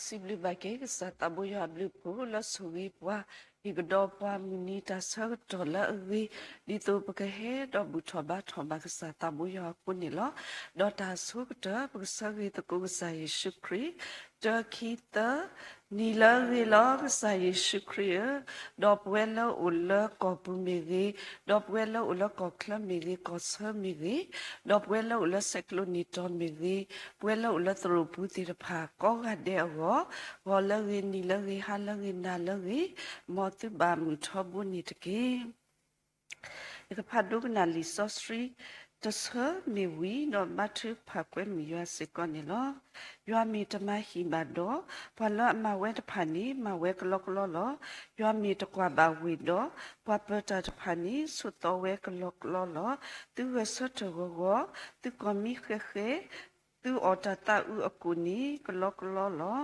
စံးဘျုးဘၣ်က့ၤကစၢ်သးဘိယွၤအဘျုးအဖှိၣ်လၢဆိၣ်ဂ့ၤပှၤ ဟ့ၣ်ကဒီးပှၤမုၢ်နံၤတၢ်ဆၢကတီၢ်လၢအဂ့ၤ ဒ်သိးပကဟဲဒီးဘူၣ်ထီၣ်ဘါထီၣ်ဘၣ်ကစၢ်သးဘိယွၤအဃိန့ၣ်လီၤ. ဒီးတၢ်အဆိကတၢၢ် ပကဆၢဂ့ၤသကိးကစၢ်ယ့ၣ်ၡူးခရံာ် တၢ ခံ သၢ နံၤလၢအဂ့ၤလီၤ ကစၢ်ယ့ၣ်ၡူးခရံာ်ဧၢ, ဒီးပဝဲလၢအိၣ်လၢကီၢ်ပူၤမ့ၢ်ဂ့ၤ, ဒီးပဝဲလၢအိၣ်လၢကီၢ်ချၢမ့ၢ်ဂ့ၤ, ကီၢ်ဆၢမ့ၢ်ဂ့ၤ, ဒီးပဝဲလၢအိၣ်လၢဆဲးကျိးနံၣ်တီၤမ့ၢ်ဂ့ၤ, ပဝဲလၢအိၣ်လၢသရိာ်ပူၤသ့ၣ်တဖၣ် ကိးဂၤဒဲးအဂီၢ်, ဂီၤလၢဂ့ၤ, နံၤလၢဂ့ၤ, ဟါလၢဂ့ၤ, နၤလၢဂ့ၤ, မ်သုဘၣ်မုာ်ထီဘိန့ၣ်တက့ၢ်. ယကဖးဒိကနၣ်လံာ်စီဆှံ တဆၢမ့ၢ်ဝံၤဒီးဘါထုကဖၣ်ကွဲမုာ်ယွၤစ့ၢ်ကီးန့ၣ်လီၤ. ယွၤမ့ၢ်တမၤဟံၣ်ဘၣ်ဒီး, ပှၤလၢအမၤဝဲတဖၣ်န့ၣ် မၤဝဲကလီကလီလီၤ. ယွၤမ့ၢ်တကွၢ်ဘၣ်ဝ့ၢ်ဒီး, ပှၤပၢၤတၢ်တဖၣ်န့ၣ် ဆိးသီဝဲကလီကလီလီၤ. သုဂဲၤဆၢထၢၣ်ဂီၤဂီၤ, သုကီၢ်မံဃဲးဃဲး, သုအီၣ်တၢ်သးအုးအကိၣ်န့ၣ် ကလီကလီလီၤ.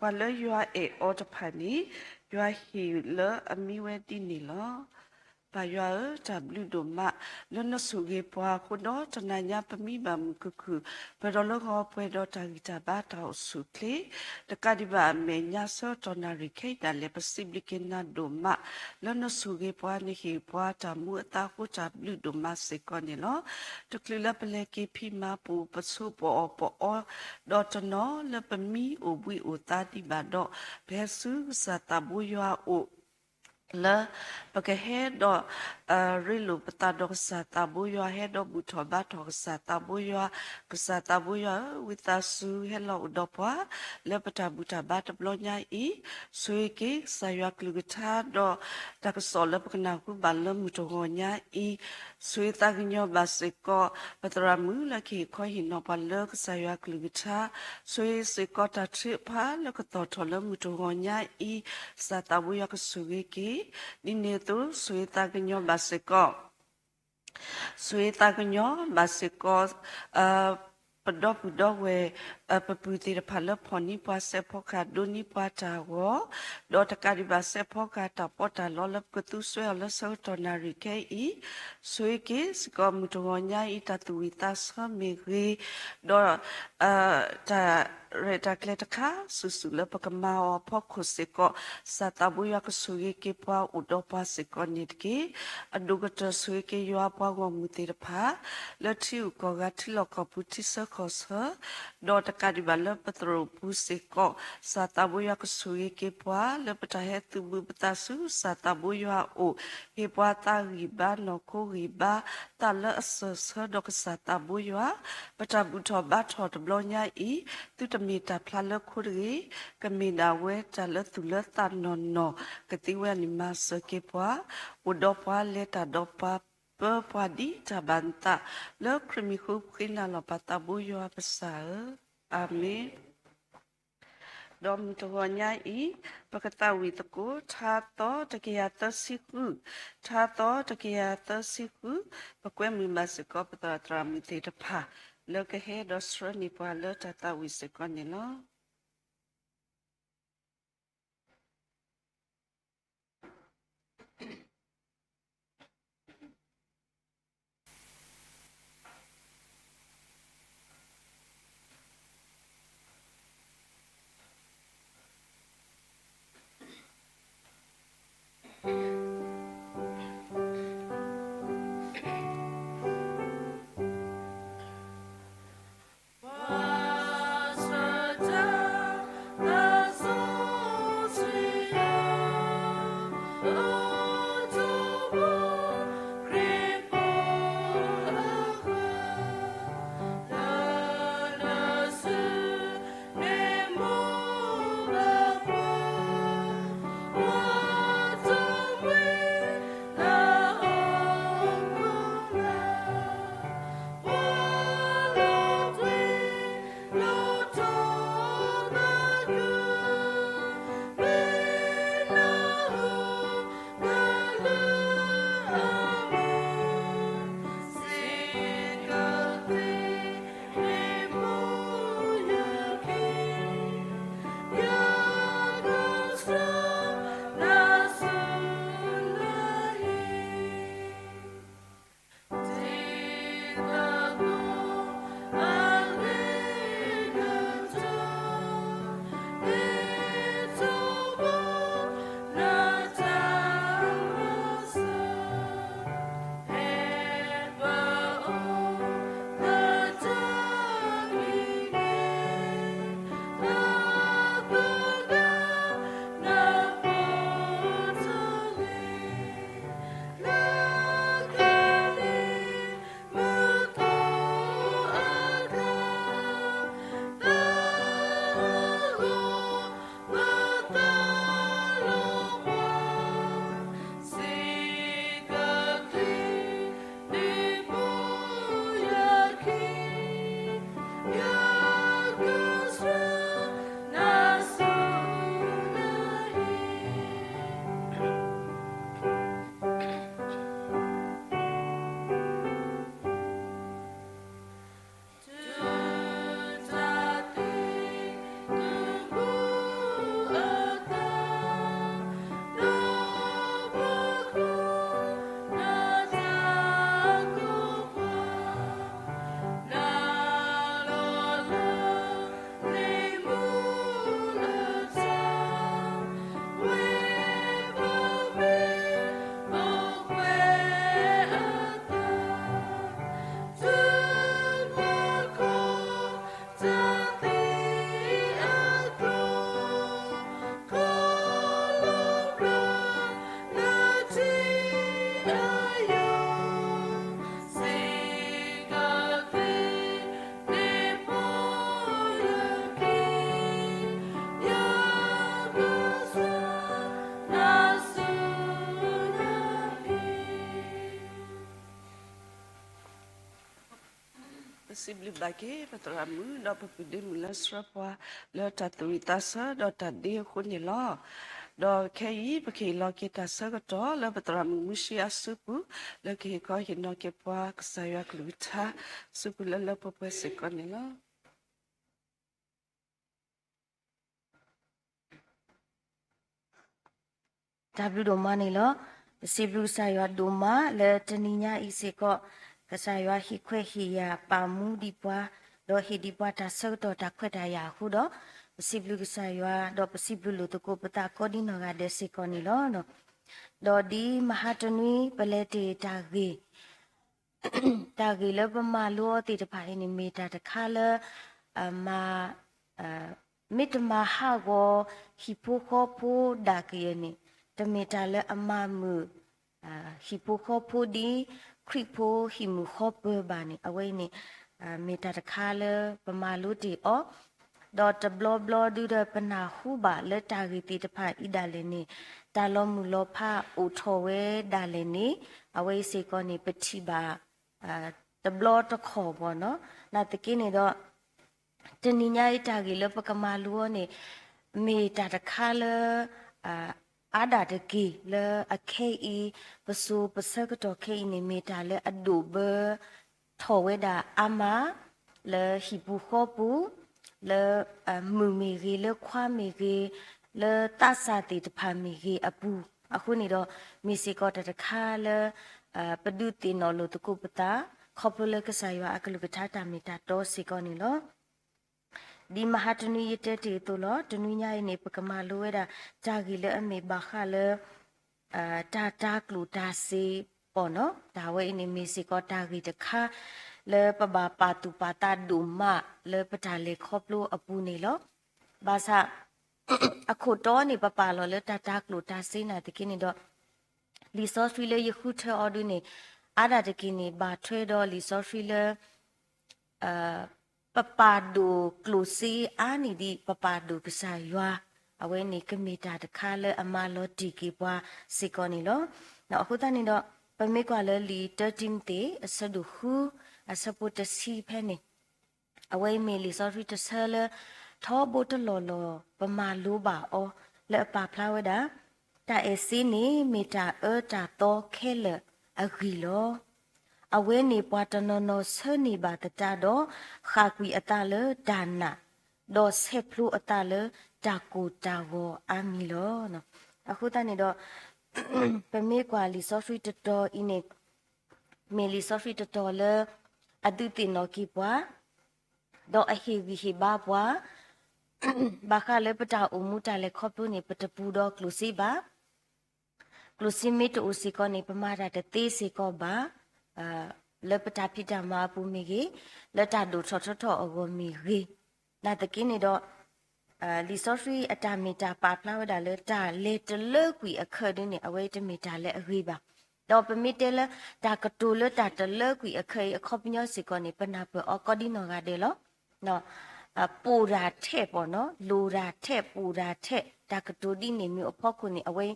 ပှၤလၢယွၤအဲၣ်အီၤတဖၣ်န့ၣ် ယွၤဟ့ၣ်လၢအမံဝဲဒ်န့ၣ်လီၤ. ပၢ်ယွၤဧၢ, တၢ်ဘျုးဒိၣ်မး လၢနဆိၣ်ဂ့ၤပှၤအဃိဒီး တနၤညါပမံဘၣ်မုာ်ခုၣ်ခုၣ် ပၢၢ်ဒီးလၢဂီၤပှဲၤဒီးတၢ်ဂံၢ်တၢ်ဘါတၢ်အိၣ်ဆူၣ်အိၣ်ချ့ တကးဒံးဘၣ်အမဲာ်ညါဆၢကတီၢ်နၣ်ရံၣ်ခဲအံၤဒၣ်လဲာ် ပစံးဘျုးက့ၤနၤဒိၣ်မး လၢနဆိၣ်ဂ့ၤပှၤ နဟ့ၣ်ပှၤတၢ်မူအသးအဃိ တၢ်ဘျုးဒိၣ်မးစ့ၢ်ကီးန့ၣ်လီၤ. တချုးလၢပလဲၤက့ၤဖံးမၤပအိၣ်ပဆိးပအီၣ်ပအီ ဒီးတနီၤလၢပမံအိၣ်ဘှံးအိၣ်သါဒံးဘၣ်ဒီး ပဟဲဆူကစၢ်သးဘိယွၤအအိၣ် လၢပကဟဲဒီး ရ့လိာ်ပသးဒီးကစၢ်သးဘိယွၤ ဟဲဒီးဘူၣ်ထီၣ်ဘါထီၣ်ကစၢ်သးဘိယွၤ, ကစၢ်သးဘိယွၤဧၢ, ဝံသးစူၤဟဲလီၤအိၣ်ဒီးပှၤ လၢပတၢ်ဘူၣ်တၢ်ဘါတဘျီညါအံၤ, ဆိၣ်ဂ့ၤက့ၤကစၢ်ယွၤကလုၢ်ကထါဒီး တၢ်ကစီၣ်လၢပကနၢ်ဟူဘၣ်လၢမုၢ်တဂီၤညါအံၤ, ဆိၣ်ဂ့ၤသးကညီၤဘၣ်စ့ၢ်ကီး ပသရၣ်မုၣ်လၢကဟ့ၣ်ခီဟ့ၣ်နီၤပှၤလၢကစၢ်ယွၤကလုၢ်ကထါ, ဆိၣ်ဂ့ၤစ့ၢ်ကီးတၢ်ထုကဖၣ်လၢကသီၣ်ထီၣ်လၢမုၢ်တဂီၤညါအံၤ, ကစၢ်သးဘိယွၤကဆိၣ်ဂ့ၤက့ၤ, ဒ်န့ၣ်အသိး ဆိၣ်ဂ့ၤသးကညီၤဘၣ်စ့ၢ်ကီး ဆိၣ်ဂ့ၤသးကညီၤဘၣ်စ့ၢ်ကီး ပဒီပုၢ်ဒီဝဲၢ် ပပုၢ်သ့ၣ်တဖၣ်လၢဖီၣ်န့ၢ်ပှၤစဲးဖီကဟၣ်ဒိးန့ၢ်ပှၤတၢ်ဂီၤ, ဒီးတကးဒံးဘၣ်စဲးဖီကဟၣ်တၢ်ပီးတၢ်လီလၢပကသူစွဲအီၤလၢဆၢကတီၢ်နၣ်ရံၣ်ခဲအံၤ, ဆိၣ်ဂ့ၤက့ၤစ့ၢ်ကီးမုၢ်တဂီၤညါအံၤ တၢ်သူၣ်ဝံၣ်သးဆၢမ့ၢ်ဂ့ၤ, ဒီး တၢ်ရဲၣ်တၢ်ကျဲၤတခါစုာ်စုာ်လၢပကမၤအီၤအဖီခိၣ်စ့ၢ်ကီး, ကစၢ်သးဘိယွၤကဆိၣ်ဂ့ၤက့ၤပှၤအိၣ်ဒီးပှၤစ့ၢ်ကီးန့ၣ်တက့ၢ်. အဒိၣ်ကတၢၢ်ဆိၣ်ဂ့ၤက့ၤယွၤပှၤဂီၢ်မုၢ်သ့ၣ်တဖၣ် လၢထံဂုၤကီၢ်ဂၤထံလီၢ်ကီၢ်ပူၤထံဆၢကီၢ်ဆၢ, ဒီးတကးဒံးဘၣ်လၢပသရိာ်ပူၤစ့ၢ်ကီး, ကစၢ်သးဘိယွၤကဆိၣ်ဂ့ၤက့ၤပှၤ လၢပတၢ်ဟဲသုးဘူးပသးဆူကစၢ်သးဘိယွၤအအိၣ်, ဟ့ၣ်ပှၤသးဂံၢ်ဘါနီၢ်ခိဂံၢ်ဘါ သးလၢအစၢၢ်ဆၢဒီးကစၢ်သးဘိယွၤ, ပတၢ်ဘူၣ်ထီၣ်ဘါထီၣ်တဘျီညါအံၤ, သုတမ့ၢ်တၢ်ဖျါလၢခိတဂ့ၤ, ကမ့ၢ်ဒၣ်ဝဲတၢ်လၢသူၣ်လၢသးနီၢ်နီၢ်, ကသ့ဝဲန့ၣ်မၤစၢၤက့ၤပှၤ, အိၣ်ဒီးပှၤလဲၤတၢ်ဒီးပှၤ ပၢပှၤဒ်တၢ်ဘၣ်နသး, လၢခရံာ်မံၤဃိဃ့နၤလီၤပၢ်သးဘိယွၤပစၢ်ဧၢ, အၤမ့ၣ်. ဒီးမုၢ်တဂီၤညါအံၤ, ပကသးဝံၣ်သကိး ထါသီတကယၤသၢဆံဃု, ထါသီတကယၤသၢဆံဃု, ပကွဲမုာ်ဘၣ်စ့ၢ်ကီးပသရၣ်သရၣ်မုၣ်သ့ၣ်တဖၣ် လၢကဟဲဒီးဆှၢန့ၢ်ပှၤလၢတၢ်သးဝံၣ်စ့ၢ်ကီးန့ၣ်လီၤ. စံးဘျုးဘၣ်က့ၤပသရၣ်မုၣ် ဒီးပပုၢ်ဒ့မုၣ်လၢဆှၢပှၤ လၢတၢ်သူၣ်ဝံၣ်သးဆၢဒီးတၢ်ဒ့အဃိန့ၣ်လီၤ. ဒီးခဲအံၤ ပကဟ့ၣ်လီၤက့ၤတၢ်ဆၢကတီၢ်လၢပသရၣ်မုၣ်မူၡ့အစုပူၤ လၢကဟ့ၣ်ခီဟ့ၣ်နီၤက့ၤပှၤကစၢ်ယွၤကလုၢ်ကထါ စုပူၤလၢလၢပှဲၤပှဲၤစ့ၢ်ကီးန့ၣ်လီၤ. တၢ်ဘျုးဒိၣ်မးန့ၣ်လီၤ. ပစံးဘျုးကစၢ်ယွၤဒိၣ်မးလၢတနံၤညါအံၤစ့ၢ်ကီး, ကစၢ်ယွၤဟ့ၣ်ခွဲးဟ့ၣ်ယာ်ပာ်မူဒံးပှၤ, ဒီးဟ့ၣ်ဒံးပှၤတၢ်ဆၢကတီၢ်တၢ်ခွဲးတၢ်ယာ်အဃိဒီး, ပစံးဘျုးကစၢ်ယွၤ, ဒီးပစံးဘျုးလိာ်သကိးပသးကိးဒ်နီၢ်ဂၤဒဲးစ့ၢ်ကီးန့ၣ်လီၤ. ဒီးဒ်မဟါတနွံပလဲၤတ့ၢ်တၢ်ဂ့ၢ် တၢ်ဂ့ၢ်လၢပမၤလိအီၤသ့ၣ်တဖၣ်အံၤန့ၣ် မ့ၢ်တၢ်တခါလၢ မၤ မ့ၢ်တမၤဟးဂီၤဟံၣ်ဖိဃီဖိဒၣ်ကယဲၢ်န့ၣ်, တမ့ၢ်တၢ်လၢအမၤမုာ် ဟံၣ်ဖိဃီဖိဒ်ခရံာ်ဖိဟံၣ်မုာ်ဃီပၢၤဘၣ်န့ၣ်, အဝဲအံၤန့ၣ် မ့ၢ်တၢ်တခါလၢပမၤလိတ့ၢ်အီၤ, ဒီးတဘျီဘျီဒုဒီးပနၢ်ဟူဘၣ်လၢတၢ်ဂ့ၢ်သ့ၣ်တဖၣ်အံၤဒၣ်လဲာ်န့ၣ်, တၢ်လီၤမုၢ်လီၤဖးအိၣ်ထီၣ်ဝဲဒၣ်လဲာ်န့ၣ်, အဝဲအံၤစ့ၢ်ကီးန့ၣ် ပထံၣ်ဘၣ် တဘျီတခီၣ်ဘၣ်နီၤ. နာ်သက့န့ၣ်ဒီး တနံၤညါအံၤတၢ်ဂ့ၢ်လၢပကမၤလိအီၤန့ၣ် မ့ၢ်တၢ်တခါလၢ အါဒၣ်တက့ၢ်လၢအခဲအံၤ ပစိၤပဆၢကတီၢ်ခဲအံၤန့ၣ် မ့ၢ်တၢ်လၢအဒိၣ်ဘၢထီၣ်ဝဲဒၣ်အါမး လၢဟံၣ်ပူၤဃီပူၤ, လၢ မုၣ်မ့ၢ်ဂ့ၤ, လၢခွါမ့ၢ်ဂ့ၤ, လၢသးစၢ်သ့ၣ်တဖၣ်မ့ၢ်ဂ့ၤအပူၤ, အဃိန့ၣ်ဒီး မ့ၢ်စ့ၢ်ကီးတၢ်တခါလၢ ပဒုးသ့ၣ်နီၣ်လိာ်သကိးပသး ခီဖျိလၢကစၢ်ယွၤအကလုၢ်ကထါတၢ်မ့ၢ်တၢ်တီစ့ၢ်ကီးန့ၣ်လီၤ. ဒ်မဟါတနွံယတဲတ့ၢ်အသိးလီၤ. တနွံညါအံၤန့ၣ် ပကမၤလိဝဲဒၣ် တၢ်ဂ့ၢ်လၢအမ့ၢ်ဘၣ်ဃးလၢ တၢ်တၤကျိၣ်တၤစ့ပီၣ်နီၤ. တၢ်ဝဲအံၤန့ၣ်မ့ၢ်စ့ၢ်ကီးတၢ်ဂ့ၢ်တခါ လၢပဘၣ်ပာ်သူၣ်ပာ်သးဒိၣ်မးလၢပတၢ်လဲၤခီဖျိအပူၤန့ၣ်လီၤ. ဘၣ်ဆၣ် အခိၣ်တီန့ၣ် ပပာ်လီၤလၢတၢ်တၤကျိၣ်တၤစ့နာ်သက့န့ၣ်ဒီး လံာ်စီဆှံလၢယဃုထၢအီၤဒုန့ၣ် အါဒၣ်တက့ၢ်န့ၣ် ဘၣ်ထွဲဒီးလံာ်စီဆှံလၢ ပပာ်ဒိၣ်ကျိၣ်စ့အါန့ၢ်ဒံး ပပာ်ဒိၣ်ကစၢ်ယွၤ, အဝဲန့ၣ်ကမ့ၢ်တၢ်တခါလၢအမၤလီၤတံၢ်က့ၤပှၤစ့ၢ်ကီးန့ၣ်လီၤ. အဃိသတးန့ၣ်ဒီး ပမ့ၢ်ကွၢ်လၢလံာ်တၢတံၤမသ့း အဆၢဒိၣ်ဃု အဆၢဖိတဆံဖဲန့ၣ် အဝဲအံၤမ့ၢ်လံာ်စီဆှံတဆၢလၢ ထီဘိတလီၢ်လီၢ် ပမၤလိဘၣ်အီၤ လၢအပာ်ဖျါဝဲဒၣ် တၢ်အဲၣ်စ့န့ၣ် မ့ၢ်တၢ်အၢတၢ်သီခဲလၢာ်အဂံၢ်လီၤ. အဝဲန့ၣ်ပှၤတနီၤနီၤဆၢန့ၢ်ဘၣ်သတးဒီး ဃၣ်ကွံာ်အသးလၢတၢ်နာ်, ဒီးဆဲးဖျိအသးလၢတၢ်ကိၢ်တၢ်ဂီၤအါမံၤလီၤ. အဃိသတးန့ၣ်ဒီး ပမ့ၢ်ကွၢ်လံာ်စီဆှံတတီၤအံၤန့ၣ် မ့ၢ်လံာ်စီဆှံတတီၤလၢ အဒုးသ့ၣ်နီၣ်က့ၤပှၤ ဒီးအဟ့ၣ်ဂံၢ်ဟ့ၣ်ဘါပှၤ ဘၣ်ဃးလၢပတၢ်အိၣ်မူတၢ်လဲၤခီဖျိန့ၣ် ပတပူၤဒီးကျိၣ်စ့ဘၣ်. ကျိၣ်စ့မ့ၢ်တအိၣ်စ့ၢ်ကီးန့ၣ် ပမၤတၢ်တသ့စ့ၢ်ကီးဘၣ်, လၢပတၢ်ဖံးတၢ်မၤအပူၤမ့ၢ်ဂ့ၤ, လၢတၢ်ဒိၣ်ထီၣ်ထီထီၣ်အဂီၢ်မ့ၢ်ဂ့ၤ, နာ်သက့န့ၣ်ဒီး လံာ်စီဆှံအတၢ်မ့ၢ်တၢ်ပာ်ဖျါဝဲဒၣ်လၢ တၢ်လဲၤတလၢကွံာ်အခၢးဒ်န့ၣ် အဝဲတမ့ၢ်တၢ်လၢအဂ့ၤဘၣ်. ဒီးပမ့ၢ်တဲလၢ တၢ်ကတိၤလၢတၢ်တလၢကွံာ်အခၢးအံၤ အခီပညီစ့ၢ်ကီးန့ၣ် ပနၢ်ပၢၢ်အီၤကိးဒ်နီၢ်ဂၤဒဲးလီၤ. ပိာ်တၢ်ထဲးပီၣ်နီၤ, လိၤတၢ်ထဲး, ပိာ်တၢ်ထဲး, တၢ်ကတိၤဒ်န့ၣ်မ့ၢ်အဖီခိၣ်န့ၣ် အဝဲ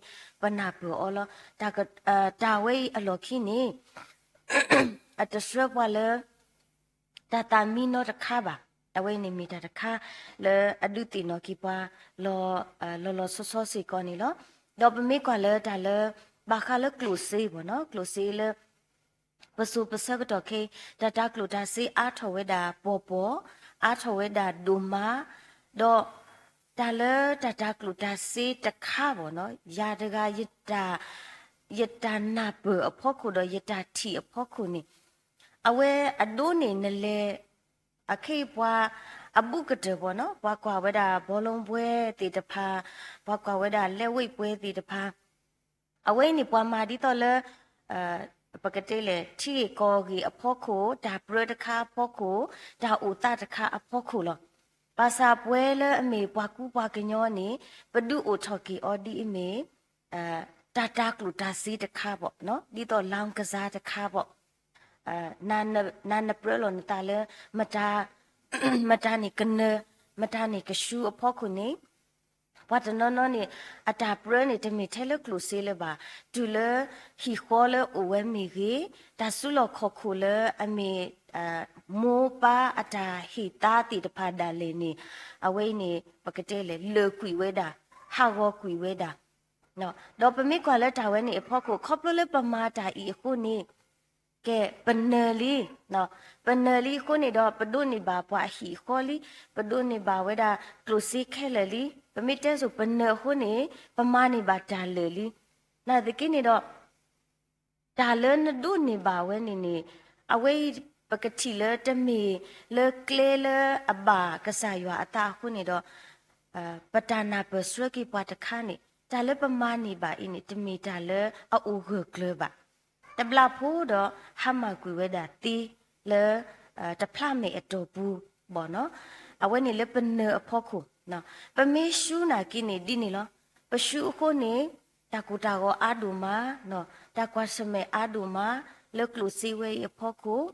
ပနၢ်ပၢၢ်အီၤလီၤ. တၢ်ဝဲအံၤအလီၢ်ခံန့ၣ် အတဆှၢပှၤလၢ တၢ်သးမံနီတခါဘၣ်. အဝဲန့ၣ်မ့ၢ်တၢ်တခါလၢအဒုးသ့ၣ်နီၣ်က့ၤပှၤ လီၤလီၤဆီဆီစ့ၢ်ကီးန့ၣ်လီၤ. ဒီးပမ့ၢ်ကွၢ်လၢတၢ်လၢ ဘၣ်ဃးလၢကျိၣ်စ့ပီၣ်နီၤ, ကျိၣ်စ့လၢ ပစိၤပဆၢကတီၢ်ခဲအံၤ တၢ်တၤကျိၣ်တၤစ့အါထီၣ်ဝဲဒၣ်ပီၣ်ပီၣ်, အါထီၣ်ဝဲဒၣ်ဒိၣ်မး, ဒီး တၢ်လၢတၢ်တၤကျိၣ်တၤစ့တခါပီၣ်နီၤ, ယၤတဂၤ ယတၢ်နၢ်ပၢၢ်အဖီခိၣ်ဒီးယတၢ်ထံၣ်အဖီခိၣ်န့ၣ် အဝဲအဒိန့ၣ်နလဲၤ အခဲအံၤပှၤအဘူးကတၢၢ်ပီၣ်နီၤ, ပှၤကွၢ်ဝဲဒၣ်ဘောလုံးပွဲသ့ၣ်တဖၣ်, ပှၤကွၢ်ဝဲဒၣ်လက်ဝှေ့ပွဲသ့ၣ်တဖၣ်, အဝဲအံၤန့ၣ်ပှၤမၤဒ်သိးလၢ ပကတဲလဲၣ် ထံဂ့ၢ်ကီၢ်ဂ့ၢ်အဖီခိၣ်, တၢ်ပြၢတခါအဖီခိၣ်, တၢ်အိၣ်သးတခါအဖီခိၣ်လီၤ. ဘၣ်ဆၣ်ပဝဲလၢအမ့ၢ်ပှၤကူပှၤကညီန့ၣ် ပဒုးအိၣ်ထီၣ်က့ၤအီၤဒ်အမ့ၢ် တၢ်တၤကျိၣ်တၤစ့တခါပီၣ်, ဒ်သိးလောင်းကစားတခါပီၣ်, နနပြၢလီၤနသးလၢ မတၤ မတၤန့ၣ်ကနၢၤ, မတၤန့ၣ်ကဆူအဖီခိၣ်န့ၣ် ပှၤတနီၤနီၤန့ၣ် အတၢ်ပြၢန့ၣ် တမ့ၢ်ထဲလၢကျိၣ်စ့လၢၤဘၣ်, တုၤလၢဟံၣ်ဃီလၢအိၣ်ဝဲမ့ၢ်ဂ့ၤ, တၢ်စုလီၢ်ခီၣ်ခိၣ်လၢအမ့ၢ် မိၢ်ပၢ်အတၢ်ဟ့ၣ်သါသ့ၣ်တဖၣ်ဒၣ်လဲာ်န့ၣ် အဝဲအံၤန့ၣ် ပကတဲလဲၣ် လၢာ်ကွံာ်ဝဲဒၣ်, ဟးဂီၤကွံာ်ဝဲဒၣ်. ဒီးပမ့ၢ်ကွၢ်လၢတၢ်ဝဲန့ၣ်အဖီခိၣ် ခီဖျိလၢပမၤတၢ်အံၤအဃိန့ၣ် ကဲ ပနၢၤလံ, ပနၢၤလံအဃိန့ၣ်ဒီး ပဒိးန့ၢ်ဘၣ်ပှၤအဟံၣ်အဃီလံ, ပဒိးန့ၢ်ဘၣ်ဝဲဒၣ်ကျိၣ်စ့ခဲလၢာ်လံ, ပမ့ၢ်တဲစိၤပနၢၤအဃိန့ၣ် ပမၤန့ၢ်ဘၣ်တၢ်လၢာ်လံ. နာ်သက့န့ၣ်ဒီး တၢ်လၢနဒိးန့ၢ်ဘၣ်ဝဲန့ၣ်န့ၣ် အဝဲအံၤပကထံၣ်လၢတမ့ၢ်လၢကျဲလၢအဘၣ်ကစၢ်ယွၤအသးအဃိန့ၣ်ဒီး ပတၢ်နၢ်ပၢၢ်ဆှၢက့ၤပှၤတခါန့ၣ် တၢ်လၢပမၤန့ၢ်ဘၣ်အံၤန့ၣ် တမ့ၢ်တၢ်လၢအအိၣ်ဂၢၢ်ကျၢၤဘၣ်. တဘျီဖိဒီး ဟါမၢ်ကွံာ်ဝဲဒၣ်သ့လၢ တဖျးမဲာ်အတီၢ်ပူၤဘၣ်နီၤ. အဝဲန့ၣ်လၢပနၢၤအဖီခိၣ်, ပမ့ၢ်ရှူနာ်က့န့ၣ်ဒ်န့ၣ်လီၤ. ပရှူအဃိန့ၣ် တၢ်ကိၢ်တၢ်ဂီၤအါဒိၣ်မး, တၢ်ကွၢ်ဆၢၣ်မဲာ်အါဒိၣ်မး လၢကျိၣ်စ့ဝဲအံၤအဖီခိၣ်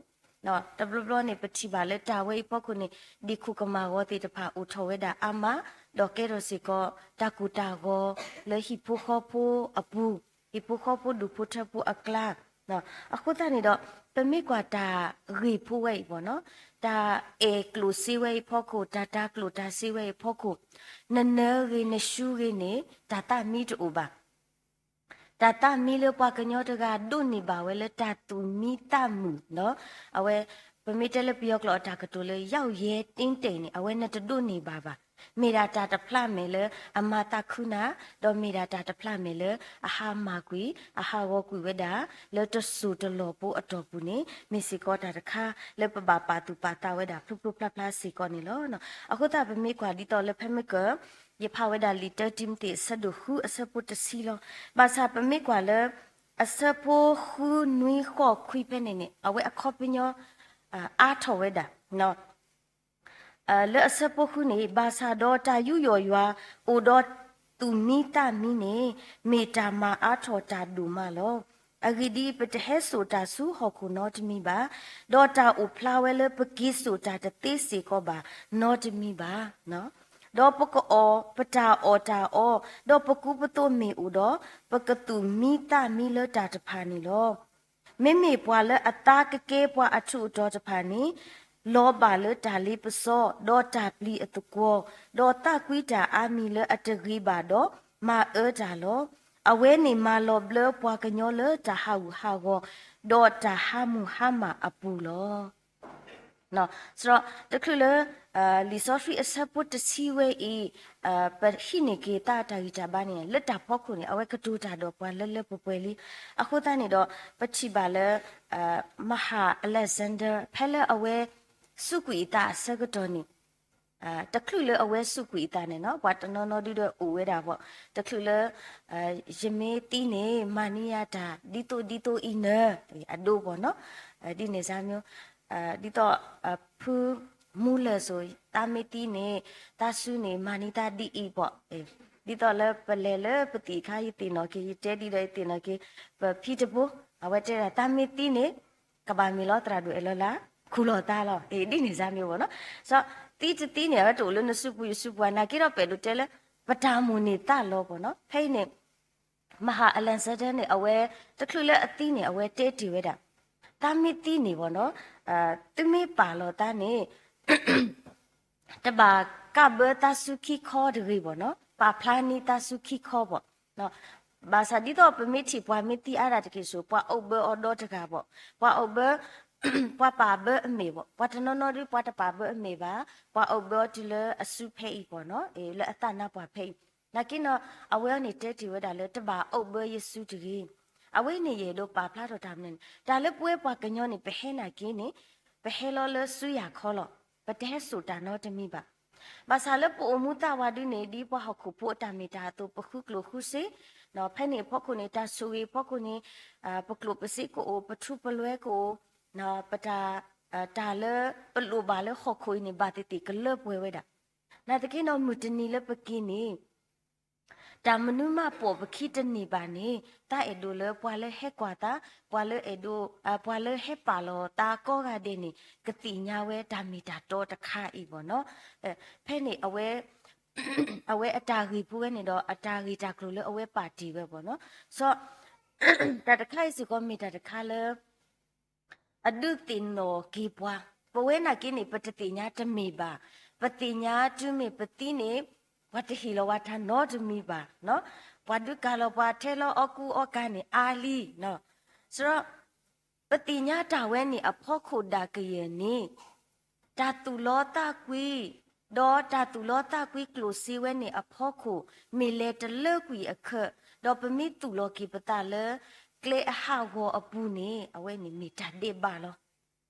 တဘျီဘျီန့ၣ် ပထံၣ်ဘၣ်လၢတၢ်ဝဲအံၤအဖီခိၣ်န့ၣ် ဒ့ၣ်ခိၣ်ကမၢ်ဂီၤသ့ၣ်တဖၣ်အိၣ်ထီၣ်ဝဲဒၣ်အါမး, ဒီးကဲထီၣ်စ့ၢ်ကီး တၢ်ကိၢ်တၢ်ဂီၤလၢဟံၣ်ဖိဃီဖိအပူၤ, ဟံၣ်ဖိဃီဖိဒူၣ်ဖိထၢဖိအကျါ, အဃိသတးန့ၣ်ဒီး ပမ့ၢ်ကွၢ်တၢ်ဂ့ၢ်ဖိဝဲအံၤဘၣ်နီၤ, တၢ်အဲၣ်ကျိၣ်စ့ဝဲအံၤအဖီခိၣ်, တၢ်တၤကျိၣ်တၤစ့ဝဲအံၤအဖီခိၣ်, နနၢၤဂ့ၤနရှူဂ့ၤန့ၣ် တၢ်သၣ်မံတအိၣ်ဘၣ်. တၢ်သၣ်မံလၢပှၤကညီတဂၤဒိးန့ၢ်ဘၣ်ဝဲလၢတၢ်သူၣ်မံသးမုာ်နီၤ, အဝဲ ပမ့ၢ်တဲလၢပယီၤကျိာ်အတၢ်ကတိၤလၢ ရောက်ရဲတင်းတိမ် န့ၣ် အဝဲနတဒိးန့ၢ်ဘၣ်ဘၣ်. မ့ၢ်ဒၣ်တၢ်တဖျးမဲာ်လၢအမၤသးခုနၤ, ဒီးမ့ၢ်ဒၣ်တၢ်တဖျးမဲာ်လၢအဟးမၢ်ကွံာ်, အဟးဂီၤကွံာ်ဝဲဒၣ် လၢတစိၢ်တလီၢ်ဖိအတီၢ်ပူၤန့ၣ် မ့ၢ်စ့ၢ်ကီးတၢ်တခါလၢပဘၣ်ပာ်သူၣ်ပာ်သးဝဲဒၣ်ဖျိဖျိဖျါဖျါစ့ၢ်ကီးန့ၣ်လီၤ. အဃိသတးပမ့ၢ်ကွၢ်ဒ်သိးလၢဖဲမ့ၢ်က ယဖးဝဲဒၣ်လံာ်တၢတံၤမသ့း အဆၢဒိၣ်ဃု အဆၢဖိတဆံလီၤ. ဘၣ်ဆၣ်ပမ့ၢ်ကွၢ်လၢ အဆၢဖိဃုနွံဃိးခွံဖဲန့ၣ်န့ၣ် အဝဲအခီပညီ အါထီၣ်ဝဲဒၣ် လၢအဆၢဖိဃုန့ၣ် ဘၣ်ဆၣ်ဒီးတၢ်ယူးယီၣ်ယွၤအိၣ်ဒီးသူၣ်မံသးမံန့ၣ် မ့ၢ်တၢ်မၤအါထီၣ်တၢ်ဒိၣ်မးလီၤ. အဂ့ၢ်ဒ်အံၤ, ပတဟဲစိာ်တၢ်ဆူဟီၣ်ခိၣ်နီတမံၤဘၣ်, ဒီးတၢ်အိၣ်ဖျါဝဲလၢပက့ၤစိာ်တၢ်တသ့စ့ၢ်ကီးဘၣ်နီတမံၤဘၣ်. ဒီးပကအီၣ်, ပတၢ်အီၣ်တၢ်အီ, ဒီးပကူပသိးမ့ၢ်အိၣ်ဒီး, ပကသူၣ်မံသးမံလၢတၢ်တဖၣ်န့ၣ်လီၤ. မ့မ့ၢ်ပှၤလၢအသးကကဲပှၤအထူးအတီၤတဖၣ်န့ၣ် လီၤဘၣ်လၢတၢ်လ့ပစီ, ဒီးတၢ်ပျံၤအသကွီၤ, ဒီးသးကွံတၢ်အါမံၤလၢအတဂ့ၤဘၣ်ဒီး မၤအၢတၢ်လီၤ. အဝဲန့ၣ်မၤလီၤဘျၢပှၤကညီလၢတၢ်ဟးဂူာ်ဟးဂီၤ, ဒီးတၢ်ဟးမုၢ်ဟါမၢ်အပူၤလီၤ. စရီ တချုးလၢ လံာ်စီဆှံအဆၢဖိတဆံဝဲအံၤ ပဟံးန့ၢ်က့ၤသးတၢ်ဂံၢ်တၢ်ဘါန့ၣ် လၢတၢ်ဖီခိၣ်န့ၣ် အဝဲကတိၤတၢ်ဒီးပှၤလၢလၢပှဲၤပှဲၤလံ. အဃိသတးန့ၣ်ဒီး ပထံၣ်ဘၣ်လၢ မဟာAlexander ဖဲလၢအဝဲစူးကွံာ်အသးအဆၢကတီၢ်န့ၣ် တချုးလၢအဝဲစူးကွံာ်အသးန့ၣ်နီၤ ပှၤတနီၤနီၤဒုဒီးအိၣ်ဝဲဒၣ်ဘၣ် တချုးလၢ ယမ့ၢ်သံန့ၣ် မၤန့ၢ်ယၤတၢ်ဒ်သိးဒ်သိးအံၤနၢၤ အဒိဘၣ်နီၤ ဒ်န့ၣ်စါမ့ၢ် ဒ်သိး ဖုမူလၢာ်စိၤ သးမ့ၢ်သံန့ၣ် သးစုန့ၣ် မၤန့ၢ်သးဒ်အံၤဘၣ် ဒ်သိးလၢပလဲၤလၢပသံၣ်အခါ ယသ့ၣ်နီၣ်က့ၤ ယတဲဒ်ဒီးယသ့ၣ်နီၣ်က့ၤ ပဖံတဘိ အဝဲတဲဒၣ် သးမ့ၢ်သံန့ၣ် ကဘၣ်မ့ၢ်လီၤသရၣ်ဒိၣ်အဲၣ်လီၤလၢ ခူၣ်လီၤသးလီၤ ဒ်န့ၣ်စါမ့ၢ်ဘၣ်နီၤ စီၤ သံတသံန့ၣ် အဝဲတအိၣ်လၢနစုပူၤယစုပူၤ နာ်က့ဒီးပအဲၣ်ဒိးတဲလၢ ပတၢ်မိၣ်န့ၢ်သးလီၤဘၣ်နီၤ ဖဲအံၤန့ၣ် မဟာAlexander န့ၣ် အဝဲ တချုးလၢအသံန့ၣ် အဝဲတဲတ့ၢ်ဝဲဒၣ် သးမ့ၢ်သံန့ၣ်ဘၣ်နီၤ သုမ့ၢ်ပာ်လီၤသးန့ၣ် တဘၣ်ကးဘၢသးစုခံခီတဂ့ၤဘၣ်နီၤ ပာ်ဖျါန့ၢ်သးစုခံခီဘၣ် ဘၣ်ဆၣ်ဒ်သိးပမ့ၢ်ထံၣ်ပှၤမ့ၢ်သံအါဒၣ်တက့ၢ်စိၤ ပှၤအုပ်ဘၢအီၤဒီတဂၤဘၣ် ပှၤအုပ်ဘၢ ပှၤပာ်ဘၢအမဲာ်ဘၣ် ပှၤတနီၤနီၤဒု ပှၤတပာ်ဘၢအမဲာ်ဘၣ် ပှၤအုပ်ဘၢအီၤတုၤလၢအစုဖဲအံၤဘၣ်နီၤ လၢအသးနါပှၢ်ဖဲအံၤ နာ်က့နီၤ အဝဲအံၤန့ၣ်တဲတ့ၢ်ဝဲဒၣ်လၢ တဘၣ်အုပ်ဘၢယစုတဂ့ၤ အဝဲန့ၣ်ယအဲၣ်ဒိးပာ်ဖျါထီၣ်တၢ်မနုၤန့ၣ် တၢ်လၢပဝဲပှၤကညီန့ၣ် ပဟဲနာ်က့န့ၣ် ပဟဲလီၤလၢစုယၤခီလီၤ ပတဟဲစိာ်တၢ်နီတမံၤဘၣ် ဘၣ်ဆၣ်လၢပအိၣ်မူသးဝးဒုန့ၣ် ဒ်ပှၤဟီၣ်ခိၣ်ဖိအတၢ်မ့ၢ်တၢ်အသိး ပဃုကျိၣ်ဃုစ့ ဖဲန့ၣ်အဖီခိၣ်န့ၣ် တၢ်ဆိၣ်ဂ့ၤအဖီခိၣ်န့ၣ် ပကျိၣ်ပစ့ကအိၣ် ပထူပလွဲကအိၣ် ပတၢ် တၢ်လၢပလိၣ်ဘၣ်လၢဟီၣ်ခိၣ်အံၤန့ၣ် ဘၣ်သ့ၣ်သ့ၣ်ကလၢပှဲၤဝဲဒၣ် နာ်သက့နီၤ မုၢ်တနံၤလၢပက့ၤန့ၣ် တၢ်မနုၤမးပိာ်ပခံတန့ၢ်ဘၣ်န့ၣ် တၢ်အဲၣ်ဒိးလၢပှၤလၢဟဲကွၢ်သး ပှၤလၢအဲၣ်ဒိး ပှၤလၢဟဲပာ်လီၤသးကိးဂၤဒဲးန့ၣ် ကသ့ၣ်ညါဝဲတၢ်မ့ၢ်တၢ်တီတခါအံၤဘၣ်နီၤ ဖဲန့ၣ် အဝဲအတၢ်ဂ့ၢ်ဖိဝဲန့ၣ်ဒီး အတၢ်ဂ့ၢ်တၢ်ကျိၤလၢအဝဲပာ်တ့ၢ်ဝဲဘၣ်နီၤ စီၤ တၢ်တခါအံၤစ့ၢ်ကီးမ့ၢ်တၢ်တခါလၢ အဒုးသ့ၣ်နီၣ်က့ၤပှၤ ပဝဲနာ်က့န့ၣ် ပတသ့ၣ်ညါတမ့ၢ်ဘၣ်. ပသ့ၣ်ညါတုၤမ့ၢ်ပသံန့ၣ် ပှၤတဟ့ၣ်လီၤဝဲတၢ်နီတမံၤဘၣ်. ပှၤဒုးကၤလီၤပှၤထဲလီၤအီကူအီကၤန့ၣ်အါလံ. စရီ ပသ့ၣ်ညါတၢ်ဝဲန့ၣ်အဖီခိၣ်ဒၣ်ကယဲၢ်န့ၣ် တၢ်သူၣ်လီသးကွံ, ဒီးတၢ်သူၣ်လီသးကွံကျိၣ်စ့ဝဲန့ၣ်အဖီခိၣ် မ့ၢ်လဲၤတလၢကွံာ်အခၢး, ဒီးပမ့ၢ်သူၣ်လီၤက့ၤပသးလၢ ကျဲအဟးဂီၤအပူၤန့ၣ် အဝဲန့ၣ်မ့ၢ်တၢ်ဒဲးဘးလီၤ.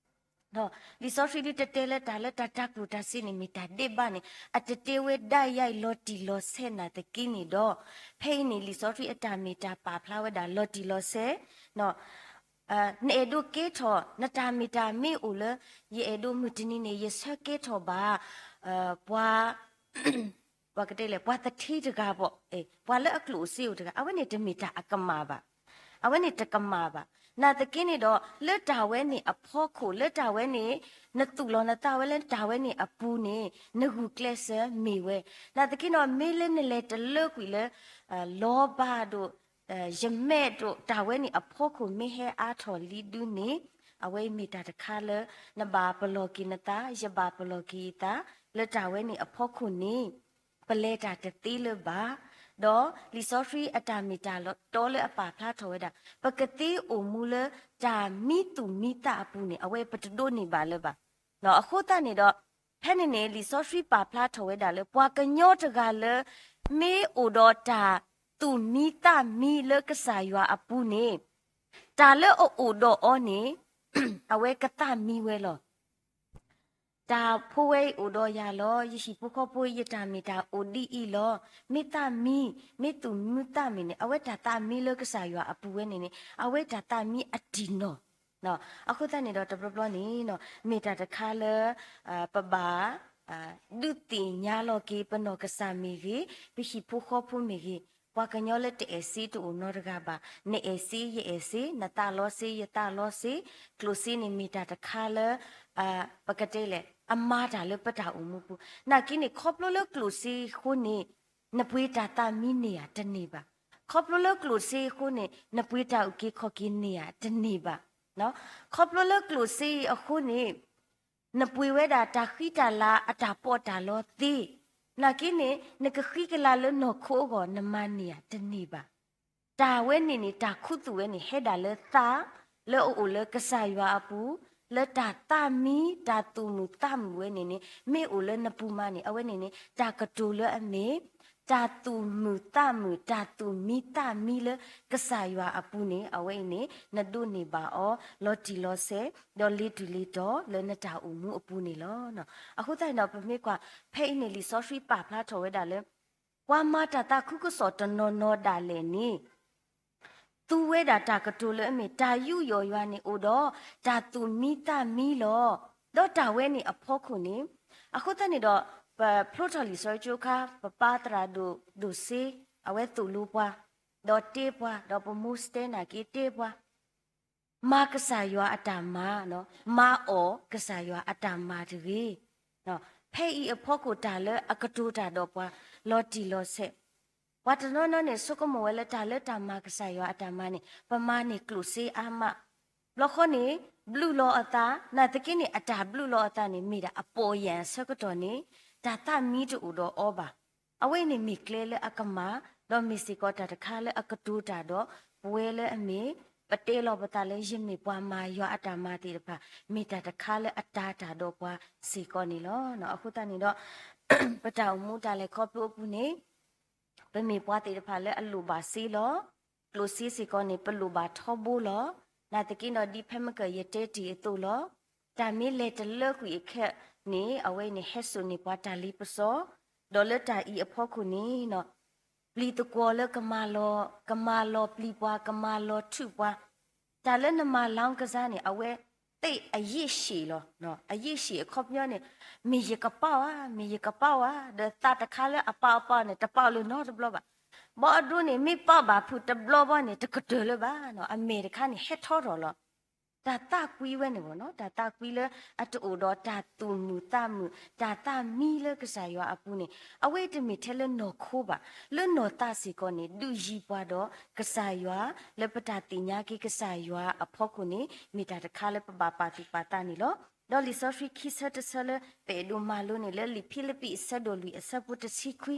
လံာ်စီဆှံဒုးတတဲလၢတၢ်လၢတၢ်တၤကျိၣ်တၤစ့န့ၣ် မ့ၢ်တၢ်ဒဲးဘးန့ၣ် အတတဲဝဲဒၣ်ယါအံၤလီၤတံၢ်လီၤဆဲးနာ်သက့န့ၣ်ဒီး ဖဲအံၤန့ၣ် လံာ်စီဆှံအတၢ်မ့ၢ်တၢ်ပာ်ဖျါဝဲဒၣ်လီၤတံၢ်လီၤဆဲး နအဲၣ်ဒိးကဲထီၣ် နတၢ်မ့ၢ်တၢ်မ့ၢ်အိၣ်လၢ ယအဲၣ်ဒိးမုၢ်တနံၤန့ၣ် ယဆၢကဲထီၣ်ဘၣ် ပှၤ ပှၤကတဲလဲၣ် ပှၤသထ့တဂၤဘၣ်, ပှၤလၢအကျိၣ်စ့အိၣ်တဂၤ အဝဲန့ၣ်တမ့ၢ်တၢ်အကမၣ်ဘၣ်. အဝဲန့ၣ်တကမၣ်ဘၣ်. နာ်သက့န့ၣ်ဒီး လၢတၢ်ဝဲန့ၣ်အဖီခိၣ် လၢတၢ်ဝဲန့ၣ် နသူၣ်လီၤနသးဝဲလၢတၢ်ဝဲန့ၣ်အပူၤန့ၣ် နဂုာ်ကျဲးစၢးမ့ၢ်ဝဲ. နာ်သက့ဒီး မ့ၢ်လၢနလဲၤတလၢကွံာ်လၢ လီၤဘၣ်ဒိၣ် ယမဲာ်ဒိၣ် တၢ်ဝဲန့ၣ်အဖီခိၣ်မ့ၢ်ဟဲအါထီၣ်လံဒုန့ၣ် အဝဲမ့ၢ်တၢ်တခါလၢ နဘၣ်ပလီၢ်က့ၤနသး ယဘၣ်ပလီၢ်က့ၤယသး လၢတၢ်ဝဲန့ၣ်အဖီခိၣ်န့ၣ် ပလဲၤတၢ်တသ့လၢၤဘၣ်. ဒီးလံာ်စီဆှံအတၢ်မ့ၢ်တၢ်တီလၢအပာ်ဖျါထီၣ်ဝဲဒၣ် ပကသ့အိၣ်မူလၢတၢ်မံသူၣ်မံသးအပူၤန့ၣ် အဝဲပတဒိးန့ၢ်ဘၣ်လၢၤဘၣ်. အဃိသတးန့ၣ်ဒီး ဖဲန့ၣ်န့ၣ် လံာ်စီဆှံပာ်ဖျါထီၣ်ဝဲဒၣ်လၢ ပှၤကညီတဂၤလၢ မ့ၢ်အိၣ်ဒီးတၢ်သူၣ်မံသးမံလၢကစၢ်ယွၤအပူၤန့ၣ် တၢ်လၢအအိၣ်ဒီးအီၤန့ၣ် အဝဲကသးမံဝဲလီၤ. တၢ်ဖိဝဲအံၤအိၣ်ဒီးယၤလီၤ, ယဟံၣ်ဖိဃီဖိအံၤ ယတၢ်မ့ၢ်တၢ်အိၣ်ဒ်အံၤလီၤ. မ့ၢ်သးမံ, မ့ၢ်သူၣ်မံသးမံန့ၣ် အဝဲတၢ်သးမံလၢကစၢ်ယွၤအပူၤဝဲန့ၣ်န့ၣ် အဝဲတၢ်သးမံအတံၢ်နီၢ်. အဃိသတးန့ၣ်ဒီး တဘျီဘျီန့ၣ် မ့ၢ်တၢ်တခါလၢ ပဘၣ် ဒုးသ့ၣ်ညါလီၤက့ၤ ပနီၢ်ကစၢ်မ့ၢ်ဂ့ၤ, ပဟံၣ်ဖိဃီဖိမ့ၢ်ဂ့ၤ, ပှၤကညီလၢတအဲၣ်စ့တအိၣ်နီတဂၤဘၣ်, နအဲၣ်စ့ ယအဲၣ်စ့, နသးလီစ့ ယသးလီစ့, ကျိၣ်စ့န့ၣ်မ့ၢ်တၢ်တခါလၢ ပကတဲလဲၣ် အမၤတၢ်လၢပတၢ်အိၣ်မူပူၤ. နာ်က့န့ၣ် ခီဖျိလၢကျိၣ်စ့အဃိန့ၣ် နပှ့ၤတၢ်သးမံန့ၢ်ဧါတန့ၢ်ဘၣ်. ခီဖျိလၢကျိၣ်စ့အဃိန့ၣ် နပှ့ၤတၢ်အုၣ်က့ၤခီၣ်က့ၤန့ၢ်ဧါတန့ၢ်ဘၣ်. ခီဖျိလၢကျိၣ်စ့အံၤအဃိန့ၣ် နပှ့ၤဝဲဒၣ်တၢ်ဃံတၢ်လၤအတၢ်ပီးတၢ်လီသ့, နာ်က့န့ၣ် နကဃံကလၤလၢနီၢ်ခိအဂီၢ် နမၤန့ၢ်ဧါတန့ၢ်ဘၣ်. တၢ်ဝဲန့ၣ်န့ၣ် တၢ်ခူသူၣ်ဝဲန့ၣ် ဟဲဒၣ်လၢသး လၢအအိၣ်လၢကစၢ်ယွၤအပူၤ, လၢတၢ်သးမံ တၢ်သူၣ်မုာ်သးမုာ်ဝဲန့ၣ်န့ၣ် မ့ၢ်အိၣ်လၢနပူၤမးန့ၣ် အဝဲန့ၣ်န့ၣ် တၢ်ကတိၤလၢအမ့ၢ် တၢ်သူၣ်မုာ်သးမုာ် တၢ်သူၣ်မံသးမံလၢကစၢ်ယွၤအပူၤန့ၣ် အဝဲအံၤန့ၣ် နဒိးန့ၢ်ဘၣ်အီၤ လီၤတံၢ်လီၤဆဲး ဒီးလ့ၤတူၢ်လ့ၤတီၤလၢနတၢ်အိၣ်မူအပူၤန့ၣ်လီၤ. အဃိသတးန့ၣ်ဒီး ပမ့ၢ်ကွၢ် ဖဲအံၤန့ၣ် လံာ်စီဆှံပာ်ဖျါထီၣ်ဝဲဒၣ်လၢ ပှၤမၤတၢ်သးခုကစီၣ်တနီၤနီၤဒၣ်လဲာ်န့ၣ် သူဝဲဒၣ်တၢ်ကတိၤလၢအမ့ၢ် တၢ်ယူးယီၣ်ယွၤန့ၣ်အိၣ်ဒီး တၢ်သူၣ်မံသးမံလီၤ. ဒီးတၢ်ဝဲန့ၣ်အဖီခိၣ်န့ၣ် အဃိသတးန့ၣ်ဒီး ပဖျိထီၣ်လံာ်စီဆှံကၠိခါ ပပၢ်သရၣ်ဒိၣ်ဒိၣ်စ့ အဝဲသိၣ်လိပှၤ ဒီးတဲပှၤ ဒီးပမိၢ်စတဲနာ်က့တဲပှၤ မၤကစၢ်ယွၤအတၢ်မၤ, မၤအီၣ်ကစၢ်ယွၤအတၢ်မၤတဂ့ၤ. ဖဲအံၤအဖီခိၣ်တၢ်လၢအကတိၤတၢ်ဒီးပှၤ လီၤတံၢ်လီၤဆဲး, ပှၤတနီၤနီၤန့ၣ် ဆိကမိၣ်ဝဲလၢတၢ်လၢတၢ်မၤကစၢ်ယွၤအတၢ်မၤန့ၣ် ပမၤန့ၢ်ကျိၣ်စ့အါမး, ဘျီဃီန့ၣ် ဘျုးလီၤအသး, နာ်သက့န့ၣ် အတၢ်ဘျုးလီၤအသးန့ၣ် မ့ၢ်ဒၣ်အပီၢ်ယၢ်အဆၢကတီၢ်န့ၣ် တၢ်သးမံတအိၣ်ဒီးအီၤဘၣ်. အဝဲအံၤန့ၣ်မ့ၢ်ကျဲလၢအကမၣ်, ဒီးမ့ၢ်စ့ၢ်ကီးတၢ်တခါလၢအကတိၤတၢ်ဒီး ပဝဲလၢအမ့ၢ် ပတဲလီၤပသးလၢယမ့ၢ်ပှၤမၤယွၤအတၢ်မၤသ့ၣ်တဖၣ် မ့ၢ်တၢ်တခါလၢအတၤတၢ်ဒီးပှၤစ့ၢ်ကီးန့ၣ်လီၤ. အဃိသတးန့ၣ်ဒီး ပတၢ်အိၣ်မူတၢ်လဲၤခီဖျိအပူၤန့ၣ် ပမ့ၢ်ပှၤသ့ၣ်တဖၣ်လၢအလိၣ်ဘၣ်စ့လီၤ. ကျိၣ်စ့စ့ၢ်ကီးန့ၣ် ပလိၣ်ဘၣ်ထီဘိလီၤ. နာ်သက့ဒီးဒ်ဖဲမုၢ်ကၢၢ်ယတဲတ့ၢ်အသိးလီၤ. တၢ်မ့ၢ်လဲၤတလၢကွံာ်အခၢးန့ၣ် အဝဲအံၤန့ၣ်ဟဲစိာ်န့ၢ်ပှၤတၢ်လ့ပစီ, ဒီးလၢတၢ်အံၤအဖီခိၣ်န့ၣ် ပျံၤသကွီၤလၢကမၤလီၤ, ကမၤလီၤပျံၤပှၤ, ကမၤလီၤထုးပှၤ, တၢ်လၢနမၤလောင်းကစားန့ၣ် အဝဲသ့ၣ်အရည်ရှည်လီၤ. အရည်ရှည်အခီပညီန့ၣ် မ့ၢ်ယကပာ်ဧါ, မ့ၢ်ယကပာ်ဧါ, ဒီးသးတခါလၢအပာ်အပာ်န့ၣ် တပာ်လၢၤနီတဘျီဘၣ်. ဘီအဒိန့ၣ် မ့ၢ်ပာ်ဘၣ်ဖုးတဘျီဘီန့ၣ် တကတၢၢ်လၢၤဘၣ်နီၤ, အမဲာ်တခါန့ၣ် ဟဲထီထီၣ်လီၤ. တၢ်သးကွံဝဲန့ၣ်ဘၣ်နီၤ, တၢ်သးကွံလၢအတအိၣ်ဒီးတၢ်သူၣ်မုာ်သးမုာ်, တၢ်သးမံလၢကစၢ်ယွၤအပူၤန့ၣ် အဝဲတမ့ၢ်ထဲလၢနီၢ်ခိဘၣ်, လၢနီၢ်သးစ့ၢ်ကီးန့ၣ် ဒုးယံၤပှၤဒီးကစၢ်ယွၤ, လၢပတၢ်သ့ၣ်ညါက့ၤကစၢ်ယွၤအဖီခိၣ်န့ၣ် မ့ၢ်တၢ်တခါလၢပဘၣ်ပာ်သူၣ်ပာ်သးန့ၣ်လီၤ. ဒီးလံာ်စီဆှံခံဆၢတဆၢလၢပအဲၣ်ဒိးမၤလိန့ၣ် လၢလံာ်ဖံလံးပံးအဆၢဒိၣ်လွံၢ်အဆၢဖိတဆံခွံ,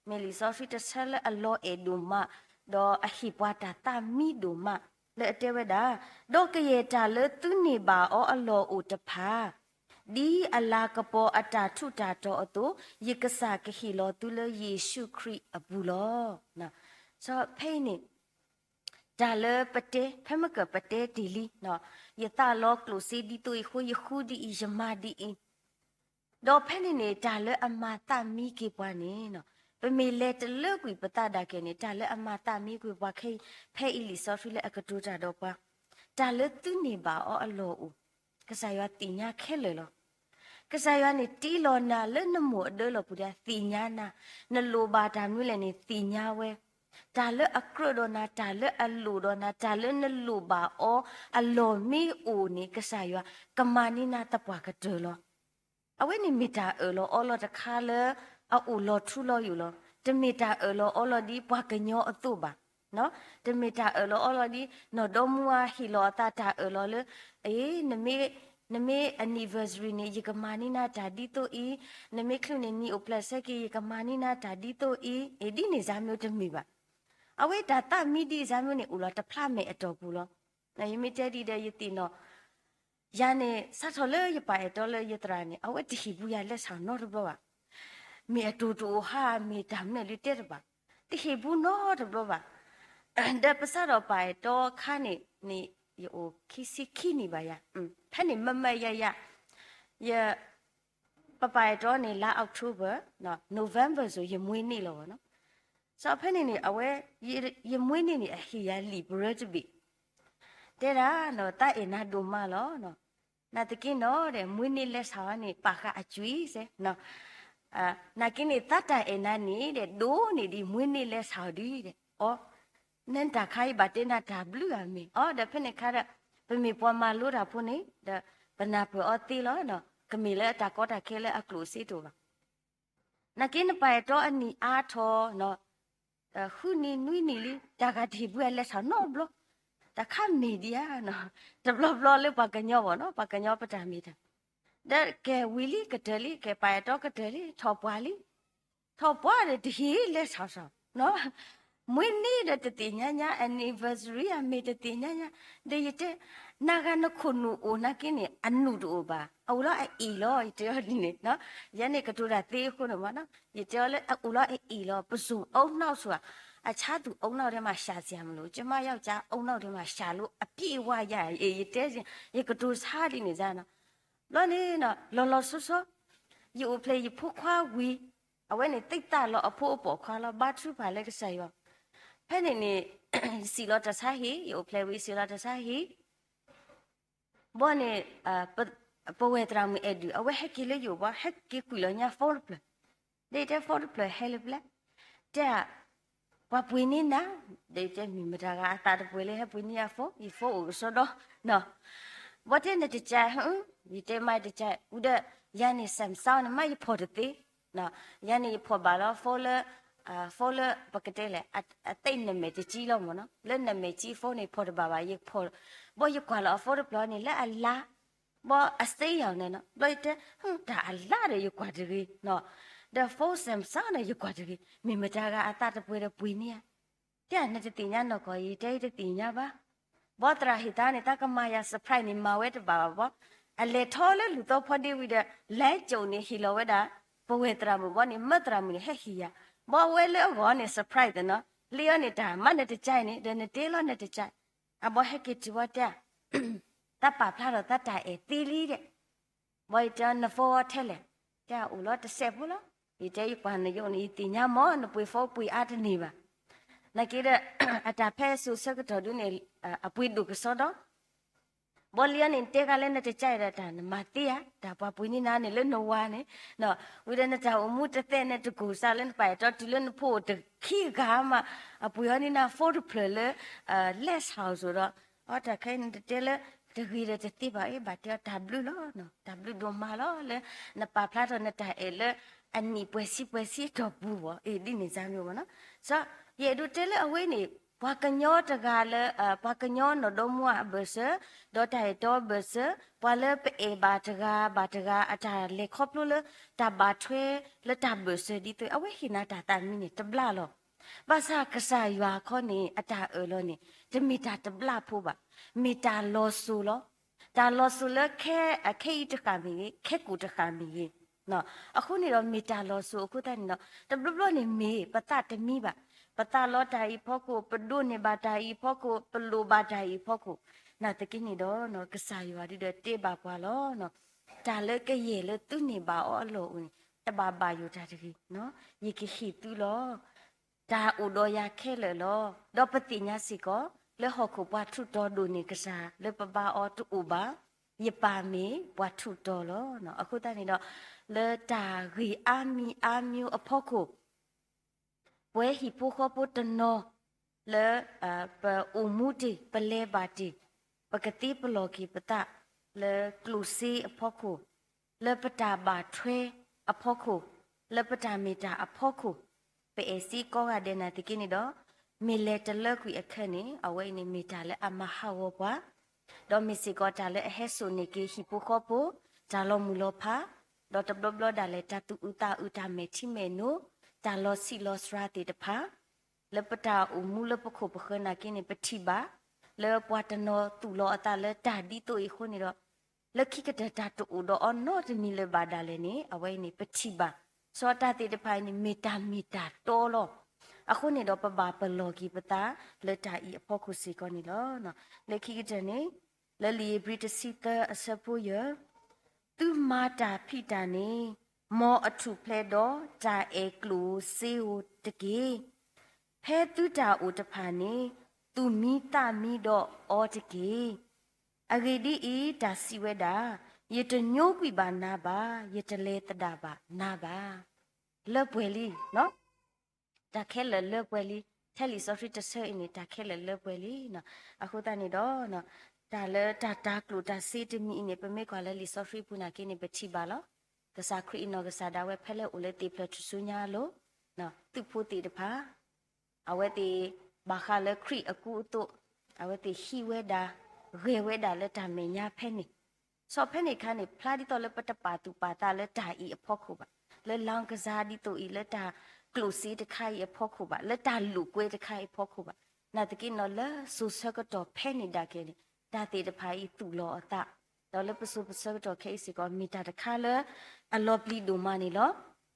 မ့ၢ်လံာ်စီဆှံတဆၢလၢအလီၤအဲၣ်ဒိၣ်မး, ဒီးအဟ့ၣ်ပှၤတၢ်သးမံဒိၣ်မး, လၢအတဲဝဲဒၣ်, ဒီးကယဲၢ်တၢ်လၢသုန့ၢ်ဘၣ်အီၤအလီၢ်အိၣ်တဖၣ် ဒ်အလၤကပီၤအတၢ်ထူးတၢ်တီၤအသိး, ယကစၢ်ကဟ့ၣ်လီၤသုလၢယ့ၣ်ၡူးခရံာ်အပူၤလီၤ. ဒီးဖဲအံၤန့ၣ် တၢ်လၢပတဲ, ဖဲမ့ၢ်ကပတဲတ့ၢ်လံ, ယသးလီၤကျိၣ်စ့ဒ်သိးအံၤအဃိ ယဃုဒ်အံၤ ယမၤဒ်အံၤ, ဒီးဖဲန့ၣ်န့ၣ် တၢ်လၢအမၤသးမံက့ၤပှၤန့ၣ်, ပမ့ၢ်လဲၤတလၢကွံာ်ပသးဒၣ်က့ၤန့ၣ် တၢ်လၢအမၤသးမံကွံာ်ပှၤခဲအံၤ, ဖဲအံၤလံာ်စီဆှံလၢအကတိၤတၢ်ဒီးပှၤ, တၢ်လၢသုန့ၢ်ဘၣ်အီၤအလီၢ်အိၣ်, ကစၢ်ယွၤသ့ၣ်ညါခဲလၢာ်လီၤ. ကစၢ်ယွၤန့ၣ်တ့လီၤနၤလၢနမိၢ်အဒၢလီၢ်ပူၤဒီး သ့ၣ်ညါနၤ, နလိၣ်ဘၣ်တၢ်မနုၤလဲၣ်န့ၣ် သ့ၣ်ညါဝဲ, တၢ်လၢအကြၢးဒီးနၤ, တၢ်လၢအလိၣ်ဒီးနၤ, တၢ်လၢနလိၣ်ဘၣ်အီၤအလီၢ်မ့ၢ်အိၣ်န့ၣ် ကစၢ်ယွၤကမၤန့ၢ်နၤသပှၢ်ကတၢၢ်လီၤ. အဝဲန့ၣ်မ့ၢ်တၢ်အၢၣ်လီၤအီလီၤတခါလၢအအိၣ်လီၤထူလီၤယိာ်လီၤ. တမ့ၢ်တၢ်အၢၣ်လီၤအီလီၤဒ်ပှၤကညီအသိးဘၣ်, တမ့ၢ်တၢ်အၢၣ်လီၤအီလီၤဒ် နီၢ်ဒီမါဝၤဟ့ၣ်လီၤအသးတၢ်အၢၣ်လီၤလၢ အ့ နမ့ၢ် နမ့ၢ် anniversary န့ၣ် ယကမၤန့ၢ်နၤတၢ်ဒ်သိးအံၤ, နမ့ၢ်ချုးန့ၢ်နံၣ်အိၣ်ဖျဲၣ်ဆၢက့ၤ ယကမၤန့ၢ်နၤတၢ်ဒ်သိးအံၤ, အ့ ဒ်န့ၣ် ဇါမ့ၢ်တမ့ၢ်ဘၣ်. အဝဲတၢ်သးမံဒ်အံၤ ဇါမ့ၢ်န့ၣ် အိၣ်လီၤတဖျါမဲာ်အတီၢ်ပူၤလီၤ. ယမ့ၢ်တဲဒ်ဒီးယသ့ၣ်နီၣ် ယၤန့ၣ် စးထီၣ်လၢယပာ်အဲၣ်တီလၢယသရၣ်န့ၣ် အဝဲတဟ့ၣ်ဘူးယၤလဲၤဆၣ်နီတဘျီဘၣ်. မ့ၢ်အတိၢ်တအိၣ်ဟါ မ့ၢ်တၢ်မနုၤလဲၣ်တဲတဘၣ်, တဟ့ၣ်ဘူးနီတဘျီဘၣ်. ဒီးပစးထီၣ်ပာ်အဲၣ်တီအခါန့ၣ်န့ၣ် ယအိၣ်ခံဆံခံနံၣ်ဘၣ်ယၤ, ဖဲန့ၣ်မ့မ့ၢ်ယၤယၤ, ယ ပပာ်အဲၣ်တီန့ၣ် လါ October, November ဆိ ယမွေးနေ့လီၤဘၣ်နီၤ. စီၤဖဲန့ၣ်န့ၣ် အဝဲ ယမွေးနေ့န့ၣ် အဟ့ၣ်ယၤလံာ်ပရၢတဘ့ၣ်, တဲဒၣ်နီၤ သးအဲၣ်နၤဒိၣ်မးလီၤ. နာ်သက့နီၤဒီး မွေးနေ့လဲၤဆၣ်အီၤန့ၣ် ပာ်ဃာ်အကွံာ်စဲ, နာ်က့န့ၣ် သးတၢ်အဲၣ်နၤန့ၣ်ဒီး ဒိၣ်န့ၢ်ဒံး မွေးနေ့လဲၤဆၣ်အီၤဒံးဒီး, အီ နတၢ်ခါအံၤဘၣ်တဲနၤတၢ်ဘျုးဧါမ့ၢ်, အီ ဒီးဖဲန့ၣ်ခါဒီး ပမ့ၢ်ပှၤမၤလိတၢ်ဖိန့ၣ်ဒီး ပနၢ်ပၢၢ်အီၤသ့လီၤ. ကမ့ၢ်လၢအတၢ်ကီတၢ်ခဲလၢအကျိၣ်စ့တအိၣ်ဘၣ်. နာ်က့နပာ်အဲၣ်တီအနံၣ်အါထီၣ် ဃုနံၣ်နွံနံၣ်လံ တၢ်ဂၤတဟ့ၣ်ဘူးအလဲၤဆၣ်နီတဘျီ, တၢ်ခါမ့ၢ်ဒံးဧါ, တဘျီဘျီလၢပှၤကညီဘၣ်နီၤ ပှၤကညီပတၢ်မ့ၢ်တၢ်, ဒီးကဲဝံၤလံကတၢၢ်လံ ကဲပာ်အဲၣ်တီကတၢၢ်လံ ထီၣ်ပှၢ်လံ, ထီၣ်ပှၢ်ဒီးတဟ့ၣ်လဲၤဆၣ်ဆၣ်, မွေးနေ့ဒီးတသ့ၣ်ညါညါ anniversary အမ့ၢ်တသ့ၣ်ညါညါ, ဒီးယတဲ နၤဂၤနခိၣ်နူာ်အိၣ်နာ်က့န့ၣ် အနူာ်တအိၣ်ဘၣ် အအိၣ်လီၤအအ့ၣ်လီၤ ယတဲအီၤဒ်န့ၣ်, ယဲန့ၣ်ကတိၤတၢ်သ့အဃိန့ၣ်မ့ၢ်နီၤ ယတဲအီၤလၢအအိၣ်လီၤအအ့ၣ်လီၤ ပစိၤအူနီၣ်ဆိဧါ, အဆါသူၣ်အူနီၣ်ထဲမှာ ဆံးစရာမလို, ကျမယောက်ျားအူနီၣ်ထဲမှာ ဆံးလို့အပြည့်အဝရ ယတဲ ယကတိၤဆါဒ်န့ၣ်စ့ၢ်နီၤ, ဘျီန့ၣ် လီၤလီၤဆီဆီ ယအိၣ်ဖျဲၣ်ယဖိခွါဝံၤ, အဝဲန့ၣ်သ့ၣ်သၣ်လီၤအဖိအပိာ်ခွါလီၤ ဘါထုကဖၣ်လၢကစၢ်ယွၤ, ဖဲန့ၣ်န့ၣ် ယစံၣ်လီၤတၢ်ဆါဟံၣ် ယအိၣ်ဖျဲၣ်ဝံၤစံၣ်လီၤတၢ်ဆါဟံၣ် ဘီန့ၣ် ပဝဲၢ်သရၣ်မုၣ်အဲၣ်ဒုး အဝဲဟဲက့ၤလၢယအိၣ်ဘီ ဟဲက့ၤကွံာ်လီၤညါ phone တဖျၢၣ်, ဒီးယတဲ phone တဖျၢၣ်ဟဲလၢပျဲၢ်, တဲ ပှၤပှ့ၤန့ၢ်နၤ, ဒီးယတဲမ့ၢ်မတၤဂၤအသးတပှဲၤလၢဟဲပှ့ၤန့ၢ်ယၤ phone, ယ phone အိၣ်ကစီဒီ, ဘီတဲနတကး, ယတဲမ့ၢ်တကး, ဝံၤဒီး ယၤန့ၣ် Samsung န့ၣ် မ့ၢ်ယဖီၣ်တသ့, ယၤန့ၣ်ယဖီၣ်ဘၣ်လီၤ phone လၢ phone လၢပကတဲလဲၣ် အသ့ၣ်နမဲာ်တကံလီၤမ့ၢ်နီၤ လၢနမဲာ်ကံ phone န့ၣ် ဖီၣ်တဘၣ်ဘၣ် ယဖီၣ်, ဘီယကွၢ်လီၤအ phone တဖျၢၣ်န့ၣ် လၢအလါ, ဘီအစ့ယၤန့ၣ်နီၤ ဘျီယတဲ တၢ်အလါဒီးယကွၢ်တဂ့ၤ, ဒီး phone Samsung န့ၣ် ယကွၢ်တဂ့ၤ မ့ၢ်မတၤဂၤအသးတပှဲၤဒီးပှ့ၤန့ၢ်ဧါ, တဲနတသ့ၣ်ညါနီၢ်ကီၢ် ယတဲယတသ့ၣ်ညါဘၣ်, ဘီသရၣ်ဟ့ၣ်သါန့ၣ် တၢ်ကမၤယၤ surprise န့ၣ် မၤဝဲတဘၣ်ဘၣ်ဘီ, အလဲၤထီၣ်လၢလူၢ်သီဖီဒ့ဝံၤဒီး လဲၤကၠိၣ်န့ၣ်ဟ့ၣ်လီၤဝဲဒၣ် ပဝဲၢ်သရၣ်မုၣ်ဘီန့ၣ် မၢသရၣ်မုၣ်န့ၣ် ဟဲဟ့ၣ်ယၤ, ဘီအဝဲလၢအဂီၢ်န့ၣ် surprise သ့နီၤ, လၢအီၤန့ၣ်တၢ်မၤနတကးအံၤန့ၣ် ဒီးနတဲလီၤနတကး, အဘီဟဲက့ၤတုၤဘီတဲ တၢ်ပာ်ဖျါထီၣ်တၢ်အဲၣ်သ့လံဒီး, ဘီယတဲန phone ထဲလဲၣ်, တဲအိၣ်လီၤတစဲးဖိလီၤ, ယတဲယကွၢ်နယိၣ်န့ၣ် ယသ့ၣ်ညါမ့ၢ် နပှ့ၤ phone ပှ့ၤအါတန့ၢ်ဘၣ်, နာ်က့ဒီး အတၢ်ဖဲစိၤဆၢကတီၢ်ဒုန့ၣ် အပှ့ၤဒိၣ်ကစီဒီ ဘီလံအီၤန့ၣ် နတဲဂၤလၢနတကးအံၤဒီးတၢ်နမၤသ့ဧါ, တၢ်ပှၤပှ့ၤန့ၢ်နၤန့ၣ်လၢနဝၤန့ၣ်, ဝံၤဒီးနတၢ်အိၣ်မူတသဲးန့ၣ်တကိၢ်စးလၢနပာ်အဲၣ်တီတုၤလၢနဖိအိၣ်တခံဂၤမး, အပှ့ၤအီၤန့ၢ်နၤ phone တဖျၢၣ်လၢ လဲၤဆၣ်အီၤစိၤဒီး, အတၢ်ခဲအံၤနတတဲလၢ တဂ့ၤဒီးတသ့ဘၣ်အ့ ဘၣ်တဲအီၤတၢ်ဘျုးလီၤ, တၢ်ဘျုးဒိၣ်မးလီၤလၢ နပာ်ဖျါထီၣ်နတၢ်အဲၣ်လၢ အနံၣ်ပှဲၤဆံပှဲၤဆံအတီၢ်ပူၤဘၣ်, အ့ ဒ်န့ၣ်စ့ၢ်မ့ၢ်ဘၣ်နီၤ, စီၤ ယအဲၣ်ဒိးတဲလၢအဝဲန့ၣ် ပှၤကညီတဂၤလၢ ပှၤကညီနီၢ်ဒီမါဝၤအဘၢၣ်စၢၤ, ဒီးတၢ်အဲၣ်တီအဘၢၣ်စၢၤ, ပှၤလၢပအဲၣ်ဘၣ်တဂၤဘၣ်တဂၤ အတၢ်လဲၤခီဖျိလၢတၢ်ဘၣ်ထွဲလၢတၢ်ဘၢၣ်စၢၤဒ်သိး အဝဲဟ့ၣ်နၤတၢ်သးမံန့ၣ် တဘျါလီၤ. ဘၣ်ဆၣ်ကစၢ်ယွၤခီန့ၣ် အတၢ်အၢၣ်လီၤန့ၣ် တမ့ၢ်တၢ်တဘျါဖိဘၣ်, မ့ၢ်တၢ်လီၤစိၤလီၤ. တၢ်လီၤစိၤလၢ ခဲအံၤတဃၣ်မ့ၢ်ဂ့ၤ, ခဲကိာ်တဃၣ်မ့ၢ်ဂ့ၤ, အဃိန့ၣ်ဒီး မ့ၢ်တၢ်လီၤစိၤအဃိသတးန့ၣ်ဒီး တဘျီဘျီန့ၣ်မ့ၢ်ပသးတမံဘၣ်. ပသးလီတၢ်အံၤအဖီခိၣ်, ပဒိးန့ၢ်ဘၣ်တၢ်အံၤအဖီခိၣ်, ပလိၣ်ဘၣ်တၢ်အံၤအဖီခိၣ်, နာ်သက့န့ၣ်ဒီး ကစၢ်ယွၤဒုဒီးတဲဘၣ်ပှၤလီၤ. တၢ်လၢကယဲၢ်လၢသုန့ၢ်ဘၣ်အီၤအလီၢ်အိၣ်န့ၣ် တဘၣ်ဘၣ်ယိၣ်တၢ်တဂ့ၤ, ယကဟ့ၣ်သုလီၤ. တၢ်အိၣ်ဒီးယၤခဲလၢာ်လီၤ. ဒီးပသ့ၣ်ညါစ့ၢ်ကီး လၢဟီၣ်ခိၣ်ပှၤထူးတီၤဒိၣ်န့ၢ်ကစၢ်လၢပဘါအီၤတအိၣ်ဘၣ်, ယပၢ်မ့ၢ်ပှၤထူးတီၤလီၤ. အဃိသတးန့ၣ်ဒီး လၢတၢ်ဂ့ၢ်အါမံၤအါမံၤအဖီခိၣ် ပဝဲဟံၣ်ဖိဃီဖိတနီၤ လၢ ပအိၣ်မူတ့ၢ်, ပလဲၤဘၣ်တ့ၢ်, ပကသ့ပလီၢ်က့ၤပသး လၢကျိၣ်စ့အဖီခိၣ်, လၢပတၢ်ဘၣ်ထွဲအဖီခိၣ်, လၢပတၢ်မ့ၢ်တၢ်အဖီခိၣ်, ပအဲၣ်စ့ကိးဂၤဒဲးနာ်သက့န့ၣ်ဒီး မ့ၢ်လဲၤတလၢကွံာ်အခဲန့ၣ် အဝဲအံၤန့ၣ်မ့ၢ်တၢ်လၢအမၤဟးဂီၤပှၤ ဒီးမ့ၢ်စ့ၢ်ကီးတၢ်လၢအဟဲစိာ်န့ၢ်က့ၤဟံၣ်ဖိဃီဖိ တၢ်လီၤမုၢ်လီၤဖး, ဒီးတဘျီဘျီဒၣ်လဲာ် တၢ်သူၣ်အုးသးအုး တၢ်မဲာ်ထံမဲာ်နိ, တၢ်လီၤဆံးလီၤစှၤသ့ၣ်တဖၣ် လၢပတၢ်အိၣ်မူလၢပခိၣ်ပဃၢၤနာ်က့န့ၣ် ပထံၣ်ဘၣ်, လၢပှၤတနီၤသူၣ်လီၤအသးလၢတၢ်ဒ်သိးအံၤအဃိန့ၣ်ဒီး လၢခံကတၢၢ်တၢ်တအိၣ်ဒီးအီၤနီတမံၤလၢၤဘၣ်ဒၣ်လဲာ်န့ၣ် အဝဲအံၤန့ၣ် ပထံၣ်ဘၣ်. ဆီတၢ်သ့ၣ်တဖၣ်အံၤန့ၣ် မ့ၢ်တၢ်မ့ၢ်တၢ်တီလီၤ. အဃိန့ၣ်ဒီးပဘၣ်ပလီၢ်က့ၤပသးလၢတၢ်အံၤအဖီခိၣ်စ့ၢ်ကီးန့ၣ်လီၤ. လၢခံကတၢၢ်န့ၣ် လၢလံာ်ဧ့ၤဘြံၤတဆံသၢအဆၢဖိယဲၢ် သုမၤတၢ်ဖံးတၢ်န့ၣ် မ်အထူၣ်ဖျဲးဒီးတၢ်အဲၣ်ကျိၣ်စ့ဧိၤတက့ၢ်. ဖဲသုတၢ်အိၣ်တဖၣ်န့ၣ် သူၣ်မံသးမံဒီးအီၤတက့ၢ်. အဂ့ၢ်ဒ်အံၤ, တၢ်စံးဝဲဒၣ်, ယတညိကွံာ်ဘၣ်နၤဘၣ်, ယတလဲၤသဒၣ်ဘၣ်နၤဘၣ်. လၢပှဲၤလံ, တၢ်ခဲလၢာ်လၢပှဲၤလံ. ထဲလံာ်စီဆှံတဆၢအံၤန့ၣ် တၢ်ခဲလၢာ်လၢပှဲၤလံ. အဃိသတးန့ၣ်ဒီး တၢ်လၢတၢ်တၤကျိၣ်တၤစ့တမံၤအံၤန့ၣ် ပမ့ၢ်ကွၢ်လၢလံာ်စီဆှံပူၤနာ်က့န့ၣ် ပထံၣ်ဘၣ်လီၤ. ကစၢ်ခရံာ်အနီၢ်ကစၢ်ဒၣ်ဝဲဖဲလၢအိၣ်လၢသ့ၣ်ဖျၢၣ်ထူၣ်စုညါအလိၤ, သုးဖိသ့ၣ်တဖၣ် အဝဲသ့ၣ်ဘၣ်ဃးလၢခရံာ်အကူအသိး, အဝဲသ့ၣ်ဟံးဝဲဒၣ်, ဂဲၤဝဲဒၣ်လၢတၢ်မဲာ်ညါဖဲန့ၣ်. ဆီဖဲန့ၣ်အခါန့ၣ် ဖျါဒ်သိးလၢပတပာ်သူၣ်ပာ်သးလၢတၢ်အံၤအဖီခိၣ်ဘၣ်, လၢလောင်းကစားဒ်သိးအံၤ လၢတၢ်ကျိၣ်စ့တခါအံၤအဖီခိၣ်ဘၣ်, လၢတၢ်လိာ်ကွဲတခါအံၤအဖီခိၣ်ဘၣ်. နာ်သက့န့ၣ်ဒီး လၢစိၤဆၢကတီၢ်ဖဲန့ၣ်ဒၣ်က့ၤန့ၣ် တၢ်သ့ၣ်တဖၣ်အံၤသူၣ်လီၤအသး, ဒီးလၢပစိၤပဆၢကတီၢ်ခဲအံၤစ့ၢ်ကီး မ့ၢ်တၢ်တခါလၢအလီၤပျံၤဒိၣ်မးန့ၣ်လီၤ.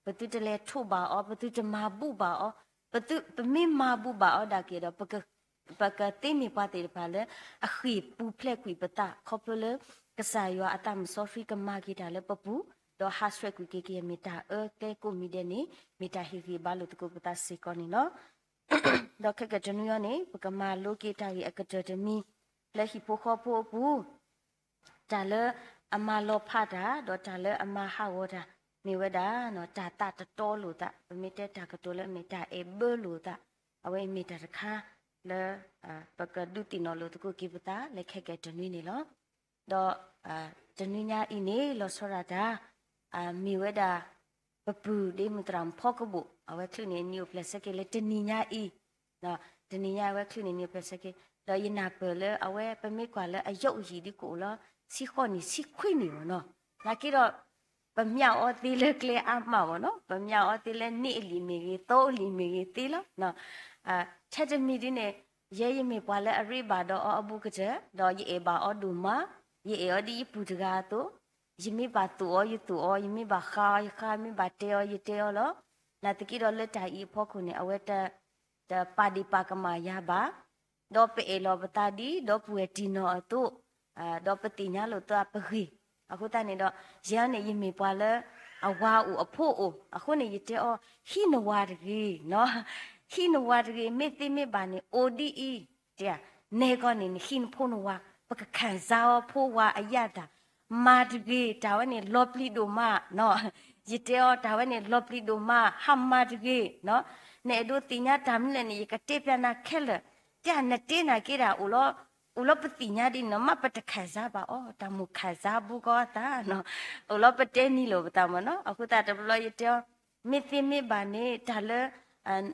ပသုတလဲၤထိးဘၣ်အီၤ, ပသုတမၤဘူၣ်ဘၣ်အီၤ, ပသု, ပမ့ၢ်မၤဘူၣ်ဘၣ်အီၤဒၣ်က့ၤဒီး ပကသ့မ့ၢ်ပှၤသ့ၣ်တဖၣ်လၢအဃ့ၢ်ပူၤဖျဲးကွံာ်ပသး ခီဖျိလၢ ကစၢ်ယွၤအသးမုၣ်စီဆှံကမၤက့ၤတၢ်လၢပပူၤ, ဒီးဟးဆှဲးကွံာ်က့ၤက့ၤ မ့ၢ်တၢ်အၢကျဲကိးမံၤဒဲးန့ၣ် မ့ၢ်တၢ်ဟ့ၣ်ဂံၢ်ဘါလိာ်သကိးပသးစ့ၢ်ကီးန့ၣ်လီၤ. ဒီးခဲကတနွံအံၤန့ၣ် ပကမၤလိက့ၤတၢ်ဂ့ၢ်အကတၢၢ်တမံၤ လၢဟံၣ်ဖိဃီဖိအပူၤ တၢ်လၢအမၤလီၤဖးတၢ် ဒီးတၢ်လၢအမၤဟးဂီၤတၢ် မ့ၢ်ဝဲဒၣ် တၢ်သးတတီလိာ်သး, ပမ့ၢ်တဲတၢ်ကတိၤလၢအမ့ၢ်တၢ်အဲၣ်ဘၢလိာ်သး, အဝဲအံၤမ့ၢ်တၢ်တခါလၢ ပကဒုးသ့ၣ်နီၣ်လိာ်သကိးက့ၤပသးလၢခဲကတနွံန့ၣ်လီၤ. ဒီးတနွံညါအံၤန့ၣ် လီၤဆီဒၣ်တၢ် မ့ၢ်ဝဲဒၣ် ပပုၢ်ဒ့မုၣ်သရၣ်မုၣ်ဖီကဘိၣ် အဝဲချုးန့ၣ် နံၣ်အိၣ်ဖျဲၣ်ဆၢက့ၤလၢတနံၤညါအံၤ, တနံၤညါအဝဲချုးန့ၣ် နံၣ်အိၣ်ဖျဲၣ်ဆၢက့ၤ, ဒီးယနၢ်ပၢၢ်လၢအဝဲ ပမ့ၢ်ကွၢ်လၢအယီးအယံၤဒ်ကအိၣ်လီၤ ဆံဃိးနံၣ်ဆံခွံနံၣ်ဘၣ်နီၤ, နာ်က့ဒီး ပမၠၣ်အီၤသ့လၢကျဲအါမးဘၣ်နီၤ, ပမၠၣ်အီၤသ့လၢနံၣ်အလံာ်မ့ၢ်ဂ့ၤ သီအလံာ်မ့ၢ်ဂ့ၤသ့လီၤ. ထဲတမံၤဒ်န့ၣ် ယဲယမ့ၢ်ပှၤလၢအရ့ဘၣ်ဒီးအီၤအဘူးကတၢၢ် ဒီးယအဲၣ်ဘၣ်အီၤဒိၣ်မး, ယအဲၣ်အီၤဒ်ယပုၢ်တဂၤအသိး, ယမ့ၢ်ဘၣ်သိၣ်အီၤ ယသိၣ်အီၤ, ယမ့ၢ်ဘၣ်ဃးအီၤ ယဃး, မ့ၢ်ဘၣ်တဲအီၤ ယတဲအီၤလီၤ. နာ်သက့ဒီးလၢတၢ်အံၤအဖီခိၣ်န့ၣ် အဝဲ တပာ်ဒ့ၣ်ပာ်ကမၣ်ယၤဘၣ်, ဒီးပအဲၣ်လီၤပသးဒ် ဒီပုၢ်ဝဲၢ်တံၢ်နီၢ်အသိး, ဒီးပသ့ၣ်ညါလိာ်သးပဂ့ၢ်, အဃိသတးန့ၣ်ဒီး ယဲန့ၣ် ယမ့ၢ်ပှၤလၢအဝၤအိၣ်အဖိအိၣ်, အဃိန့ၣ် ယတဲအီၤ ဟံးနဝၤတဂ့ၤ, ဟံးနဝၤတဂ့ၤ, မ့ၢ်သ့မ့ၢ်ဘၣ်န့ၣ် အိၣ်ဒ်အံၤ, တဲ, နဲကီၢ်န့ၣ် နဟံးနဖိနဝၤ, ပကခံစားအီၤ ဖိဝၤအရသာ, မၤတဂ့ၤ, တၢ်ဝဲန့ၣ် လီၤပျံၤဒိၣ်မး, ယတဲအီၤ တၢ်ဝဲန့ၣ် လီၤပျံၤဒိၣ်မး, ဟးမၤတဂ့ၤ, နအဲၣ်ဒိးသ့ၣ်ညါတၢ်မနုၤလဲၣ်န့ၣ် ယကတဲပျးနၤခဲလၢာ်, တဲနတဲနၤက့ဒၣ် အိၣ်လီၤပသ့ၣ်ညါဒ်န့ၣ်နီၤ မ့ၢ်ပတခံစားဘၣ်အီၤ, တၢ်မိၣ်ခံစားဘူးကီးသး, အိၣ်လီၤပတဲနံၤလိာ်ပသးမ့ၢ်နီၤ, အဃိသတးတဘျီယတဲအီၤ မ့ၢ်သ့မ့ၢ်ဘၣ်န့ၣ် တၢ်လၢ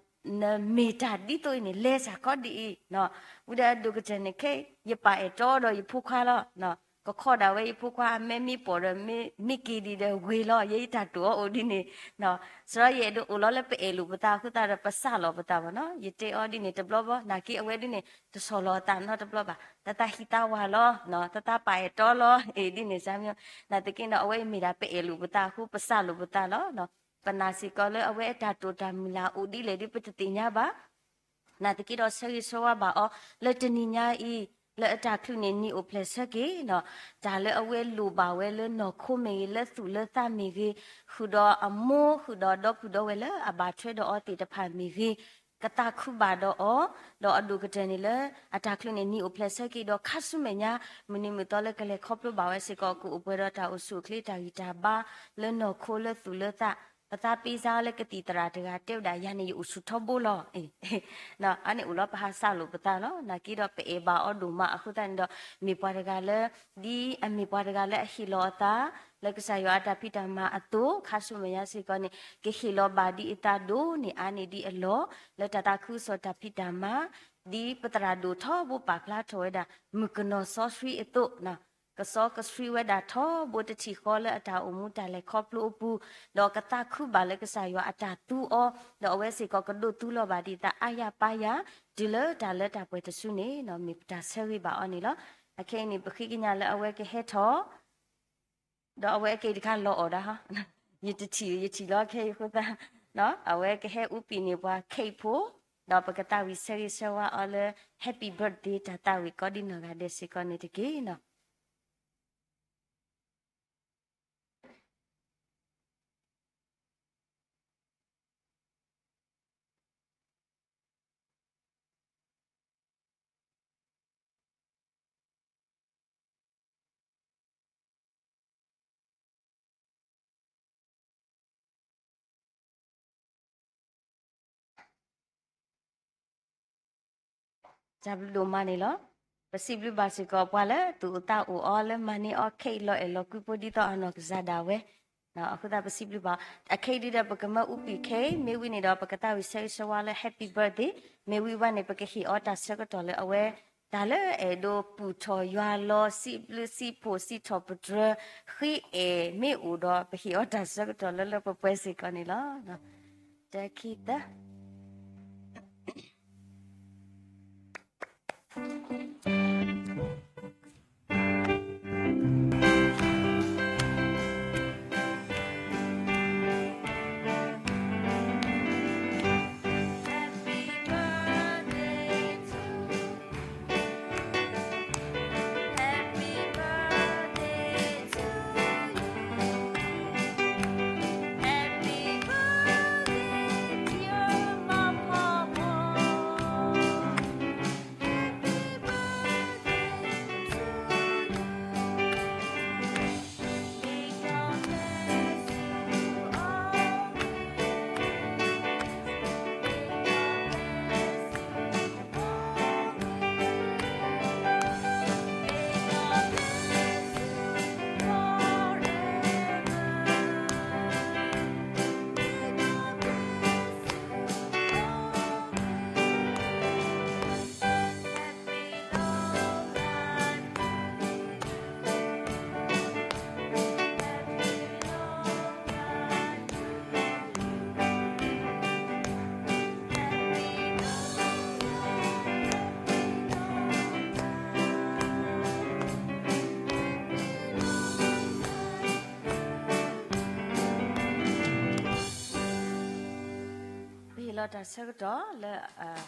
နမ့ၢ်တၢ်ဒ်သိးအံၤန့ၣ် လဲၤစ့ၢ်ကီးဒ်အံၤ, ဝံၤဒီးအဒိၣ်ကတၢၢ်န့ၣ်ခဲအံၤ ယပာ်အဲၣ်တီဒီးယဖိခွါလီၤ. ကခီဒၣ်ဝဲယဖိခွါ အမဲမ့ၢ်ပိာ်ဒီး မ့ၢ်က့ၤဒံးဒီးဂ့ၤလီၤ, ယဲယတၢ်တိာ်အီၤအိၣ်ဒ်န့ၣ်, စရီယအဲၣ်ဒိးအိၣ်လီၤလၢပအဲၣ်လိာ်ပသးအဃိသတးဒီး ပစးလီၤပသးဘၣ်နီၤ, ယတဲအီၤဒ်န့ၣ်တဘျီဘျီ, နာ်က့အဝဲဒ်န့ၣ် တဆီၣ်လီၤအသးနီတဘျီဘၣ်, တၢ်သးဟံၣ်သးဝၢ်လီၤ, တၢ်သးပာ်အဲၣ်တီလီၤ, အ့ၣ်ဒ်န့ၣ်စ့ၢ်မ့ၢ်, နာ်သက့ဒီး အဝဲအံၤမ့ၢ်ဒၣ်ပအဲၣ်လိာ်ပသးအဃိ ပစးလိာ်ပသးလီၤ. ပနာ်စ့ၢ်ကီးလၢအဝဲအတၢ်တိာ်တၢ်မုၢ်လၢ်အိၣ်ဒ်လဲၣ်ဒီး ပတသ့ၣ်ညါဘၣ်. နာ်သက့ဒီး ဆၢဂ့ၤဆၢဝါဘၣ်အီၤ လၢတနံၤညါအံၤ လၢအတၢ်ချုးန့ၣ် နံၣ်အိၣ်ဖျဲၣ်ဆၢက့ၤနီၤ, တၢ်လၢအဝဲလိၣ်ဘၣ်ဝဲလၢနီၢ်ခိမ့ၢ်ဂ့ၤ, လၢသူၣ်လၢသးမ့ၢ်ဂ့ၤ, ဃုာ်ဒီးအမိၢ် ဃုာ်ဒီးဒီပုၢ်ဒီဝဲၢ်လၢအဘၣ်ထွဲဒီးအီၤသ့ၣ်တဖၣ်မ့ၢ်ဂ့ၤ, ကသးခုဘၣ်ဒီးအီၤ, ဒီးအဒိၣ်ကတၢၢ်န့ၣ်လၢ အတၢ်ချုးန့ၣ် နံၣ်အိၣ်ဖျဲၣ်ဆၢက့ၤဒီး ခါဆူမဲာ်ညါ မုၢ်နံၤမုၢ်သီလၢကလဲၤခီဖျိဘၣ်ဝဲစ့ၢ်ကီး ကအိၣ်ပှဲၤဒီးတၢ်အိၣ်ဆူၣ်အိၣ်ချ့ တၢ်ဂံၢ်တၢ်ဘါ လၢနီၢ်ခိလၢသူၣ်လၢသး, ပသးပ့ၤစါအီၤလၢကသံၣ်သရၣ်တဂၤတဲဝဲဒၣ် ယၤန့ၣ်ယအိၣ်ဆူၣ်ထီဘိလီၤ. အန့ၣ်အိၣ်လီၤ ပဟးစးလိာ်ပသးလီၤ. နာ်က့ဒီးပအဲၣ်ဘၣ်အီၤဒိၣ်မးအဃိသတးန့ၣ်ဒီး မ့ၢ်ပှၤတဂၤလၢ ဒ်အမ့ၢ်ပှၤတဂၤလၢအဟ့ၣ်လီၤအသး လၢကစၢ်ယွၤအတၢ်ဖံးတၢ်မၤအသိး ခါဆူမဲာ်ညါစ့ၢ်ကီးန့ၣ် ကဟ့ၣ်လီၤဘၣ်ဒ်အသးဒိၣ်န့ၢ်အါန့ၢ်ဒံးအလီၢ် လၢတၢ်သးခုကစီၣ်တၢ်ဖံးတၢ်မၤ ဒ်ပသရၣ်ဒိၣ်ထီဘိပာ်ဖျါထီၣ်ဝဲဒၣ် မုၣ်ကနီၤစီဆှံအသိး ကစီကဆှံဝဲဒၣ်ထီဘိတထံၣ်ဃီလၢအတၢ်အိၣ်မူတၢ်လဲၤခီဖျိအပူၤ, ဒီးကသးခုဘၣ်လၢကစၢ်ယွၤအတၢ်သူအီၤ, ဒီးအဝဲစ့ၢ်ကီးကဒိးသူလီၤဘၣ်ဒံးသးအါယၢ်ပၢ်ယၢ် တုၤလၢတၢ်လၢတၢ်ပှဲၤတစုန့ၣ် မ့ၢ်ပတၢ်ဆၢဂ့ၤဘၣ်အီၤန့ၣ်လီၤ. အခဲအံၤန့ၣ် ပဃ့ကညးလၢအဝဲကဟဲထီၣ် ဒီးအဝဲအက့ၤတခါလီၤအီၣ်ဒၣ်ဟီ, ယတထံၣ် ယထံၣ်လီၤခဲအံၤအဃိသတး အဝဲကဟဲအူပံာ်န့ၢ်ပှၤ cake ဖိ, ဒီးပကသးဝံၣ်ဆၢဂ့ၤဆၢဝါအီၤလၢ Happy birthday တၢ်သးဝံၣ်ကိးဒံနီၢ်ဂၤဒဲးစ့ၢ်ကီးန့ၣ်တက့ၢ်နီၤ. တၢ်ဘျုးဒိၣ်မးန့ၣ်လီၤ. ပစံးဘျုးဘၣ်စ့ၢ်ကီးပှၤလၢသူၣ်အိၣ်သးအိၣ်အီၤလၢမၤန့ၢ်အီၤ cake လီၤအဲၣ်လီၤကွံဖိဒ်သိးအနီၢ်ကစၢ်ဒၣ်ဝဲ, အဃိသတးပစံးဘျုးဘၣ်, အခဲအံၤဒ်ဒီးပကမၢအူပံာ်ခဲအံၤ မ့ၢ်ဝံၤန့ၣ်ဒီး ပကသးဝံၣ်ဆၢဂ့ၤဆၢဝါလၢ Happy birthday, မ့ၢ်ဝံၤဘၣ်န့ၣ် ပကဟ့ၣ်အီၤတၢ်ဆၢကတီၢ်လၢအဝဲ တၢ်လၢအဲၣ်ဒိးပူၢ်ထီၣ်ယွၤလီၤ စံးဘျုးစံးဖှိၣ်စံးထီၣ်ပတြၢၤ ဃ့အဲၣ်မ့ၢ်အိၣ်ဒီး ပဟ့ၣ်အီၤတၢ်ဆၢကတီၢ်လၢလၢပှဲၤပှဲၤစ့ၢ်ကီးန့ၣ်လီၤ. တၢ ခံ သၢ ပဟ့ၣ်လီၤတၢ်ဆၢကတီၢ်လၢ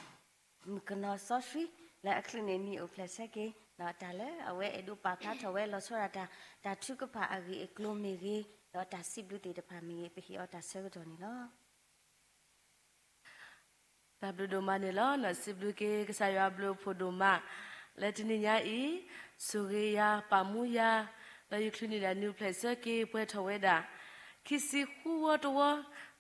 မုၣ်ကနီၤစီဆှံ လၢအချုးန့ၣ် နံၣ်အိၣ်ဖျဲၣ်ဆၢက့ၤ ဒီးတၢ်လၢအဝဲအဲၣ်ဒိးပာ်ဖျါထီၣ်ဝဲ လီၤဆီဒၣ်တၢ် တၢ်ထုကဖၣ်အဂ့ၢ်အကျိၤမ့ၢ်ဂ့ၤ, ဒီးတၢ်စံးဘျုးသ့ၣ်တဖၣ်မ့ၢ်ဂ့ၤ, ပဟ့ၣ်အီၤတၢ်ဆၢကတီၢ်န့ၣ်လီၤ. တၢ်ဘျုးဒိၣ်မးန့ၣ်လီၤ. စံးဘျုးက့ၤကစၢ်ယွၤအဘျုးအဖှိၣ်ဒိၣ်မး လၢတနံၤညါအံၤ ဆိၣ်ဂ့ၤယၤ ပာ်မူယၤ ဒီးယချုးန့ၢ်ဒၣ်နံၣ်အိၣ်ဖျဲၣ်ဆၢက့ၤ ပှဲၤထီၣ်ဝဲဒၣ် ခံဆံဃုဝီတဝီ,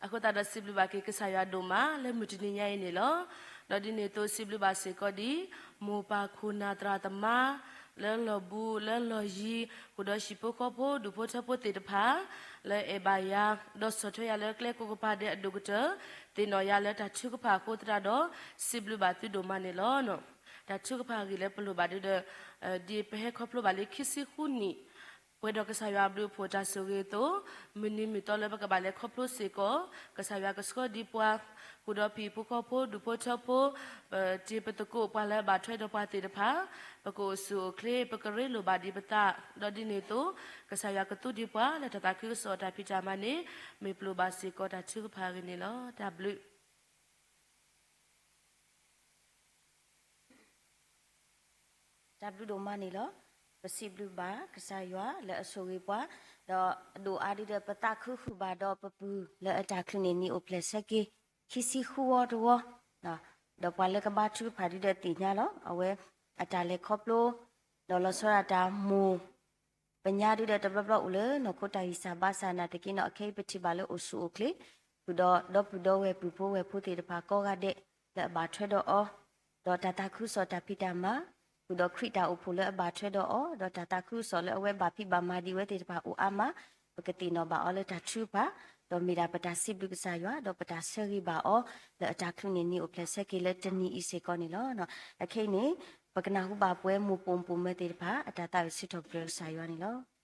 အဃိသတးဒီးစံးဘျုးဘၣ်က့ၤကစၢ်ယွၤဒိၣ်မး လၢမုၢ်တနံၤညါအံၤန့ၣ်လီၤ. ဒီးဒ်န့ၣ်အသိးစံးဘျုးဘၣ်စ့ၢ်ကီးဒ် မိၢ်ပၢ်ခိၣ်နၢ်သရၣ်သမါ, လၢလီၢ်ဘူး လၢလီၢ်ယံၤ ဃုာ်ဒီးဟံၣ်ဖိဃီဖိ ဒူၣ်ဖိထၢဖိသ့ၣ်တဖၣ် လၢအဲၣ်ဘၣ်ယၤ ဒီးဆီၣ်ထွဲယၤလၢကျဲကိးကပၤဒဲးအဒိၣ်ကတၢၢ် သ့ၣ်နီၣ်ယၤလၢတၢ်ထုကဖၣ်အဃိသတးဒီး စံးဘျုးဘၣ်သုဒိၣ်မးန့ၣ်လီၤ. တၢ်ထုကဖၣ်အဂ့ၢ်လၢပလိၣ်ဘၣ်ဒုဒီး ဒ်ပဟဲခီဖျိဘၣ်လံခံဆံဃုနံၣ် ပှဲၤဒီးကစၢ်ယွၤအဘျုးအဖှိၣ်တၢ်ဆိၣ်ဂ့ၤအသိး, မုၢ်နံၤမုၢ်သီလၢပကဘၣ်လဲၤခီဖျိစ့ၢ်ကီး, ကစၢ်ယွၤကဆှၢဒံးပှၤ, ဃုာ်ဒီးပဟံၣ်ဖိဃီဖိ ဒူၣ်ဖိထၢဖိ, ပတံၤပသကိး ပှၤလၢအဘၣ်ထွဲဒီးပှၤသ့ၣ်တဖၣ်, ပကအိၣ်ဆူၣ်အိၣ်ချ့ ပကရ့လိာ်ဘၣ်ဒံးပသး, ဒီးဒ်န့ၣ်အသိး ကစၢ်ယွၤကသူဒံးပှၤလၢတၢ်သးခုကစီၣ်တၢ်ဖံးတၢ်မၤန့ၣ် မ့ၢ်ပလိၣ်ဘၣ်စ့ၢ်ကီးတၢ်ထုကဖၣ်အဂ့ၢ်န့ၣ်လီၤ. တၢ်ဘျုး တၢ်ဘျုးဒိၣ်မးန့ၣ်လီၤ. ပစံးဘျုးဘၣ်ကစၢ်ယွၤလၢအဆိၣ်ဂ့ၤပှၤ, ဒီးအဒိၣ်အါဒုဒီး ပသးခုဃုာ်ဘၣ်ဒီးပပုၢ်လၢအတၢ်ချုးန့ၣ် နံၣ်အိၣ်ဖျဲၣ်ဆၢက့ၤ ခံဆံဃုဝီတဝီ, ဒီးပှၤလၢကဘါထုကဖၣ်ဒုဒီးသ့ၣ်ညါလီၤ. အဝဲအတၢ်လဲၤခီဖျိ ဒီးလီၤဆီဒၣ်တၢ်မိၢ် ပညါဒုဒီးတဘျီဘျီအိၣ်လၢနီၢ်ခိတၢ်ဂံၢ်စၢ်ဘါစၢ်နာ်သက့နီၤ, အခဲအံၤပထံၣ်ဘၣ်လၢအိၣ်ဆူၣ်အိၣ်ချ့, ဃုာ်ဒီးဒီပုၢ်ဒီဝဲၢ်ပုၢ်ဖိဝဲၢ်ဖိသ့ၣ်တဖၣ်ကိးဂၤဒဲးလၢအဘၣ်ထွဲဒီးအီၤ, ဒီးတၢ်သးခုကစီၣ်တၢ်ဖံးတၢ်မၤ, ဃုာ်ဒီးခရံာ်တၢ်အိၣ်ဖှိၣ်လၢအဘၣ်ထွဲဒီးအီၤ, ဒီးတၢ်သးခုကစီၣ်လၢအဝဲဘၣ်ဖံးဘၣ်မၤဒံးဝဲသ့ၣ်တဖၣ်အိၣ်အါမး, ပကသ့ၣ်နီၣ်ဘၣ်အီၤလၢတၢ်ထုကဖၣ်, ဒီးမ့ၢ်ဒၣ်ပတၢ်စံးဘျုးကစၢ်ယွၤ, ဒီးပတၢ်ဆၢဂ့ၤဘၣ်အီၤလၢအတၢ်ချုးန့ၣ် နံၣ်အိၣ်ဖျဲၣ်ဆၢက့ၤလၢတနံၤအံၤစ့ၢ်ကီးန့ၣ်လီၤ. အခဲအံၤန့ၣ် ပကနၢ်ဟူဘၣ်ပဝဲမိၢ်ပိာ်မုၣ်ပိာ်မၢၤသ့ၣ်တဖၣ် အတၢ်သးဝံၣ်စံးထီၣ်ပတြၢၤကစၢ်ယွၤန့ၣ်လီၤ.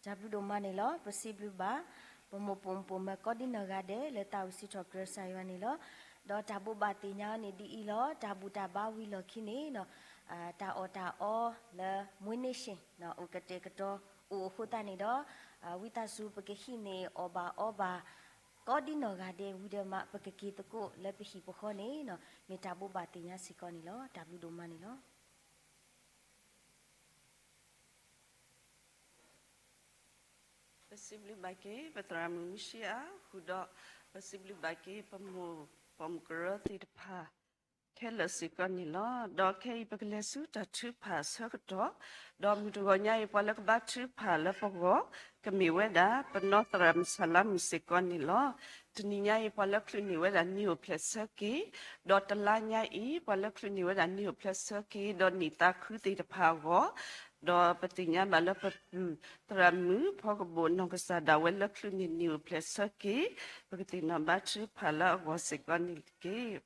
တၢ်ဘျုးဒိၣ်မးန့ၣ်လီၤ. ပစံးဘျုးဘၣ် ပမိၢ်ပိာ်မုၣ်ပိာ်မၢၤကိးဒံနီၢ်ဂၤဒဲး လၢသးဝံၣ်စံးထီၣ်ပတြၢၤကစၢ်ယွၤန့ၣ်လီၤ. ဒီးတၢ်ဘိးဘၣ်သ့ၣ်ညါအီၤန့ၣ်ဒ်အံၤလီၤ. တၢ်ဘူၣ်တၢ်ဘါဝံၤလီၢ်ခံန့ၣ် တၢ်အီၣ်တၢ်အီလၢ မွေးနေ့ရှင် အိၣ်ကတဲာ်ကတီၤအိၣ်အဃိသတးန့ၣ်ဒီး ဝံသးစူၤပကဟံးန့ၢ်အီၣ်ဘၣ်အီဘၣ် ကိးဒံနီၢ်ဂၤဒဲးဝံၤဒီးမး ပကက့ၤသကိးလၢပဟံၣ်ပဃီန့ၣ် မ့ၢ်တၢ်ဘိးဘၣ်သ့ၣ်ညါစ့ၢ်ကီးန့ၣ်လီၤ. တၢ်ဘျုးဒိၣ်မးန့ၣ်လီၤ. ပစံးဘျုးဘၣ်က့ၤ ပသရၣ်မုၣ်မူၡံအါ ဃုာ်ဒီး ပစံးဘျုးဘၣ်က့ၤ ပမိၢ်ပိာ်မုၣ်ကရၢသ့ၣ်တဖၣ် ခဲလၢာ်စ့ၢ်ကီးန့ၣ်လီၤ. ဒီးခဲအံၤ ပကလဲၤဆူတၢ်ထုကဖၣ်အဆၢကတီၢ်, ဒီးမုၢ်တဂီၤညါအံၤ ပှၤလၢကဘါထုကဖၣ်လၢပဂီၢ် ကမ့ၢ်ဝဲဒၣ် ပနီၢ်သရၣ်မုၣ်ဆၣ်လါမုၣ်စ့ၢ်ကီးန့ၣ်လီၤ. တနံၤညါအံၤ ပှၤလၢချုးန့ၢ်ဝဲဒၣ်နံၣ်အိၣ်ဖျဲၣ်ဆၢက့ၤ, ဒီးတလါညါအံၤ ပှၤလၢချုးန့ၢ်ဝဲဒၣ်နံၣ်အိၣ်ဖျဲၣ်ဆၢက့ၤ ဒီးနံၣ်သးခုသ့ၣ်တဖၣ်အဂီၢ်, ဒီးပသ့ၣ်ညါဘၣ်လၢပပုၢ်သရၣ်မုၣ် ဖီကဘိၣ်နီၢ်ကစၢ်ဒၣ်ဝဲလၢချုးန့ၢ်နံၣ်အိၣ်ဖျဲၣ်ဆၢက့ၤ, ပကသ့ၣ်နီၣ်ဘါထုကဖၣ်လၢအဂီၢ်စ့ၢ်ကီးန့ၣ်တက့ၢ်.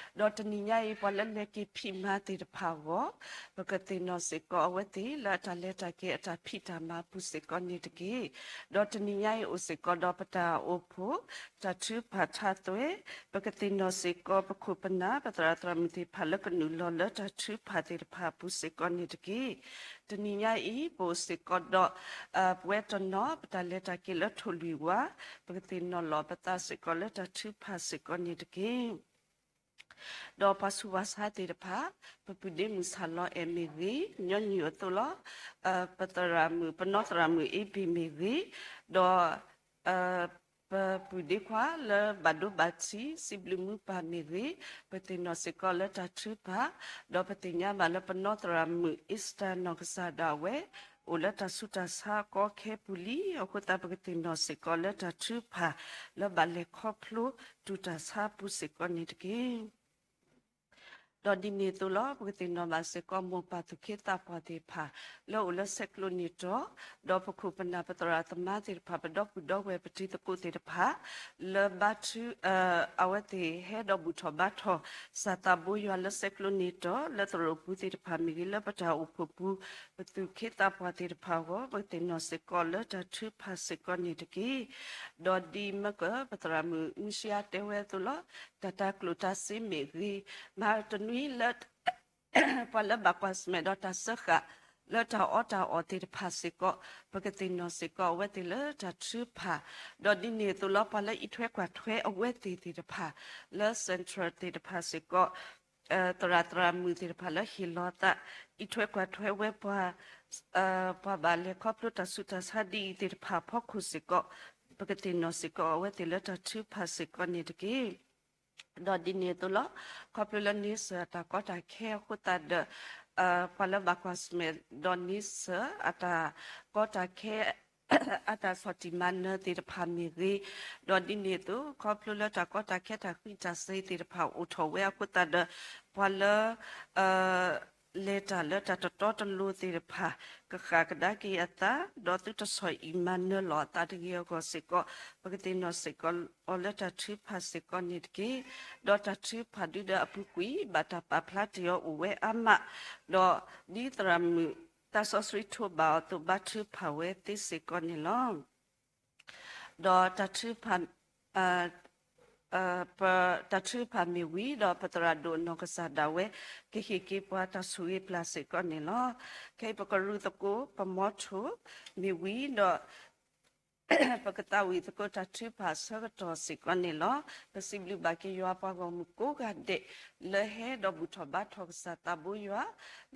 ဒီးတနံၤညါအံၤ ပှၤလၢလဲၤက့ၤဖံးမၤသ့ၣ်တဖၣ်အဂီၢ်, ပကသ့ၣ်နီၣ်စ့ၢ်ကီးအဝဲသ့ၣ်လၢအတၢ်လဲၤတၢ်က့ၤအတၢ်ဖံးတၢ်မၤအပူၤစ့ၢ်ကီးန့ၣ်တက့ၢ်. ဒီးတနံၤညါအံၤအိၣ်စ့ၢ်ကီးဒီးပတၢ်အိၣ်ဖှိၣ် တၢ်ထုကဖၣ်ထါသွဲ, ပကသ့ၣ်နီၣ်စ့ၢ်ကီးပခိၣ်ပနၢ် ပသရၣ်သရၣ်မုၣ်သ့ၣ်တဖၣ်လၢကနုာ်လီၤလၢတၢ်ထုကဖၣ်သ့ၣ်တဖၣ်အပူၤစ့ၢ်ကီးန့ၣ်တက့ၢ်. တနံၤညါအံၤ ပအိၣ်စ့ၢ်ကီးဒီး ပဝဲတနီၤ ပတၢ်လဲၤတၢ်က့ၤလၢထိၣ်လွံၢ်ဝါ, ပကသ့ၣ်နီၣ်လီၤပသးစ့ၢ်ကီးလၢတၢ်ထုကဖၣ်စ့ၢ်ကီးန့ၣ်တက့ၢ်. ဒီးပှၤဆူးပှၤဆါသ့ၣ်တဖၣ်, ပပုၢ်ဒ့မုၣ်ဆၣ်လီၤအဲၣ်မ့ၢ်ဂ့ၤ, ညီနုၢ်အသိးလီၤ, ပသရၣ်မုၣ် ပနီၢ်သရၣ်မုၣ်အ့ဘ့ၣ်မ့ၢ်ဂ့ၤ, ဒီး ပပုၢ်ဒ့ခွါလၢဘၣ်ဒိဘၣ်ထံး စံးဘျုးမုာ်ပၢ်မ့ၢ်ဂ့ၤ, ပသ့ၣ်နီၣ်စ့ၢ်ကီးလၢတၢ်ထုကဖၣ်, ဒီးပသ့ၣ်ညါဘၣ်လၢပနီၢ်သရၣ်မုၣ်အ့စတၢ်နီၢ်ကစၢ်ဒၣ်ဝဲ အိၣ်လၢတၢ်ဆူးတၢ်ဆါအကီအခဲပူၤလံအဃိသတး ပကသ့ၣ်နီၣ်စ့ၢ်ကီးလၢတၢ်ထုကဖၣ်လၢဘၣ်လဲၤခီဖျိတုၤတၢ်ဆါအပူၤစ့ၢ်ကီးန့ၣ်တက့ၢ်. ဒီးဒ်န့ၣ်အသိးလီၤ, ပကသ့ၣ်နီၣ်ဘၣ်စ့ၢ်ကီးမိၢ်ပၢ်သူၣ်က့သးပှၢ်သ့ၣ်တဖၣ် လၢအိၣ်လၢဆဲးကျိးန့ၢ်တီၤ, ဒီးပခိၣ်ပနၢ်ပသရၣ်သမါသ့ၣ်တဖၣ် ပဒီပုၢ်ဒီဝဲၢ်ပတံၤသကိးသ့ၣ်တဖၣ် လၢဘါထု အဝဲသ့ၣ်ဟဲဒီးဘူၣ်ထီၣ်ဘါထီၣ် ကစၢ်သးဘိယွၤလၢဆဲးကျိးန့ၢ်တီၤ လၢသရိာ်ပူၤသ့ၣ်တဖၣ်မ့ၢ်ဂ့ၤ လၢပတၢ်အိၣ်ဖှိၣ်ပူၤ ပသူၣ်က့သးပှၢ်သ့ၣ်တဖၣ်အဂီၢ် ပကသ့ၣ်နီၣ်စ့ၢ်ကီးလၢတၢ်ထုကဖၣ်စ့ၢ်ကီးန့ၣ်တက့ၢ်. ဒီးဒ်မၢကၢၢ် ပသရၣ်မုၣ်မူၡံအါတဲဝဲအသိးလီၤ, တၢ်တၤကျိၣ်တၤစ့မ့ၢ်ဂ့ၤ, မၤတနွံလၢ ပှၤလၢဘၣ်ကွၢ်ဆၢၣ်မဲာ်ဒီးတၢ်စၢဃာ် လၢတၢ်အီၣ်တၢ်အီသ့ၣ်တဖၣ်စ့ၢ်ကီး, ပကသ့ၣ်နီၣ်စ့ၢ်ကီးအဝဲသ့ၣ်လၢတၢ်ထုကဖၣ်, ဒီးဒ်န့ၣ်အသိးလီၤ ပှၤလၢအံးထွဲကွၢ်ထွဲအဝဲသ့ၣ်သ့ၣ်တဖၣ် လၢ Central သ့ၣ်တဖၣ်စ့ၢ်ကီး, သရၣ်သရၣ်မုၣ်သ့ၣ်တဖၣ်လၢဟ့ၣ်လီၤအသး အံးထွဲကွၢ်ထွဲဝဲပှၤ ပှၤဘၣ်လဲၤခီဖျိတၢ်ဆူးတၢ်ဆါဒ်အံၤသ့ၣ်တဖၣ်အဖီခိၣ်စ့ၢ်ကီး, ပကသ့ၣ်နီၣ်စ့ၢ်ကီးအဝဲသ့ၣ်လၢတၢ်ထုကဖၣ်စ့ၢ်ကီးန့ၣ်တက့ၢ်. ဒီးဒ်န့ၣ်အသိးလီၤ, ခီဖျိလၢန့ဆၢၣ်အတၢ်ကီတၢ်ခဲအဃိသတးဒီး ပှၤလၢဘၣ်ကွၢ်ဆၢၣ်မဲာ်ဒီးန့ဆၢၣ်အတၢ်ကီတၢ်ခဲ အတၢ်ဆီၣ်တံၢ်မၤနၢၤသ့ၣ်တဖၣ်မ့ၢ်ဂ့ၤ, ဒီးဒ်န့ၣ်အသိး ခီဖျိလၢတၢ်ကီတၢ်ခဲတၢ်ဃံးတၢ်စ့ၤသ့ၣ်တဖၣ်အိၣ်ထီၣ်ဝဲအဃိသတးဒီး ပှၤလၢ လဲၤတၢ်လၢတၢ်တတီတလိၤသ့ၣ်တဖၣ် ကဃၣ်ကဒါက့ၤအသး ဒီးသုတဆီၣ်အံၣ်မၤနၢၤလီၤအသးတဂ့ၤအဂီၢ်စ့ၢ်ကီး, ပကသ့ၣ်နီၣ်စ့ၢ်ကီးအီၤလၢတၢ်ထုကဖၣ်စ့ၢ်ကီးန့ၣ်တက့ၢ်. ဒီးတၢ်ထုကဖၣ်ဒုဒီးအပူၤကွံာ် ဘၣ်တၢ်ပာ်ဖျါတ့ၢ်အီၤအိၣ်ဝဲအါမး, ဒီးဒ်သရၣ်မုၣ်သးစီဆှံထိးဘၣ်အီၤအသိး ဘါထုကဖၣ်ဝဲသ့စ့ၢ်ကီးန့ၣ်လီၤ. ဒီးတၢ်ထုကဖၣ် တၢ်ထုကဖၣ်မ့ၢ်ဝံၤဒီး ပသရၣ်ဒိၣ်အနီၢ်ကစၢ်ဒၣ်ဝဲ ကဟ့ၣ်က့ၤပှၤတၢ်ဆိၣ်ဂ့ၤပျၢ်စ့ၢ်ကီးန့ၣ်လီၤ. ခဲအံၤပကရူၢ်သကိးပမီထိၣ်မ့ၢ်ဝံၤဒီး ပကသးဝံၣ်သကိးတၢ်ထုကဖၣ်အဆၢကတီၢ်စ့ၢ်ကီးန့ၣ်လီၤ. ပစံးဘျုးဘၣ်က့ၤယွၤပှၤဂီၢ်မုၢ်ကိးဂၤဒဲး လၢဟဲဒီးဘူၣ်ထီၣ်ဘါထီၣ်ကစၢ်သးဘိယွၤ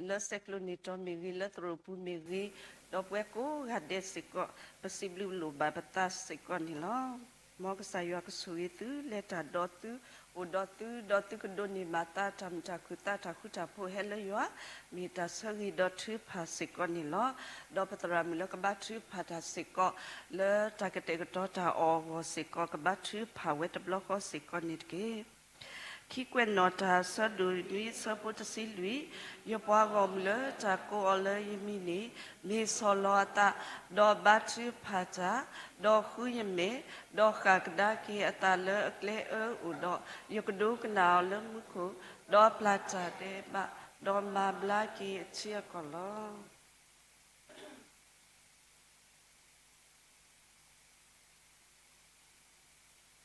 လၢဆဲးကျိးန့ၢ်တီၤမ့ၢ်ဂ့ၤ လၢသရိာ်ပူၤမ့ၢ်ဂ့ၤ, ဒီးပဝဲကိးဂၤဒဲးစ့ၢ်ကီး ပစံးဘျုးလိၣ်ဘၣ်ပသးစ့ၢ်ကီးန့ၣ်လီၤ. မ်ကစၢ်ယွၤကဆိၣ်ဂ့ၤသု လဲၤတၢ်ဒီးသု အိၣ်ဒီးသု ဒီးသုကဒိးန့ၢ်ဘၣ်သး တၢ်မုာ်တၢ်ခုၣ်သး တၢ်ဃူတၢ်ဖိးဟဲလၢယွၤ မ့ၢ်တၢ်ဆၢဂ့ၤဒီးထုကဖၣ်စ့ၢ်ကီးန့ၣ်လီၤ. ဒီးပသရၣ်မုၣ်လၢကဘါထုကဖၣ်တၢ်စ့ၢ်ကီး လၢတၢ်ကတဲာ်ကတီၤတၢ်အီၣ်အဂီၢ်စ့ၢ်ကီး ကဘါထုကဖၣ်ဝဲတဘျီဃီစ့ၢ်ကီးန့ၣ်တက့ၢ်. ခံကွဲးနီၣ်တၢ် ဆၢဒိၣ်နွံ ဆၢဖိတဆံလွံၢ်, ယပှၤဂီၢ်မုၢ်လၢတၢ်ကိးအီၤလၢယမံၤန့ၣ် မ့ၢ်ဆီၣ်လီၤအသး, ဒီးဘါထုကဖၣ်တၢ်, ဒီးဃုယမဲာ်, ဒီးဃၣ်ကဒါက့ၤအသးလၢအကျဲအၢအိၣ်ဒီး, ယကဒိကနၣ်အီၤလၢမူခိၣ်, ဒီးပျၢ်တၢ်ဒဲးဘး, ဒီးမၤဘျါက့ၤအထံအကီၢ်လီၤ.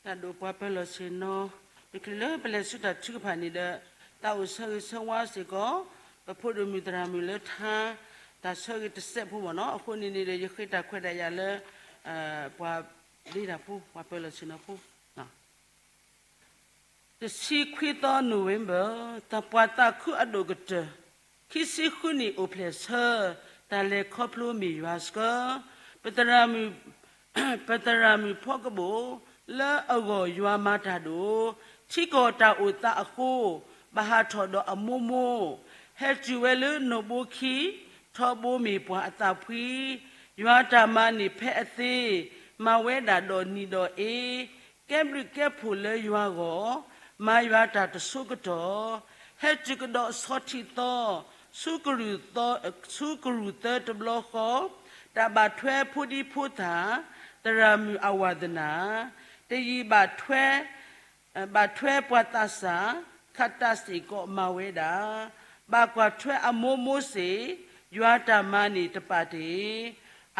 တၢ်ဒိၣ်ပှၤပၢၤလီၢ်ဆ့ၣ်နီၤ, တချုးလၢပလဲၤဆူတၢ်ထုကဖၣ်န့ၣ်ဒီး တၢ်အိၣ်ဆၢဂ့ၤဆၢဝါစ့ၢ်ကီး ပဖိဒိၣ်မုၣ်သရၣ်မုၣ်လၢထါ တၢ်ဆၢဂ့ၤတစဲးဖိမ့ၢ်နီၤ, အဃိန့ၣ်န့ၣ်ဒီး ယဃ့တၢ်ခွဲးတၢ်ယာ်လၢ ပှၤဘျ့တၢ်ဖိ ပှၤပၢၤလီၢ်ဆ့ၣ်နီၤဖိ တဆံခွံသီ November တၢ်ပှၤသးခုအဒိၣ်ကတၢၢ် ခံဆံဃုနံၣ်အိၣ်ဖျဲၣ်ဆၢ တၢ်လဲၤခီဖျိမ့ၢ်ယွၤဆှၢ, ပသရၣ်မုၣ် ပသရၣ်မုၣ်ဖီကဘိၣ် လၢအဂီၢ်ယွၤမၤတၢ်ဒိၣ်, ထံကီၢ်တၢ်အိၣ်သးအဃိ ဘၣ်ဟးထီၣ်ဒီးအမိၢ်မိၢ်, ဟဲတုၤဝဲလၢနီၢ်ဘိခံ ထီဘိမ့ၢ်ပှၤအသးဖှံ, ယွၤတၢ်မၤန့ၢ်ဖဲအသ့, မၤဝဲဒၣ်ဒီးနံၤဒီးအ့, ကဲဘျုးကဲဖှိၣ်လၢယွၤဂီၢ်, မၤယွၤတၢ်တဆိကတီၢ်, ဟဲတုၤကဒီးဆီထံးသီ, ဆူကရူၢ်သီ, ဆူကရူၢ်သၢတဘျီဃီ, တၢ်ဘၣ်ထွဲဖိဒံဖိသၣ်, သရၣ်မုၣ်အဝၤသနၢ်, တယံာ်ဘၣ်ထွဲ ဘၣ်ထွဲပှၤသးစၢ်, ခးတးစ့ၢ်ကီးမၤဝဲဒၣ်, ဘၣ်ကွၢ်ထွဲအမိၢ်မိၢ်စ့ၢ်, ယွၤတၢ်မၤန့ၢ်တပာ်တ့ၢ်,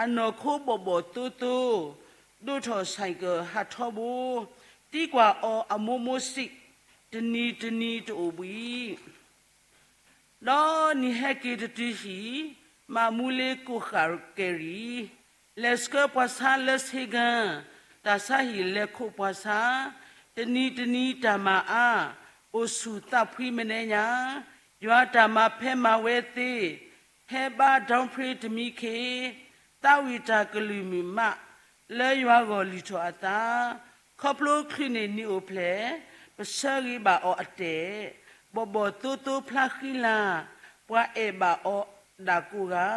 အနီၢ်ခိဘီၣ်ဘီၣ်သိသိ, ဒိးထီၣ်ဆဲးကၢၢ်ဟးထီဘိ, သံကွၢ်အီၤအမိၢ်မိၢ်စံး, တနံၤတနံၤတအိၣ်ဘှံး ဒီးနံၤဟဲက့ၤတတုၤဟံၣ်, မၤမူလ့ကိၣ်ဃၣ်ကဲရံၣ်, လဲၤဆှၢပှၤဆါလၢဆ့ကၤ, တၢ်ဆါဟံၣ်လဲၤခိးပှၤဆါ, တနံၤတနံၤတၢ်မၤအါ, အိၣ်ဆူၣ်သးဖှံမနုၤညါ, ယွၤတၢ်မၤဖဲမၤဝဲသ့, ဟဲဘါဒီဖှ့တမံခ့, သးဝံၣ်တၢ်ကလုၢ်မုာ်မး, လၢယွၤဂီၢ်လုၢ်ထီၣ်အသး, ခီဖျိချုးန့ၢ်နံၤအိၣ်ဖျဲၣ်, ပဆၢဂ့ၤဘၣ်အီၤအတဲာ်, ဘီၣ်ဘီၣ်သိသိဖျါဃံလၤ, ပှၤအဲၣ်ဘၣ်အီၤဒၣ်ကိးဂၤ,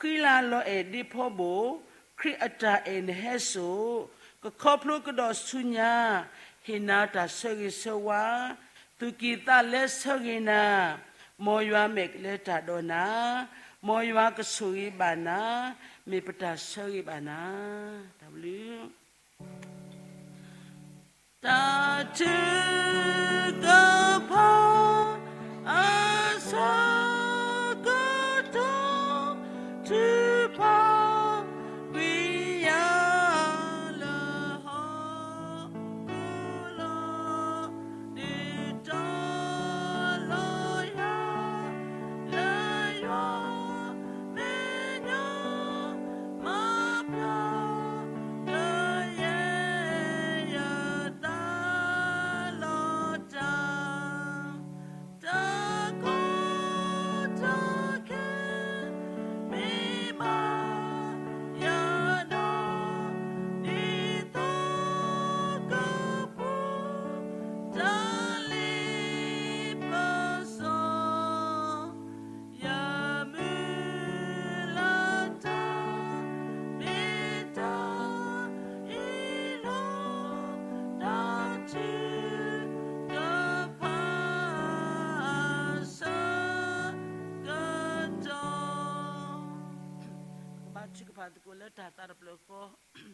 ဃံလၤလီၤအဲၣ်ဒ့ဖီဘိၣ်, ခရံာ်အတၢ်အဲၣ်နဟဲစိာ်, ကခီဖျိကဒီးဆူညါ, ဟ့ၣ်နၤတၢ်ဆၢဂ့ၤဆၢဝါ, သူၣ်ကံၢ်သးလဲဆၢဂ့ၤနၤ, မ်ယွၤမဲာ်လၢတၢ်ဒိးနၤ, မ်ယွၤကဆိၣ်ဂ့ၤဘၣ်နၤ, မ့ၢ်ပတၢ်ဆၢဂ့ၤဘၣ်နၤ, တၢ်ဘျုး တၢ်ထုကဖၣ် အဆၢကတီၢ် ထုကဖၣ် ဝံယၢလၢဟီၣ်ခိၣ်လီၤ ဒုးတီၤလီၤယၤ လၢယွၤမဲာ်ညါ မၤပျီ လၢယဲယသးလီၤတၢ် တၢ်ကီတၢ်ခဲ မ့ၢ်ဘၣ်ယၤဒီး ဒ်သိးကပူၤ တၢ်လ့ပစီ ယမုၢ်လၢ်တၢ် မ့ၢ်တၢ်အ့ၣ်လိာ် တၢ်ထုကဖၣ် အဆၢကတီၢ် ပကဘါထုကဖၣ်သကိးလၢတၢ်သးတဖျၢၣ်ဃီ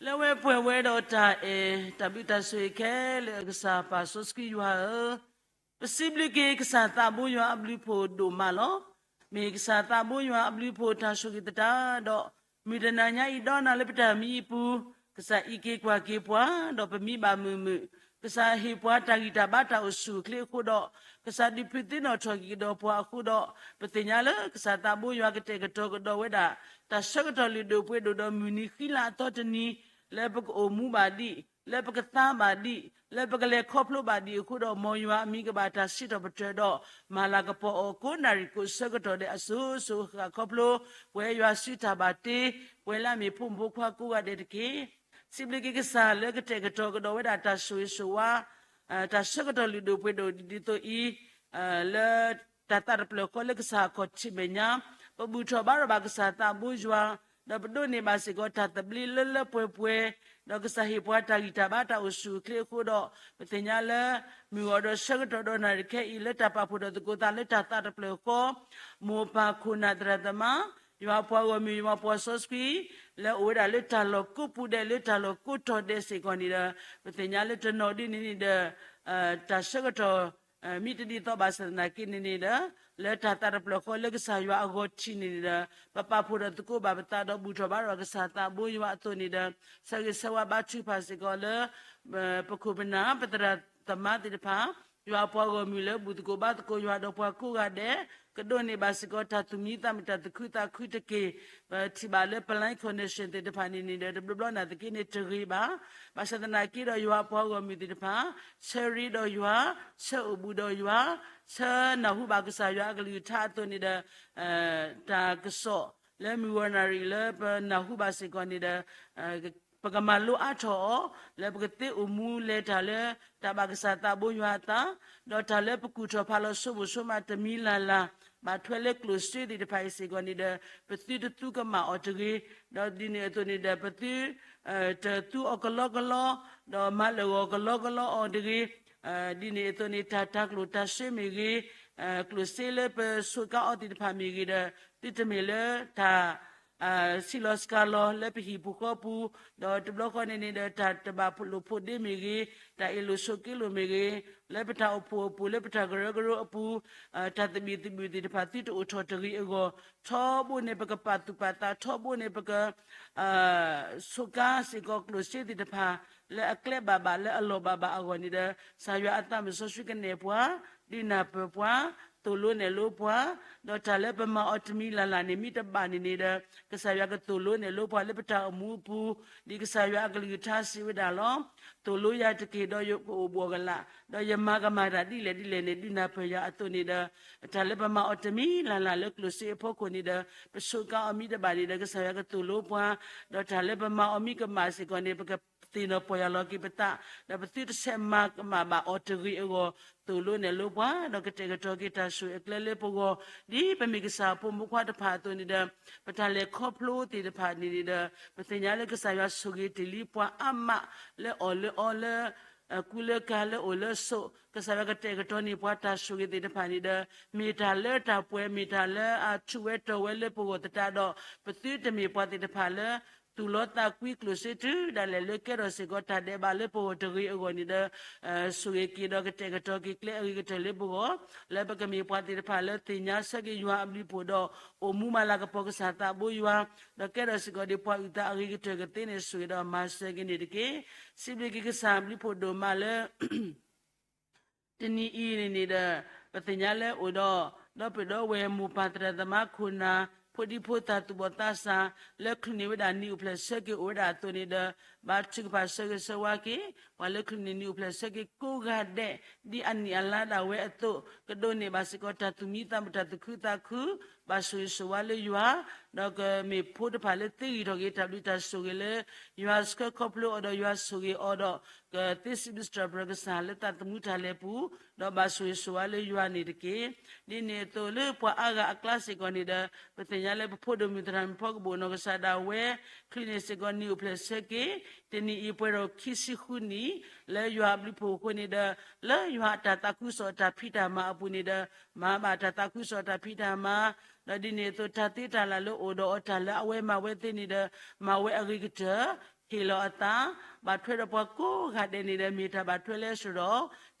လၢဝဲပှဲၤဝဲဒီးတၢ်အဲၣ် တၢ်ဘျုးတၢ်ဆိၣ်ဂ့ၤခဲလၢာ် ကစၢ်ပၢ်စီဆှံယွၤဧၢ, ပစံးဘျုးက့ၤကစၢ်သးဘိယွၤအဘျုးဖှိၣ်ဒိၣ်မးလီၤ. မ့ၢ်ကစၢ်သးဘိယွၤအဘျုးဖှိၣ်တၢ်ဆိၣ်ဂ့ၤသတးဒီး မုၢ်တနၤညါအံၤဒီးနၤလၢပတၢ်မံအပူၤ ကစၢ်အံးက့ၤကွၢ်က့ၤပှၤ ဒီးပမံဘၣ်မုာ်မုာ် ကစၢ်ဟ့ၣ်ပှၤတၢ်ဂံၢ်တၢ်ဘါတၢ်အိၣ်ဆူၣ်အိၣ်ချ့အဃိဒီး ကစၢ်ဒုးဖုးသ့ၣ်နီၣ်ထီၣ်က့ၤကဒီးပှၤအဃိဒီး ပသ့ၣ်ညါလၢကစၢ်သးဘိယွၤကတဲာ်ကတီၤကဒီးဝဲဒၣ် တၢ်ဆၢကတီၢ်လုၢ်ဒိၣ်ပှ့ၤဒိၣ်ဒီးမုၢ်နံၤဃံလၤအသီတနံၤ လၢပကအိၣ်မူဘၣ်ဒံး လၢပကသါဘၣ်ဒံး လၢပကလဲၤခီဖျိဘၣ်ဒံးအဃိဒီး မ်ယွၤအမံၤကဘၣ်တၢ်စံးထီၣ်ပတြၢၤဒီး မၤလၤကပီၤအီၤကိးနၣ်ရံၣ်ကိးဆၢကတီၢ်ဒဲးအစိၤစိၤဃၣ်ဃၣ်ခီဖျိ ပဝဲယွၤစုတၢ်ဘၣ်တ့ ပဝဲလၢအမ့ၢ်ဖိမုၣ်ဖိခွါကိးဂၤဒဲးတက့ၢ်. စံးဘျုးက့ၤကစၢ်လၢကတဲာ်ကတီၤကဒီးဝဲဒၣ်တၢ်ဆိၣ်ဂ့ၤဆိၣ်ဝါ တၢ်ဆၢကတီၢ်လုၢ်ဒိၣ်ပှ့ၤဒိၣ်ဒ်သိးအံၤ လၢတၢ်သးတဖျၢၣ်ဃီလၢကစၢ်အခီၣ်ထံးမဲာ်ညါ ပဘူၣ်ထီၣ်ဘါထီၣ်ဘၣ်ကစၢ်သးဘိယွၤ ဒီးပဒိးန့ၢ်ဘၣ်စ့ၢ်ကီးတၢ်သဘျ့လၢလၢပှဲၤပှဲၤ ဒီးကစၢ်ဟ့ၣ်ပှၤတၢ်ဂံၢ်တၢ်ဘါတၢ်အိၣ်ဆူၣ်အိၣ်ချ့အဃိဒီး ပသ့ၣ်ညါလၢ မုၢ်ဂီၤဒီးဆၢကတီၢ်ဒီးနၣ်ရံၣ်ခဲအံၤ လၢတၢ်ပာ်ဖှိၣ်ဒီးသကိးသးလၢတၢ်သးတဖျၢၣ်ဃီ မိၢ်ပၢ်ခိၣ်နၢ်သရၣ်သမါ ယွၤပှၤဂီၢ်မုၢ် ယွၤပှၤစီဆှံ လၢအိၣ်ဝဲဒၣ်လၢတၢ်လီၢ်ကိးပူၤဒဲး လၢတၢ်လီၢ်ကိးထီၣ်ဒဲးစ့ၢ်ကီးန့ၣ်ဒီး ပသ့ၣ်ညါလၢတနီၤဒ်န့ၣ်န့ၣ်ဒီး တၢ်ဆၢကတီၢ် မ့ၢ်တဒ်သိးဘၣ်ဆၣ်သနာ်က့န့ၣ်န့ၣ်ဒီး လၢတၢ်သးတဖျၢၣ်ဃီလၢကစၢ်ယွၤအဂီၢ်ထံးန့ၣ်န့ၣ်ဒီး ပပာ်ဖှိၣ်ထီၣ်သကိးဘၣ်ပသးဒီးဘူၣ်ထီၣ်ဘါထီၣ်ကစၢ်သးဘိယွၤအသိးန့ၣ်ဒီး ဆၢဂ့ၤဆၢဝါဘါထုကဖၣ်စ့ၢ်ကီးလၢ ပခိၣ်ပနၢ် ပသရၣ်သမါသ့ၣ်တဖၣ် ယွၤအပှၤဂီၢ်မုၢ်လၢဘူၣ်သကိးဘါသကိးယွၤဒီးပှၤကိးဂၤဒဲး ကဒိးန့ၢ်ဘၣ်စ့ၢ်ကီးတၢ်သူၣ်မံသးမုာ်တၢ်သူၣ်ခုသးခုတက့ၢ်. ပထံၣ်ဘၣ်လၢ ပ line connection သ့ၣ်တဖၣ်န့ၣ်န့ၣ်ဒီး တဘျီဘျီနာ်သက့န့ၣ်တဂ့ၤဘၣ်. ဘၣ်ဆၣ်သနာ်က့ဒီးယွၤအပှၤဂီၢ်မုၢ်သ့ၣ်တဖၣ် ဆၢရ့ဒီးယွၤ, ဆၢအိၣ်ဘူးဒီးယွၤ, ဆၢနၢ်ဟူဘၣ်ကစၢ်ယွၤအကလုၢ်ကထါအသိးန့ၣ်ဒီး တၢ်ကစီၣ်လၢမုၢ်ဂီၤနၣ်ရံၣ်လၢပနၢ်ဟူဘၣ်စ့ၢ်ကီးန့ၣ်ဒီး ပကမၤလိအါထီၣ်အီၤ လၢပကသ့အိၣ်မူလဲၤတၢ်လၢ တၢ်ဘၣ်ကစၢ်သးဘိယွၤအသး, ဒီးတၢ်လၢပကူၣ်ထီၣ်ဖးလီၤဆိမိၣ်ဆိမးတမံၤလၢ်လၢ် ဘၣ်ထွဲလၢကျိၣ်စ့သ့ၣ်တဖၣ်အံၤစ့ၢ်ကီးန့ၣ်ဒီး ပသုတသူကမၣ်အီၤတဂ့ၤ, ဒီးဒ်န့ၣ်အသိးန့ၣ်ဒီး ပသု တသူအီၤကလီကလီ, ဒီးမၤလၢာ်ဂီၤကလီကလီအီၤတဂ့ၤ. ဒ်န့ၣ်အသိးန့ၣ် တၢ်တၤကျိၣ်တၤစ့မ့ၢ်ဂ့ၤ, ကျိၣ်စ့လၢပဆိးကါအီၤသ့ၣ်တဖၣ်မ့ၢ်ဂ့ၤဒီး သုတမ့ၢ်လၢတၢ် စံးလီၤစှၤလီၤလၢပဟံၣ်ပူၤဃီပူၤ, ဒီးတဘျီဃီန့ၣ်န့ၣ်ဒီး တၢ်တဘၣ်လိာ်ဖိးဒ့မ့ၢ်ဂ့ၤ, တၢ်အ့ၣ်လိာ်ဆိးက့လိာ်မ့ၢ်ဂ့ၤ, လၢပတၢ်အိၣ်ဖှိၣ်အပူၤ လၢပတၢ်ကရၢကရိအပူၤ တၢ်သဘံၣ်သဘုၣ်သ့ၣ်တဖၣ် သုတအိၣ်ထီၣ်တဂ့ၤအဂီၢ်, ထီဘိန့ၣ်ပကပာ်သူၣ်ပာ်သး, ထီဘိန့ၣ်ပက ဆိးကါစ့ၢ်ကီးကျိၣ်စ့သ့ၣ်တဖၣ် လၢအကျဲဘၣ်ဘၣ် လၢအလီၢ်ဘၣ်ဘၣ်အဂီၢ်န့ၣ်ဒီး ကစၢ်ယွၤအသးမုၢ်စီဆှံကနဲၣ်ပှၤ, ဒုးနၢ်ပၢၢ်ပှၤ, သိၣ်လိနဲၣ်လိပှၤ, ဒီးတၢ်လၢပမၤအီၤတမံၤလၢ်လၢ်န့ၣ် မ့ၢ်တဘၣ်န့ၣ်န့ၣ်ဒီး ကစၢ်ယွၤကသိၣ်လိနဲၣ်လိပှၤလၢပတၢ်အိၣ်မူအပူၤ, ဒ်ကစၢ်ယွၤအကလုၢ်ကထါစံးဝဲဒၣ်လီၤ. သိၣ်လိယၤတက့ၢ် ဒီးယကအိၣ်ဘှီၣ်ကလာ်, ဒီးယမၤကမၣ်တၢ်ဒ်လဲၣ်ဒ်လဲၣ်န့ၣ် ဒုးနၢ်ပၢၢ်ယၤအသိးန့ၣ်ဒီး တၢ်လၢပမၤအီၤတမံၤလၢ်လၢ်လၢကျိၣ်စ့အဖီခိၣ်န့ၣ်ဒီး ပဆိးကါအီၤမ့ၢ်တဘၣ်န့ၣ်ဒီး ကစၢ်ယွၤကသိၣ်လိပှၤ, ဒီးတၢ်လၢပမၤအီၤမ့ၢ်ကမၣ်စ့ၢ်ကီးန့ၣ် ပကသ့ၣ်နီၣ်ပီၢ်ယၢ်လီၤက့ၤပသး, ဒီးပသုတဆဲးမၤကမၣ်ဘၣ်အီၤတဂ့ၤအဂီၢ်, သိၣ်လိနဲၣ်လိပှၤ, ဒီးကတဲာ်ကတီၤက့ၤတၢ်ဆိၣ်ဂ့ၤအကျဲလၢပဂီၢ်, ဒ်ပမ့ၢ်ကစၢ်ဖိမုၣ်ဖိခွါတဖၣ်အသိးန့ၣ်ဒီး ပတၢ်လဲၤခီဖျိသ့ၣ်တဖၣ်န့ၣ်န့ၣ်ဒီး ပသ့ၣ်ညါလၢကစၢ်ယွၤဆိၣ်ဂ့ၤတ့ၢ်လံပှၤအါမး လၢအီၣ်လၢအီလၢ ကူလၢကၤလၢအိၣ်လၢဆိး, ကစၢ်ယွၤကတဲာ်ကတီၤန့ၢ်ပှၤတၢ်ဆိၣ်ဂ့ၤသ့ၣ်တဖၣ်န့ၣ်ဒီး မ့ၢ်တၢ်လၢတၢ်ပှဲၤ မ့ၢ်တၢ်လၢအထူးဝဲတီၤဝဲလၢပဂီၢ်သတးဒီး ပသုတမ့ၢ်ပှၤသ့ၣ်တဖၣ်လၢ သူၣ်လီသးကွံကျိၣ်စ့တုၤဒၣ်လဲာ်လၢကဲထီၣ်စ့ၢ်ကီးတၢ်ဒဲးဘးလၢပဂီၢ်တဂ့ၤအဂီၢ်န့ၣ်ဒီး ဆိၣ်ဂ့ၤက့ၤဒီးကတဲာ်ကတီၤက့ၤကျဲအဂ့ၤကတၢၢ်လၢပဂီၢ်, လၢပကမ့ၢ်ပှၤသ့ၣ်တဖၣ်လၢသ့ၣ်ညါဆၢက့ၤယွၤအဘျုးဖှိၣ်ဒီး အိၣ်မူမၤလၤကပီၤကစၢ်သးဘိယွၤ, ဒီးကဲထီၣ်စ့ၢ်ကီးဒ်ပှၤအုၣ်သးအဂ့ၤကတၢၢ်ကသ့န့ၣ် ဆိၣ်ဂ့ၤဒီးမၤစၢၤက့ၤန့ၣ်တက့ၢ်. စံးဘျုးက့ၤကစၢ်အဘျုးဖှိၣ်ဒိၣ်မးလၢ တနံၤအံၤန့ၣ်န့ၣ်ဒီး ပသ့ၣ်ညါလၢအိၣ်ဒီး ဒီပုၢ်ဒီဝဲၢ်မိၢ်ပၢ်သရၣ်သမါခိၣ်နၢ် ဖိဒံဖိသၣ်သူၣ်ဘီၣ်သးစၢ် လၢချုးန့ၢ်ဝဲဒၣ်နံၣ်အိၣ်ဖျဲၣ်ဆၢက့ၤအိၣ်ဝဲဒၣ်အသိးန့ၣ်ဒီး ဘါထုကဖၣ်ဆၢဂ့ၤဆၢဝါက့ၤ ပှၤလၢချုးန့ၢ်နံၣ်အိၣ်ဖျဲၣ်ဆၢက့ၤကိးဂၤဒဲး ဒ်အနံၣ်အလါဒၣ်ဝဲအသိး ကဒိးန့ၢ်ဘၣ်စ့ၢ်ကီးတၢ်သူၣ်မံသးမုာ်တၢ်သူၣ်ခုသးခု ဘၣ်ဆိၣ်ဂ့ၤဆိၣ်ဝါလၢယွၤ ဒီးကမ့ၢ်ဖိတဖၣ်လၢသ့ဂံၢ်ထီၣ်က့ၤတၢ်ဘျုးတၢ်ဆိၣ်ဂ့ၤလၢ ယွၤဆှၢခီဖျိအီၤဒီးယွၤဆိၣ်ဂ့ၤအီၤဒီး ကသ့စံးဘျုးစံးထီၣ်ပတြၢၤကစၢ်လၢသးသမူတၢ်လဲၤပူၤ ဒီးဘၣ်ဆိၣ်ဂ့ၤဆိၣ်ဝါလၢယွၤန့ၣ်တက့ၢ်. ဒ်န့ၣ်အသိးလၢပှၤအါဂၤအကျါစ့ၢ်ကီးန့ၣ်ဒီး ပသ့ၣ်ညါလၢပဖိဒိၣ်မုၣ်သရၣ်မုၣ်ဖီကဘိၣ်နီၢ်ကစၢ်ဒၣ်ဝဲ ချုးန့ၢ်စ့ၢ်ကီးနံၣ်အိၣ်ဖျဲၣ်ဆၢက့ၤ တနံၤအံၤပှဲၤဒီးခံဆံဃုနံၣ် လၢယွၤအဘျုးဖှိၣ်အဃိန့ၣ်ဒီး လၢယွၤအတၢ်သးခုကစီၣ်အတၢ်ဖံးတၢ်မၤအပူၤန့ၣ်ဒီး မၤဘၣ်တၢ်သးခုကစီၣ်အတၢ်ဖံးတၢ်မၤ ဒီးဒ်န့ၣ်အသိးတၢ်သ့တၢ်လၢ်လၢအိၣ်ဒီးအီၤတၢ်လၢအဝဲမၤဝဲသ့န့ၣ်ဒီး မၤဝဲအဂ့ၤကတၢၢ် ဟ့ၣ်လီၤအသး ဘၣ်ထွဲဒီးပှၤကိးဂၤဒဲးန့ၣ်ဒီး မ့ၢ်တၢ်ဘၣ်ထွဲလၢအစရီ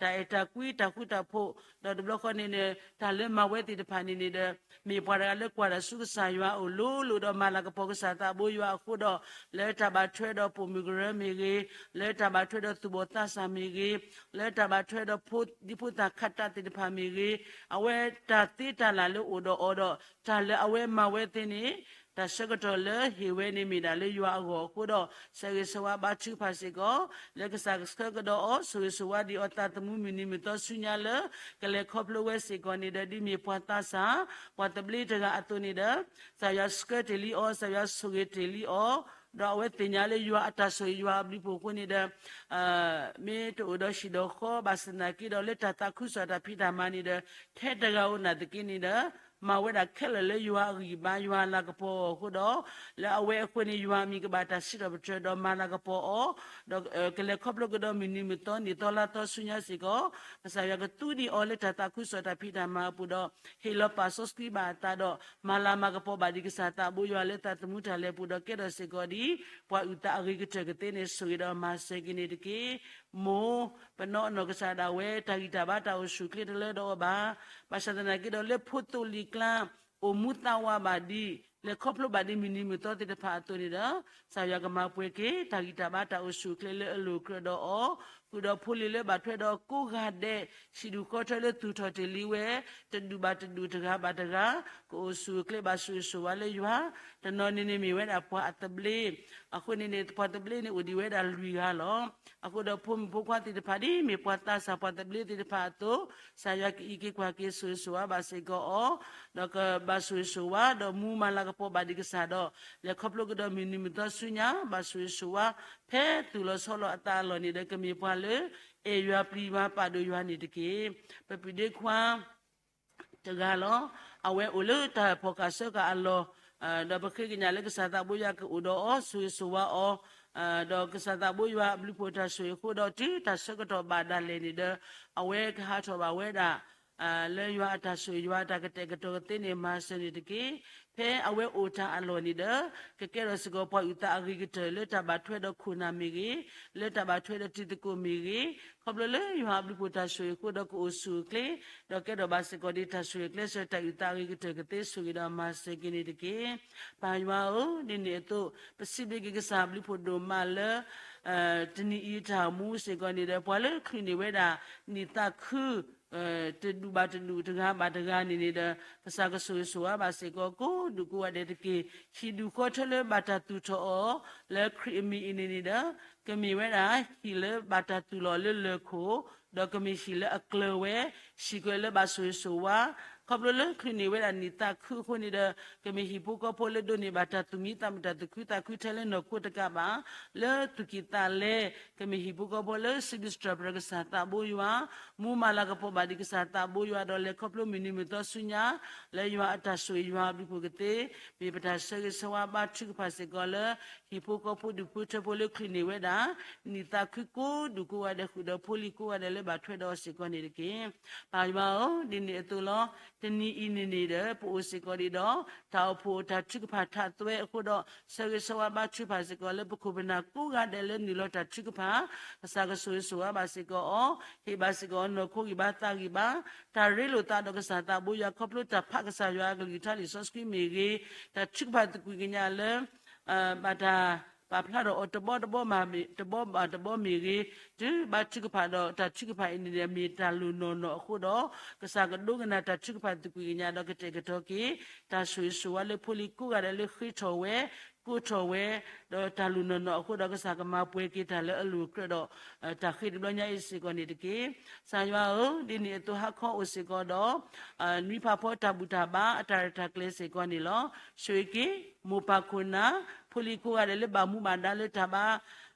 တၢ်အဲၣ်တၢ်ကွံတၢ်ဃူတၢ်ဖိး ဒီးတဘျီဃီန့ၣ်န့ၣ် တၢ်လၢမၤဝဲသ့ၣ်တဖၣ်န့ၣ်န့ၣ်ဒီး မ့ၢ်ပှၤတဂၤလၢကွၢ်တၢ်ဆူကစၢ်ယွၤအအိၣ်လိၤလိၤဒီး မၤလၤကပီၤကစၢ်သးဘိယွၤအဃိဒီး လၢတၢ်ဘၣ်ထွဲဒီးပိာ်မုၣ်ကရၢမ့ၢ်ဂ့ၤ, လၢတၢ်ဘၣ်ထွဲဒီးသူၣ်ဘီၣ်သးစၢ်မ့ၢ်ဂ့ၤ, လၢတၢ်ဘၣ်ထွဲဒီးဖိဒံဖိသၣ်ခးတၢ်သ့ၣ်တဖၣ်မ့ၢ်ဂ့ၤ, အဝဲတၢ်သ့တၢ်လၢ်လၢအိၣ်ဒီးအီၤဒီး တၢ်လၢအဝဲမၤဝဲသ့န့ၣ် တၢ်ဆၢကတီၢ်လၢဟ့ၣ်ဝဲန့ၣ်မ့ၢ်ဒၣ်လၢယွၤအဂီၢ်အဃိဒီး ဆၢဂ့ၤဆၢဝါဘါထုကဖၣ်စ့ၢ်ကီး လၢကစၢ်ကဆှၢကဒီးအီၤ ဆိၣ်ဂ့ၤဆိၣ်ဝါဒံးအီၤသးသမူမုၢ်နံၤမုၢ်သီဆူညါလၢ ကလဲၤခီဖျိဝဲစ့ၢ်ကီးန့ၣ်ဒီး ဒ်မ့ၢ်ပှၤသးစၢ် ပှၤသဘျ့တဂၤအသိးန့ၣ်ဒီး ကစၢ်ယွၤဆှၢတ့ၢ်လံအီၤ ကစၢ်ယွၤဆိၣ်ဂ့ၤတ့ၢ်လံအီၤ ဒီးအဝဲသ့ၣ်ညါလၢယွၤအတၢ်ဆိၣ်ဂ့ၤယွၤအဘျုးဖှိၣ်အဃိန့ၣ်ဒီး မ့ၢ်တအိၣ်ဒီးဟံၣ်ဒီးဃီဘၣ်ဆၣ်သနာ်က့ဒီး လၢတၢ်သးခုကစီၣ်တၢ်ဖံးတၢ်မၤန့ၣ်ဒီး ထဲတဂၤဧိၤနာ်သက့န့ၣ်ဒီး မၤဝဲဒၣ်ခဲလၢာ်လၢယွၤအဂံၢ်ဘါ ယွၤအလၤကပီၤအဃိဒီး လၢအဝဲအဃိန့ၣ် ယွၤအမံၤကဘၣ်တၢ်စံးထီၣ်ပတြၢၤဒီးမၤလၤကပီၤအီၤ, ဒီးကလဲၤခီဖျိကဒီးမုၢ်နံၤမုၢ်သီ နံၣ်သီလါသီဆူညါစ့ၢ်ကီး, ကစၢ်ယွၤကသူဒံးအီၤလၢတၢ်သးခုကစီၣ်တၢ်ဖံးတၢ်မၤအပူၤဒီး ဟ့ၣ်လီၤပာ်စီဆှံဘၣ်အသးဒီး မၤလၤမၤကပီၤဘၣ်ဒံးကစၢ်သးဘိယွၤလၢသးသမူတၢ်လဲၤပူၤဒီး ကဲထီၣ်စ့ၢ်ကီးဒ် ပှၤအုၣ်သးအဂ့ၤကတၢၢ်ကသ့န့ၣ် ဆိၣ်ဂ့ၤဒီးမၤစၢၤက့ၤန့ၣ်တက့ၢ်. မိၢ်, ပနီၢ်အနီၢ်ကစၢ်ဒၣ်ဝဲ တၢ်ဂံၢ်တၢ်ဘါတၢ်အိၣ်ဆူၣ်အိၣ်ချ့တလၢဒီးအီၤဘၣ်. ဘၣ်ဆၣ်သနာ်က့ဒီးလၢဖိသိၣ်လံၤကျါ အိၣ်မူသးဝးဘၣ်ဒံး လဲၤခီဖျိဘၣ်ဒံးမုၢ်နံၤမုၢ်သီသ့ၣ်တဖၣ်အသိးန့ၣ်ဒီး ကစၢ်ယွၤကမၤပှဲၤက့ၤ တၢ်ဂံၢ်တၢ်ဘါတၢ်အိၣ်ဆူၣ်အိၣ်ချ့လၢအလိၤကြၢးဒီးအီၤ, ဃုာ်ဒီးဖိလံၤလၢဘၣ်ထွဲဒီးကိးဂၤဒဲး ဟံၣ်ဒူၣ်ဃီထၢလၢသူၣ်ထီၣ်တ့ၢ်လံဝဲ တဒူၣ်ဘၣ်တဒူၣ်တဂၤဘၣ်တဂၤ ကအိၣ်ဆူၣ်အိၣ်ချ့ဘၣ်ဆိၣ်ဂ့ၤဆိၣ်ဝါလၢယွၤ, တနီၤန့ၣ်န့ၣ်မ့ၢ်ဝဲဒၣ်ပှၤအသဘျ့ အဃိန့ၣ်န့ၣ် ပှၤသဘျ့န့ၣ်အိၣ်ဒံးဝဲဒၣ်လွံၢ်ဂၤလီၤ. အဃိဒီးဖိမုၣ်ဖိခွါသ့ၣ်တဖၣ်ဒ်မ့ၢ်ပှၤသးစၢ်ပှၤသဘျ့သ့ၣ်တဖၣ်အသိး ကစၢ်ယွၤကအံးက့ၤကွၢ်က့ၤဆိၣ်ဂ့ၤဆိၣ်ဝါဘၣ်စ့ၢ်ကီးအီၤ, ဒီးကဘၣ်ဆိၣ်ဂ့ၤဆိၣ်ဝါ ဒီးမူမၤလၤကပီၤဘၣ်ဒံးကစၢ်ဒီး လဲၤခီဖျိကဒီးမုၢ်နံၤမုၢ်သီဆူညါ ဘၣ်ဆိၣ်ဂ့ၤဆိၣ်ဝါ ဖဲသူၣ်လီၤဆီလီၤအသးအလီၢ်န့ၣ်ဒီး ကမ့ၢ်ပှၤလၢ အဲၣ်ယွၤပျံၤယွၤပာ်ဒိၣ်ယွၤန့ၣ်တက့ၢ်. ပပုၢ်ဒ့ခွါ တဂၤလီၤ. အဝဲအိၣ်လၢတၢ်ဖီၣ်ဃာ်ဆၢဃာ်အလီၢ်, ဒီးပဃ့ကညးလၢကစၢ်သးဘိယွၤကအိၣ်ဒီးအီၤ ဆိၣ်ဂ့ၤဆိၣ်ဝါအီၤ, ဒီးကစၢ်သးဘိယွၤအဘျုးဖှိၣ်တၢ်ဆိၣ်ဂ့ၤအဃိဒီးတုၤတၢ်ဆၢကတီၢ်ဘၣ်ဒၣ်လဲာ်န့ၣ်ဒီး အဝဲကဟးထီၣ်ဘၣ်ဝဲဒၣ် လၢယွၤအတၢ်ဆိၣ်ဂ့ၤ ယွၤအတၢ်ကတဲာ်ကတီၤကသ့န့ၣ် မၤစၢၤန့ၣ်တက့ၢ်. ဖဲအဝဲအိၣ်တၢ်အလီၢ်န့ၣ်ဒီး ကကဲထီၣ်စ့ၢ်ကီးပှၤအုၣ်သးအဂ့ၤကတၢၢ်လၢတၢ်ဘၣ်ထွဲဒီးခိၣ်နၢ်မ့ၢ်ဂ့ၤ, လၢတၢ်ဘၣ်ထွဲဒီးတံၤသကိးမ့ၢ်ဂ့ၤ, ခီဖျိလၢယွၤအဘျုးဖှိၣ်တၢ်ဆိၣ်ဂ့ၤအဃိဒီးကအိၣ်ဆူၣ်အိၣ်ချ့, ဒီးကဲထီၣ်ဘၣ်စ့ၢ်ကီးဒ်တၢ်ဆိၣ်ဂ့ၤကျဲးစၢးတၢ်အုၣ်သးအဂ့ၤကတၢၢ်ကသ့ ဆိၣ်ဂ့ၤဒီးမၤစၢၤက့ၤန့ၣ်တက့ၢ်. ပၢ်ယွၤဧၢ, ဒ်န့ၣ်အသိး ပစံးဘျုးက့ၤကစၢ်အဘျုးဖှိၣ်ဒိၣ်မးလၢ တနံၤအံၤတၢ်မူစ့ၢ်ကီးန့ၣ်ဒီး ပှၤလၢချုးန့ၢ်ဝဲဒၣ် နံၣ်သးခု တဒူၣ်ဘၣ်တဒူၣ်တဂၤဘၣ်တဂၤန့ၣ်န့ၣ်ဒီး ကစၢ်ကဆိၣ်ဂ့ၤဆိၣ်ဝါဘၣ်စ့ၢ်ကီး ကိးဒူၣ်ကိးဂၤဒဲးတက့ၢ်. ဟံၣ်ဒူၣ်ဃီထၢလၢဘၣ်တၢ်သူၣ်ထီၣ်အီၤ လၢခရံာ်အမံၤအံၤန့ၣ်န့ၣ်ဒီး ကမ့ၢ်ဝဲဒၣ်ဟံၣ်လၢဘၣ်တၢ်သူၣ်လီၤလၢလၢၢ်ခိၣ်, ဒီးကမ့ၢ်ဟံၣ်လၢအကျၢၤဝဲ, ဟံၣ်ကွဲးလၢဘၣ်ဆိၣ်ဂ့ၤဆိၣ်ဝါ, ခီဖျိလၢချုးန့ၢ်ဝဲဒၣ်နံၣ်သးခုအဃိန့ၣ်ဒီး ကမ့ၢ်ဟံၣ်ဖိဃီဖိလၢဒိးန့ၢ်ဘၣ်တၢ်သူၣ်မံသးမုာ်တၢ်သူၣ်ခုသးခုထဲလၢနီၢ်ခိတကးဘၣ် လၢသူၣ်ကံၢ်သးလဲ, ကမ့ၢ်ဟံၣ်ဖိဃီဖိလၢစံးဘျုးစံးထီၣ်ပတြၢၤကစၢ်သးဘိယွၤ, မူမၤလၤကပီၤဘၣ်ဒံးကစၢ်သးဘိယွၤဒီး လဲၤခီဖျိမုၢ်နံၤမုၢ်သီဆူညါ လၢယွၤအတၢ်ဆိၣ်ဂ့ၤယွၤအဘျုးဖှိၣ်ကသ့, မ့ၢ်ပတၢ်ဆၢဂ့ၤဆၢဝါဘါထုကဖၣ်စ့ၢ်ကီးလၢ ဟံၣ်ဖိဃီဖိဒူၣ်ဖိထၢဖိလၢချုးန့ၢ်ဝဲဒၣ် နံၣ်သးခုကိးဒူၣ်ကိးဂၤဒဲး ဃုာ်ဒီးဖိလံၤကိးဂၤဒဲးလၢဘၣ်ထွဲဒီးအီၤစ့ၢ်ကီးန့ၣ်တက့ၢ်. ပၢ်ယွၤဧၢ, ဒ်န့ၣ်အသိးလီၤ. တနံၤအံၤန့ၣ်န့ၣ်ဒီး ပအိၣ်စ့ၢ်ကီးဒံးဒီး တၢ်အိၣ်ဖှိၣ်တၢ်ထုကဖၣ်ထးသွဲအဃိဒီး ဆၢဂ့ၤဆၢဝါဘါထုကဖၣ်စ့ၢ်ကီးလၢပခိၣ်ပနၢ်ကိးဂၤဒဲးလၢနုာ်လီၤတၢ်ထုကဖၣ်, ကစၢ်ကဆိၣ်ဂ့ၤဆိၣ်ဝါဘၣ်စ့ၢ်ကီးအီၤ, ဟ့ၣ်ဘၣ်စ့ၢ်ကီးအီၤနီၢ်ခိဂံၢ်ဘါသးဂံၢ်ဘါ, တၢ်ရ့လိာ်သးဒီးကစၢ်သးဘိယွၤ ခီဖျိတၢ်ဖးကစၢ်ယွၤအကလုၢ်ကထါလံာ်စီဆှံမ့ၢ်ဂ့ၤ, တၢ်ထုကဖၣ်သကွံာ်ကညးလၢ ဘၣ်တၢ်ပာ်ဖျါထီၣ်အီၤတဘီတဘီမ့ၢ်ဂ့ၤ, တဘီဘၣ်တဘီမ့ၢ်ဂ့ၤ, တုၤဘါထုကဖၣ်ဒီးတၢ်ထုကဖၣ်အံၤန့ၣ် မ့ၢ်တၢ်လိၣ်နီၢ်နီၢ်အဃိဒီး ကစၢ်ကဒိကနၣ်တၢ်ထုကဖၣ်သကွံာ်ကညးဒီးကတဲာ်ကတီၤက့ၤ တၢ်ဆိၣ်ဂ့ၤဆိၣ်ဝါလၢဖိလံၤကိးဂၤဒဲးလၢဃ့ထီၣ်ဝဲ, ကိးထီၣ်ဝဲ, ဒီးတၢ်လိၣ်နီၢ်နီၢ်အဃိဒီး ကစၢ်ကမၤပှဲၤက့ၤတၢ်လၢအလိၤကြၢးဒီး တၢ်ဃ့တဘျီညါအံၤစ့ၢ်ကီးန့ၣ်တက့ၢ်. ကစၢ်ယွၤဧၢ, ဒ်န့ၣ်အသိးဟါခီအိၣ်စ့ၢ်ကီးဒီး နွံဖးဖီတၢ်ဘူၣ်တၢ်ဘါအတၢ်ရဲၣ်တၢ်ကျဲၤစ့ၢ်ကီးန့ၣ်လီၤ. ဆိၣ်ဂ့ၤက့ၤ မိၢ်ပၢ်ခိၣ်နၢ် ဖိလံၤကိးဂၤဒဲးလၢဘၣ်မူဘၣ်ဒါလၢတၢ်ဘါ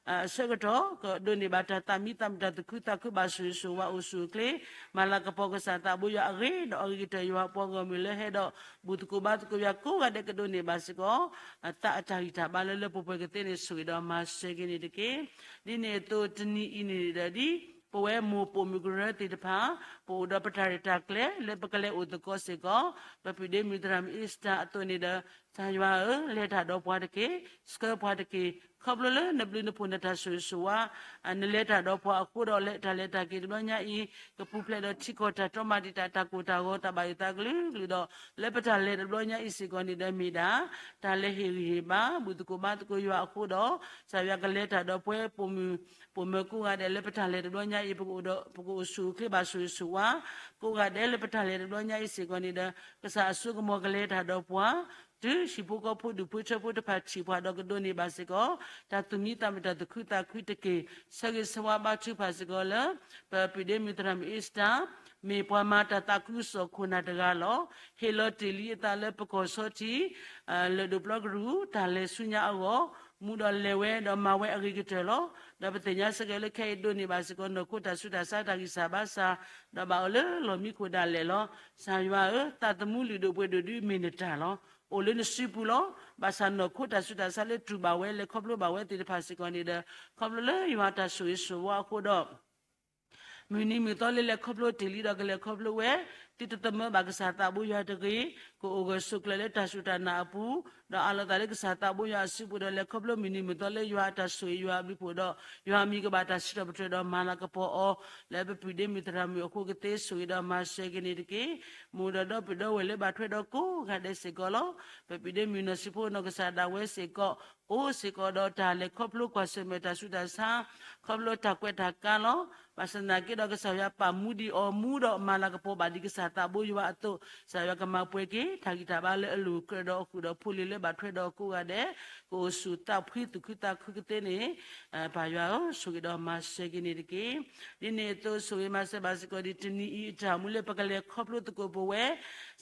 အဆၢကတီၢ် ကဒိးန့ၢ်ဘၣ်တၢ်သးမံသးမုာ်တၢ်သူၣ်ခုသးခု ဘၣ်ဆိၣ်ဂ့ၤဆိၣ်ဝါအိၣ်ဆူၣ်အိၣ်ချ့ မၤလၤကပီၤကစၢ်သးဘိယွၤအဂ့ၤဒီးအဂ့ၤကတၢၢ် ယွၤအပှၤဂီၢ်မုၢ်လၢဟဲဒီး ဘူၣ်သကိးဘါသကိးယွၤကိးဂၤဒဲးကဒိးန့ၢ်ဘၣ်စ့ၢ်ကီး အသးအတၢ်ဂံၢ်တၢ်ဘါလၢလၢပှဲၤပှဲၤကသ့န့ၣ် ဆိၣ်ဂ့ၤဒီးမၤစၢၤက့ၤန့ၣ်တက့ၢ်. ဒ်န့ၣ်အသိးတနံၤအံၤန့ၣ်ဒီးဒ် ပဝဲမိၢ်ပိာ်မုၣ်ကရၢသ့ၣ်တဖၣ် ပအိၣ်ဒီးပတၢ်ရဲၣ်တၢ်ကျဲၤလၢပကလဲၤအိၣ်သကိးစ့ၢ်ကီး ပပုၢ်ဒ့မုၣ်သရၣ်မုၣ်အ့စတၢၤအသိးန့ၣ်ဒီး ကစၢ်ယွၤဧၢ, လဲၤတၢ်ဒီးပှၤတက့ၢ်, ဆှၢပှၤတက့ၢ်, ခီဖျိလၢနဘျုးနဖှိၣ်နတၢ်ဆိၣ်ဂ့ၤဆိၣ်ဝါ နလဲၤတၢ်ဒီးပှၤအဃိဒီး လၢတၢ်လဲၤတၢ်က့ၤတဘျီညါအံၤ ကပူၤဖျဲးဒီးထံကီၢ်တၢ်တီမၤဒံးတၢ် တၢ်ကိၢ်တၢ်ဂီၤ တၢ်ဘၣ်ယိၣ်သးကလုာ်ကလုာ်ဒီး လၢပတၢ်လဲၤတဘျီညါအံၤစ့ၢ်ကီးန့ၣ်ဒီးမ့ၢ်ဒၣ် တၢ်လဲၤဟ့ၣ်ဂံၢ်ဟ့ၣ်ဘါ ဘူၣ်သကိးဘါသကိးယွၤအဃိဒီး ကစၢ်ယွၤကလဲၤတၢ်ဒီးပှၤပိာ်မုၣ် ပိာ်မုၣ်ကိးဂၤဒဲးလၢပတၢ်လဲၤတဘျီညါအံၤ ပကအိၣ်ဒီး ပကအိၣ်ဆူၣ်အိၣ်ချ့ဘၣ်ဆိၣ်ဂ့ၤဆိၣ်ဝါ ကိးဂၤဒဲးလၢပတၢ်လဲၤတဘျီညါအံၤစ့ၢ်ကီးန့ၣ်ဒီး ကစၢ်အစိကမီၤကလဲၤတၢ်ဒီးပှၤ တုၤဟံၣ်ဖိဃီဖိဒူၣ်ဖိထၢဖိတဖၣ်ထံၣ်ပှၤဒီးကဒိးန့ၢ်ဘၣ်စ့ၢ်ကီး တၢ်သူၣ်မံသးမုာ်တၢ်သူၣ်ခုသးခုတက့ၢ်. ဆၢဂ့ၤဆၢဝါဘါထုကဖၣ်စ့ၢ်ကီးလၢ ပပုၢ်ဒ့မုၣ်သရၣ်မုၣ်အ့စတၢၤ မ့ၢ်ပှၤမၤတၢ်သးခုကစီၣ်ခိၣ်နၢ်တဂၤလီၤ. ဟ့ၣ်လီၤတ့ၢ်လံအသးလၢပကီၢ်ဆီထံး လၢၢ်ဒိၣ်ပျီကရူၢ် တၢ်လဲၤဆူညါအဂီၢ် မူဒီးလဲၤဝဲဒီးမၤဝဲအဂ့ၤကတၢၢ်လီၤ. ဒီးပသ့ၣ်ညါစ့ၢ်ကီးလၢခဲအံၤဒိးန့ၢ်ဘၣ်စ့ၢ်ကီး နီၢ်ခိတၢ်ဆူးတၢ်ဆါတၢ်ဂံၢ်စၢ်ဘါစၢ်, ဒီးဘၣ်အိၣ်လၢလီၢ်မံခိၣ်ဒၣ်လဲာ်လီၤ. ကစၢ်ယွၤဧၢ, သးသမူလုၢ်ဒိၣ်ပှ့ၤဒိၣ်ဒုးမ့ၢ်နတၢ်လီၤ. အိၣ်လၢနစုပူၤလီၤ. ဘၣ်ဆၣ်နီၢ်ခိတၢ်ဆူးတၢ်ဆါလၢတူၢ်ဘၣ်ဝဲ လဲၤခီဖျိဘၣ်ဝဲသ့ၣ်တဖၣ်စ့ၢ်ကီးန့ၣ်ဒီး ခီဖျိလၢယွၤတၢ်ဆိၣ်ဂ့ၤဆိၣ်ဝါအဃိဒီး မုၢ်နံၤမုၢ်သီလၢလဲၤခီဖျိတ့ၢ်လံဒီးကလဲၤခီဖျိဝဲ, သုတသမၢဘၣ်ကစၢ်သးဘိယွၤတဂ့ၤ, ကအိၣ်ဂၢၢ်ဆိးကျၢၤလၢတၢ်စူၢ်တၢ်နာ်အပူၤ, ဒီးအးလီၤသးလၢကစၢ်သးဘိယွၤအစုပူၤဒီးလဲၤခီဖျိမုၢ်နံၤမုၢ်သီလၢယွၤအတၢ်ဆိၣ်ဂ့ၤယွၤအဘျုးဖှိၣ်ဒီး ယွၤအမံၤကဘၣ်တၢ်စံးထီၣ်ပတြၢၤဒီးမၤလၤကပီၤအီၤ, လၢပပုၢ်ဒ့မုၣ်သရၣ်မုၣ်အဃိကသ့ဆိၣ်ဂ့ၤဒီးမၤစၢၤက့ၤန့ၣ်တက့ၢ်. မိၢ်ဒီးဒီပုၢ်ဒီဝဲၢ်လၢဘၣ်ထွဲဒီးကိးဂၤဒဲးစ့ၢ်ကီးလီၤ. ပပုၢ်ဒ့မုၣ်နီၢ်စံးဖိနီၢ်ကစၢ်ဒၣ်ဝဲစ့ၢ်ကီး အိၣ်စ့ၢ်ကီးဒီးတၢ်လဲၤခီဖျိကွၢ်ဆၢၣ်မဲာ်တၢ်ဆူးတၢ်ဆါ, ခီဖျိတၢ်ကွဲးတၢ်ကါလီၤ. ဘၣ်ဆၣ်သနာ်က့ဒီးကစၢ်ယွၤပာ်မူဒံးအီၤမူဒီးမၤလၤကပီၤဘၣ်ဒံးကစၢ်သးဘိယွၤအသိး, ကစၢ်ယွၤကမၤပှဲၤက့ၤ တၢ်ဂံၢ်တၢ်ဘါလၢအလိၤကြၢးဒီးအဃုာ်ဒီးဖိလ့ၤလၢဘၣ်ထွဲဒီးကိးဂၤဒဲး, ကအိၣ်ဆူၣ်သးဖှံသူၣ်ခုသးခုကသ့န့ၣ်, ပၢ်ယွၤဧၢ, ဆိၣ်ဂ့ၤဒီးမၤစၢၤက့ၤန့ၣ်တက့ၢ်. ဒ်န့ၣ်အသိးဆိၣ်ဂ့ၤမၤစၢၤဘၣ်စ့ၢ်ကီးဒံးတနံၤအံၤအတၢ်အိၣ်မူလၢပကလဲၤခီဖျိသကိးပဝဲ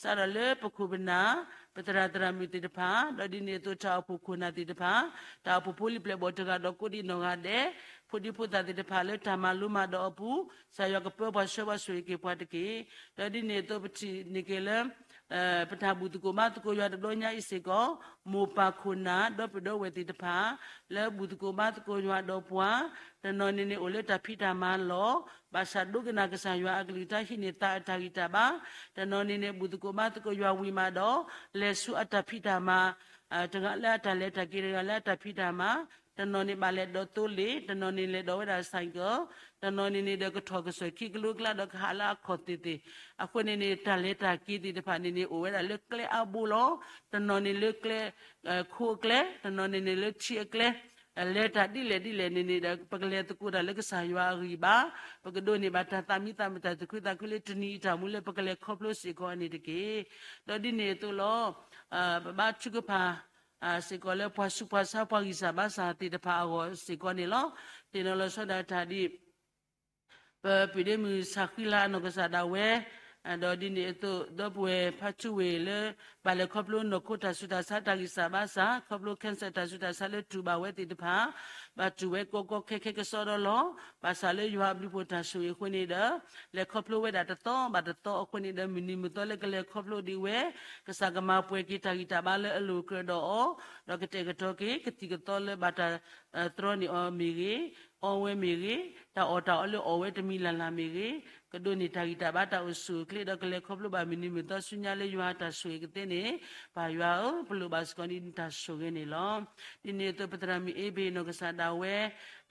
စးထီၣ်လၢပခိၣ်ပနၢ်, ပသရၣ်သရၣ်မုၣ်သ့ၣ်တဖၣ်, ဒီးဒ်န့ၣ်အသိးတၢ်အိၣ်ဖှိၣ်ခိၣ်နၢ်သ့ၣ်တဖၣ်, တၢ်အိၣ်ဖှိၣ်ဖိလံၤပျဲၢ်ဘီၣ်တဂၤဒီးကိးဒံးနီၢ်ဂၤဒဲး, ဖိဒံဖိသၣ်သ့ၣ်တဖၣ်လၢတၢ်မၤလိမၤဒိးအပူၤ, ကစၢ်ယွၤကပၢပှၤဆှၢပှၤဆိၣ်ဂ့ၤက့ၤပှၤတက့ၢ်. ဒီးဒ်န့ၣ်အသိးပထံၣ်န့ၢ်က့ၤလၢ ပတၢ်ဘူၣ်သကိးဘါသကိးယွၤတဘျီညါအံၤစ့ၢ်ကီး, မိၢ်ပၢ်ခိၣ်နၢ် ဒီပုၢ်ဒီဝဲၢ်သ့ၣ်တဖၣ်, လၢဘူၣ်သကိးဘါသကိးယွၤဒီးပှၤ, တနီၤန့ၣ်န့ၣ်အိၣ်လၢတၢ်ဖံးတၢ်မၤလီၢ်, ဘၣ်ဆၣ်ဒိကနၣ်ကစၢ်ယွၤအကလုၢ်ကထါဟံးန့ၢ်သးအတၢ်ဂံၢ်တၢ်ဘါ, တနီၤန့ၣ်န့ၣ် ဘူၣ်သကိးဘါသကိးယွၤဝံၤမးဒီး, လဲၤဆူအတၢ်ဖံးတၢ်မၤ, တဂၤလၢအတၢ်လဲၤတၢ်က့ၤ တဂၤလၢအတၢ်ဖံးတၢ်မၤ, တနီၤန့ၣ်ဘၣ်လဲၤဒိးသိလ့ၣ်, တနီၤန့ၣ်လဲၤဒိးဝဲဒၣ် cycle, တနီၤန့ၣ်န့ၣ်ဒီးကထီၣ်ကစၢၢ်ခံကလိကျါဒီးကဟးလၢအခီၣ်သ့ၣ်သ့ၣ်, အဃိန့ၣ်န့ၣ် တၢ်လဲၤတၢ်က့ၤသ့ၣ်တဖၣ်န့ၣ်န့ၣ် အိၣ်ဝဲဒၣ်လၢကျဲအါဘိလီၤ. တနီၤန့ၣ်လၢကျဲ ခိအကျဲ, တနီၤန့ၣ်န့ၣ်လၢထံအကျဲ, လဲၤတၢ်ဒ်လဲၣ်ဒ်လဲၣ်န့ၣ်န့ၣ်ဒီး ပကလဲၤသကိးတၢ်လၢကစၢ်ယွၤအဂံၢ်ဘါ, ပကဒိးန့ၢ်ဘၣ်တၢ်သးမံသးမုာ်တၢ်သူၣ်ခုသးခုလၢတနံၤအံၤတၢ်အိၣ်မူလၢပကလဲၤခီဖျိစ့ၢ်ကီးန့ၣ်တက့ၢ်. ဒီးဒ်န့ၣ်အသိးလီၤ, ပဘါထုကဖၣ် စ့ၢ်ကီးလၢပှၤဆူးပှၤဆါပှၤဂံၢ်စၢ်ဘါစၢ်သ့ၣ်တဖၣ်အဂီၢ်စ့ၢ်ကီးန့ၣ်လီၤ. သ့ၣ်နီၣ်လီၤဆီဒၣ်တၢ်ဒ် ပပုၢ်ဒ့မုၣ်စၢ်ဃံလၤအနီၢ်ကစၢ်ဒၣ်ဝဲ, ဒီးဒ်န့ၣ်အသိး ဒီပုၢ်ဝဲၢ်ဖးဆူဝ့ၢ်လၢ ဘၣ်လဲၤခီဖျိနီၢ်ခိတၢ်ဆူးတၢ်ဆါတၢ်ဂံၢ်စၢ်ဘါစၢ်, ခီဖျိ cancer တၢ်ဆူးတၢ်ဆါလၢတူၢ်ဘၣ်ဝဲသ့ၣ်တဖၣ်, ဘၣ်တူၢ်ဝဲကီကီခဲခဲကစီဒီလီၤ. ဘၣ်ဆၣ်လၢယွၤအဘျုးဖှိၣ်တၢ်ဆိၣ်ဂ့ၤအဃိန့ၣ်ဒီး လဲၤခီဖျိဝဲဒၣ်တသီဘၣ်တသီအဃိန့ၣ်ဒီး မုၢ်နံၤမုၢ်သီလၢကလဲၤခီဖျိဒံးဝဲ, ကစၢ်ကမၤပှဲၤက့ၤတၢ်ဂံၢ်တၢ်ဘါလၢအလိၤကြၢးဒီးအီၤ, ဒီးကတဲာ်ကတီၤက့ၤ ကသံၣ်ကသီလၢဘၣ်တၢ် တြီန့ၢ်အီၤမ့ၢ်ဂ့ၤ, အီဝဲမ့ၢ်ဂ့ၤ, တၢ်အီၣ်တၢ်အီလၢအီၣ်ဝဲတမံၤလၢ်လၢ်မ့ၢ်ဂ့ၤ, ကဒိးန့ၢ်တၢ်ဂံၢ်တၢ်ဘါတၢ်အိၣ်ဆူၣ်အိၣ်ချ့ ဒီးကလဲၤခီဖျိဘၣ်မုၢ်နံၤမုၢ်သီဆူညါလၢယွၤတၢ်ဆိၣ်ဂ့ၤကသ့န့ၣ်, ပၢ်ယွၤဧၢ, ပလိၣ်ဘၣ်စ့ၢ်ကီးဒ်နတၢ်ဆိၣ်ဂ့ၤန့ၣ်လီၤ. ဒ်န့ၣ်အသိးပသရၣ်မုၣ်အ့ဘ့ၣ်နီၢ်ကစၢ်ဒၣ်ဝဲ